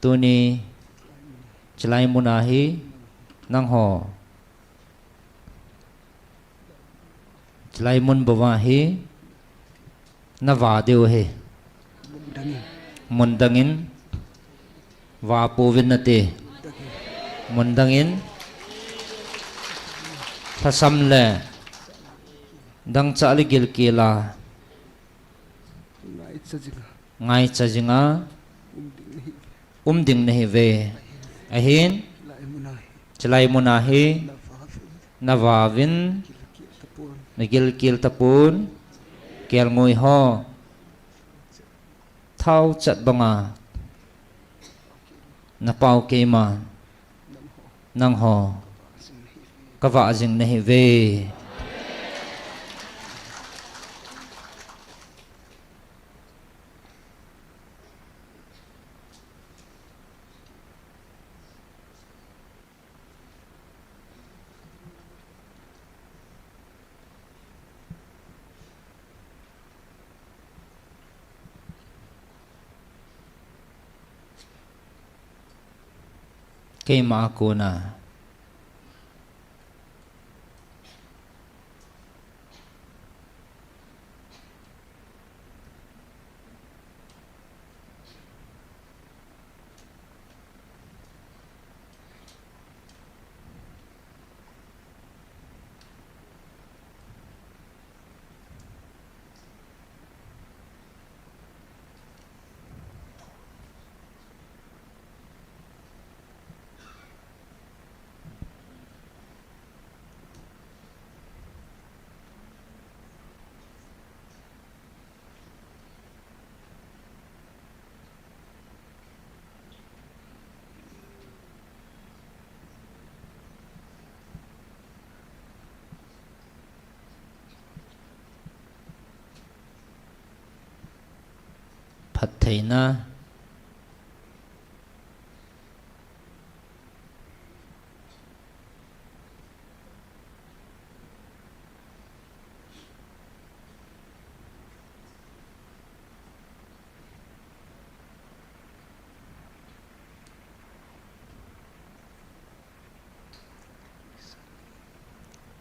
tuni chilai mun a hi nangho chilai mun bou a hi nava diu ahi. Mun dang in va pouvin nate. Mun dang in lhasam le dangchah le gilkel a ngaicha jing a um ding nahiuve. Ahin chilai mun a hi nava uvin, nagilkel tapon, kelngoi ho thao chet banga napao keima nangho kavah jing nahiuve. Keima a kona Phattheina.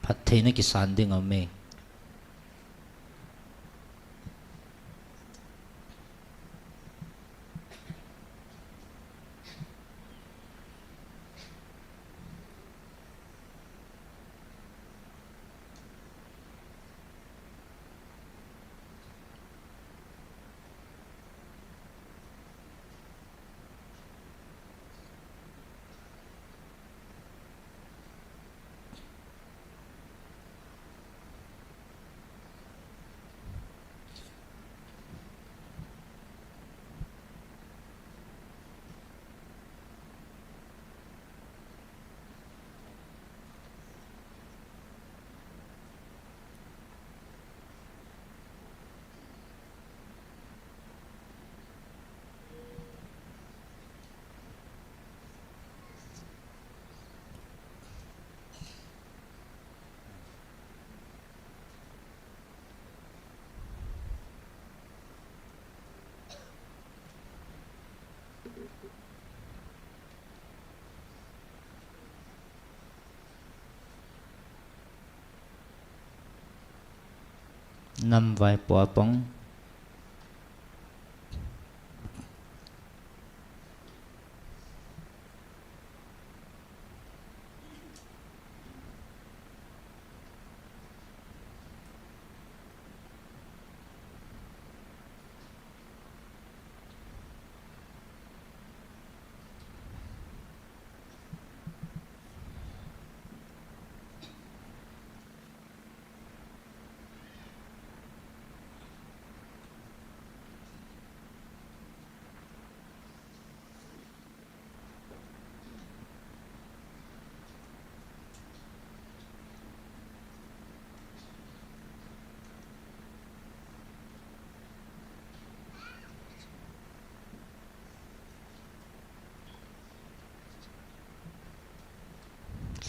Phattheina kisan ding aume. Namvai Puapong.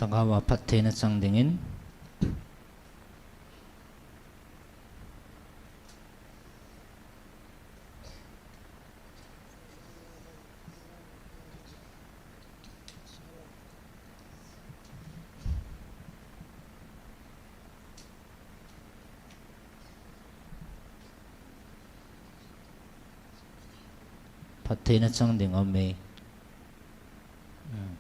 Lhagao a phattheina chang dingin. Phattheina chang ding um e. Hmm.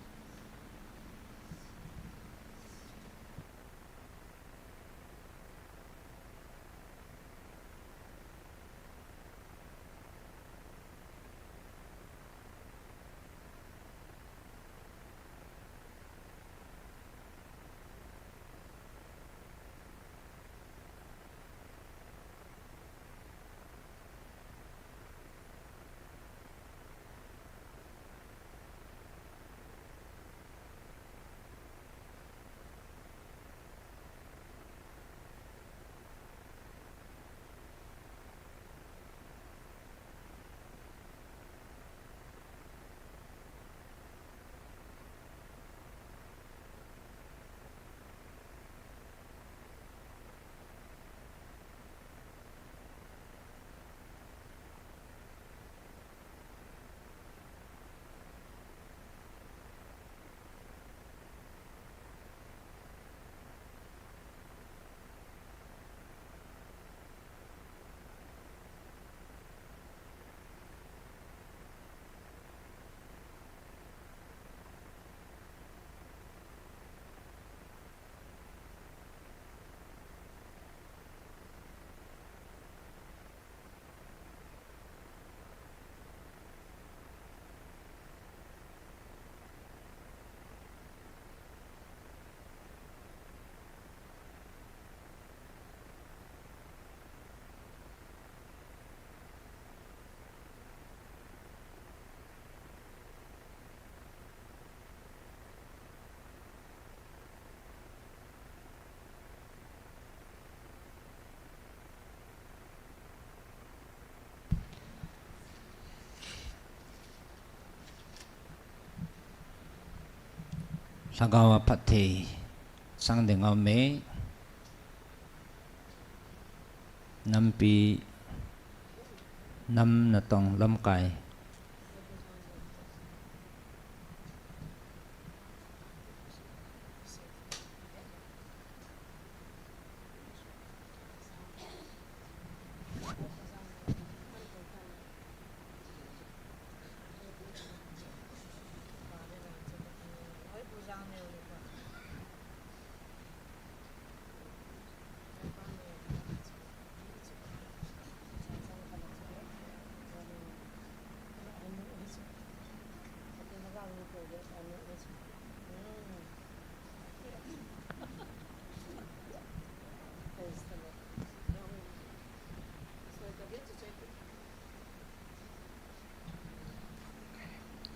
Lhagao a phatthei chang ding um e. Nampi, nam natong lamkai.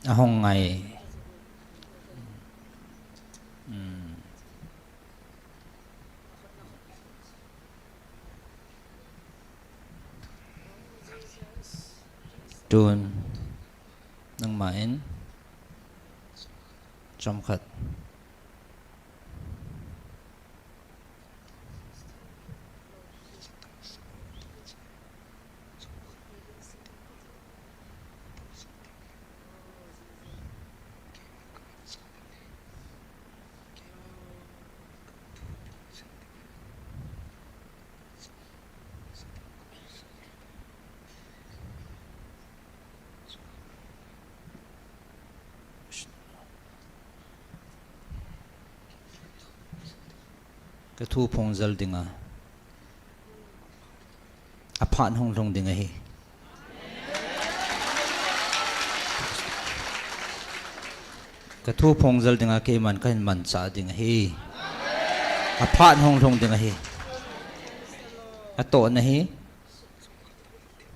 Ahung ngai. Hmm. Tun nangma in chomkhat. Ka thu phongjal dinga, aphat hung lhung ding ahi. Ka thu phongjal dinga keiman kahin manchah ding ahi. Aphat hung lhung ding ahi. Atohna hi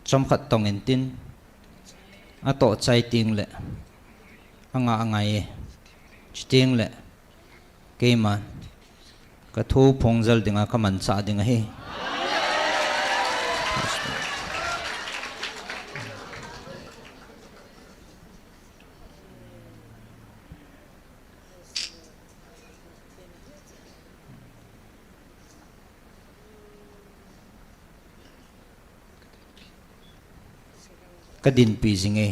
chomkhat tong intin, atoh chai tengle anga angai e. Chutengle keiman ka thu phongjal dinga ka manchah ding ahi. Ka dinpi jing e.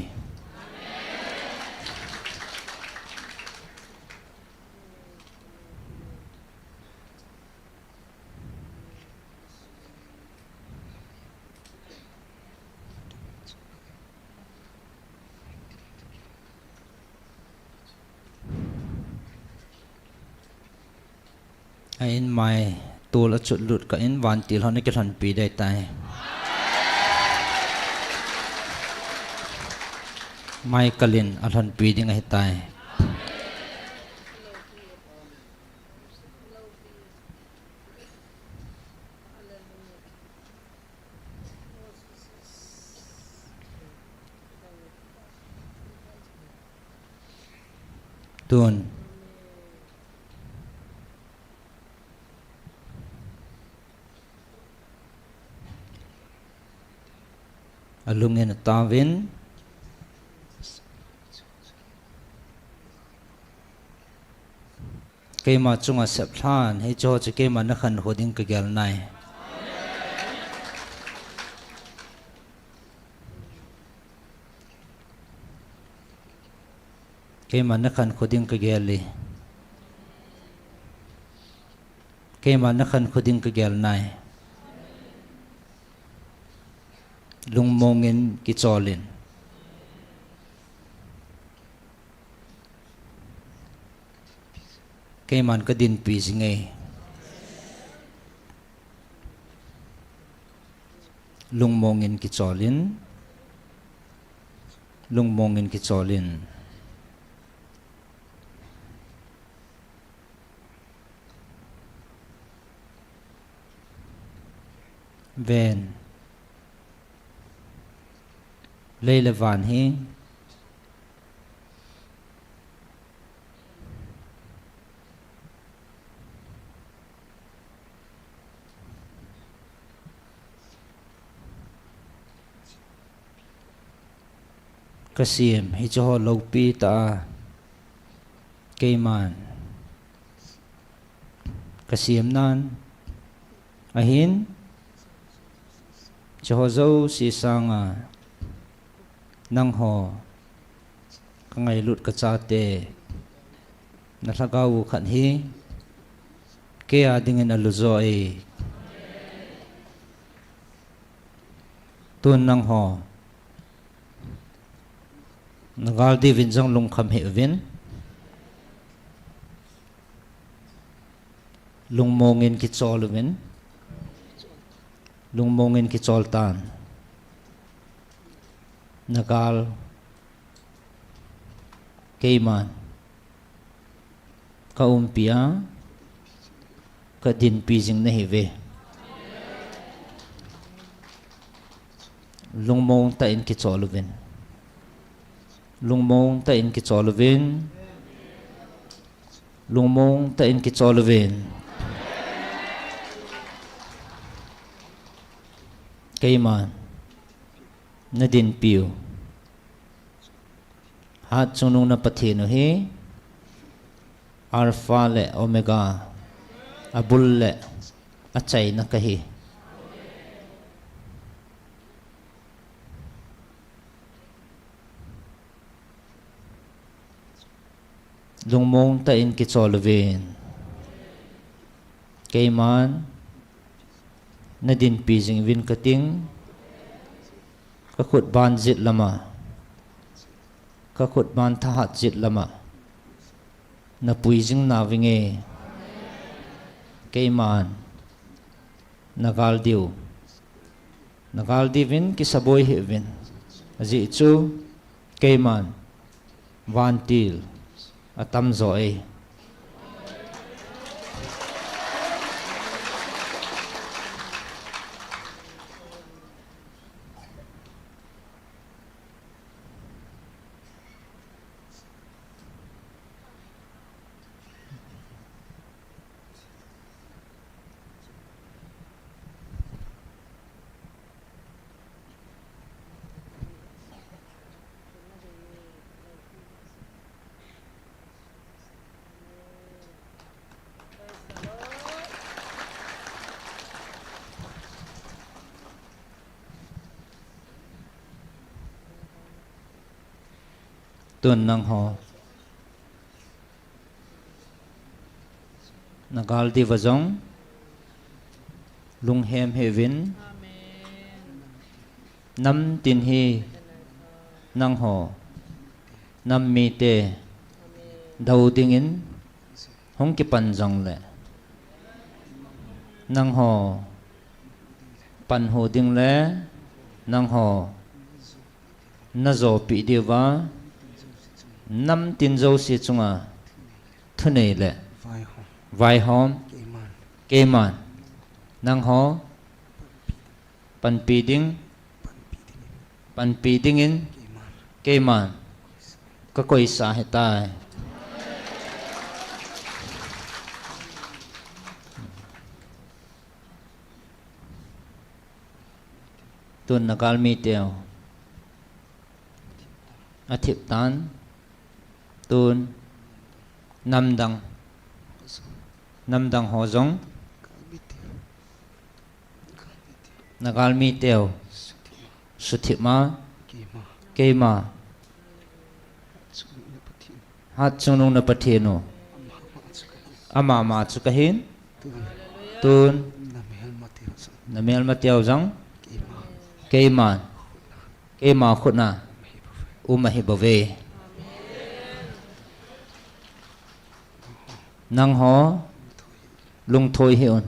A in mai tol achut lut kah in vantil hon akilhonpi ding ahitai. Mai kal in alhonpi ding ahitai. Tun alungin ataovin, keima chunga seplhan, hiche ho chu keiman nakhankho ding kagel nai. Keiman nakhankho ding kagel e. Keiman nakhankho ding kagel nai. Lungmongin kicholin, keiman ka dinpi jing e. Lungmongin kicholin, lungmongin kicholin. Ven, lei le van hi kasem, hiche ho loupi tah a keiman kasem nan ahin, hiche ho jouse sanga nangho kangailut kachate, na lhagao u khat hi keia dingin alujo e. Tun nangho nagal diuvin jong lungkham hih uvin. Lungmongin kichol uvin. Lungmongin kichol tan. Nagal keiman kaumpi a, kadinpi jing nahiuve. Lungmong tah in kichol uvin. Lungmong tah in kichol uvin. Lungmong tah in kichol uvin. Keiman nadinpiu Hatchungnung na Pathen u hi Alpha le Omega, abul le achaina kahi. Lungmong tah in kichol uvin. Keiman nadinpi jing uvin kating, kakhut ban jet lama, kakhut ban thahat jet lama napui jing nauvinge. Keiman nagal diu, nagal diuvin kisaboi hih uvin. Ajeh chu keiman vantil atamjo e. Tun nangho nagal diuva jong lunghem hih uvin. Namtin hi nangho nam mite dou dingin hung kipan jongle, nangho panhu ding le nangho najopeh diuva namtin jouse chunga thunei le vaihom keiman nangho panpi ding, panpi dingin keiman kakoisa ahitai. Tun nagal miteu athip tan. Tun namdang, namdang ho jong nagal miteu suthip ma, keima Hatchungnung na Pathen u, amama chu kahin. Tun namelmateu jong keiman, keima khutna um ahibouve. Nangho lungthoi hih un,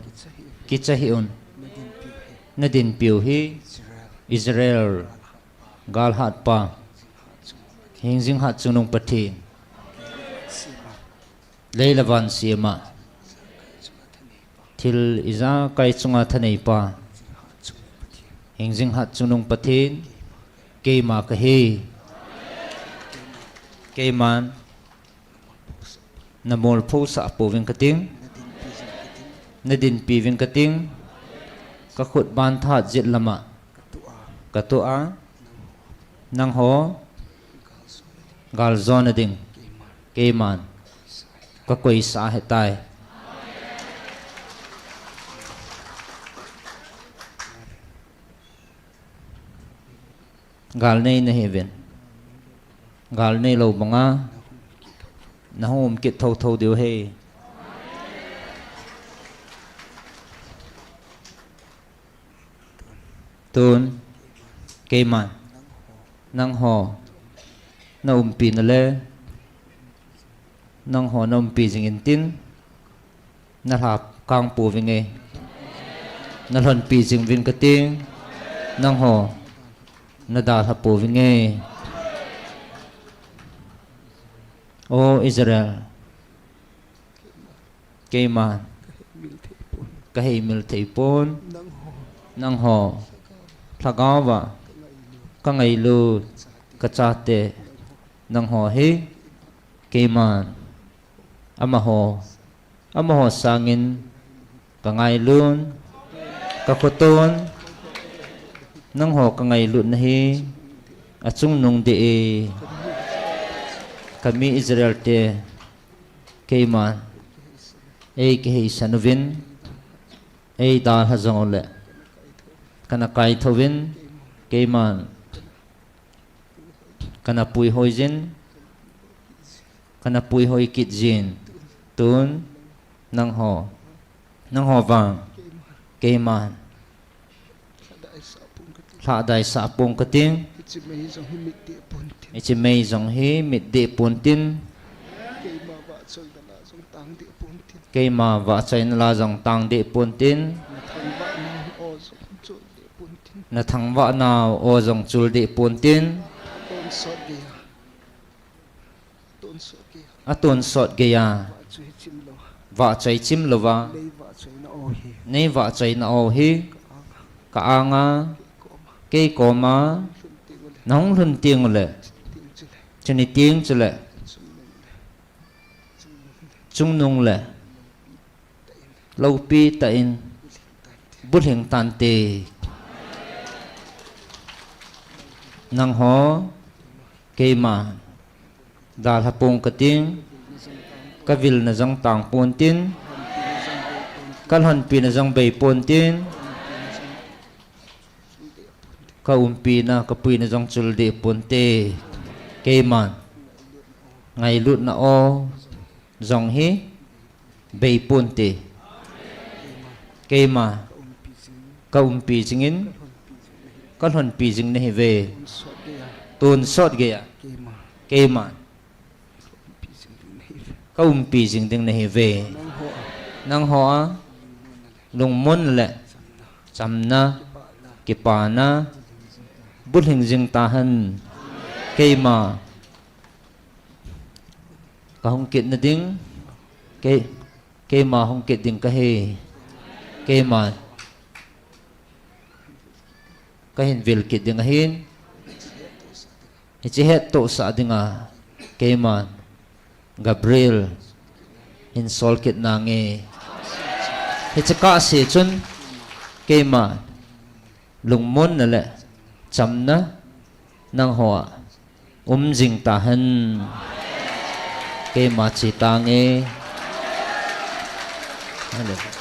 kicha hih un. Nadinpiu hi Israel galhatpa, hingjing hatchungnung Pathen, lei le van sema, thil ijakai chunga thaneipa, hingjing hatchungnung Pathen, keima kahi. Keiman namolphosah pouving kating, nadinpiuving kating. Kakhut banthat jet lama katoh a, nangho galjona ding keiman kakoisa ahitai. Gal nei nahiuvin, gal neilou banga nahung um kit thouthou diu ahi. Tun keiman nangho naumpina le nangho naumpi jing intin, nalhakang pouvinge, nalhonpi jinguvin kating, nangho nadalha pouvinge. O Israel, keiman kaheimil theipon, nangho lhagaova kangailut kachate, nangho hi keiman amaho, amaho sangin kangailun, kakhoton, nangho kangailutna hi achungnung deh e. Kami Israel te keiman eikiheisan uvin, eidalha jongle kana kaithouvin, keiman kana puihoijin, kana puihoi kitjin. Tun nangho, nangho vang keiman lhadaisah pong kating. Hiche mei jong hi mit deh pontin, Keima vahchoina la jong tang deh pontin. Nathangvah nau o jong chul deh pontin. Atonsot geiya vahchoi chim louva nei vahchoina o hi ka anga, kei koma nahung lhun teng uleh, chuni teng chuleh chungnung le loupi tah in bulhing tante. Nangho keima dalha pong kating, kavilna jong tang pontin, kalhonpina jong bei pontin, kaumpina kapuina jong chul deh ponte. Keiman ngailutna o jong hi bei ponte. Keima kaumpi jingin kalhonpi jing nahiuve. Tonsot geiya keiman kaumpi jing ding nahiuve. Nangho a lungmonna le chamna, kipana bulhing jing tahen. Keima kahung kitna ding, kei, keima hung kit ding kahi. Keima kahin vil kit ding ahin, hiche hettohsah dinga keiman Gabriel hin sol kit nange. Hiche kahse chun keima lungmonna le chamna nangho a um jing tahen. Keima che tange. Hallelujah.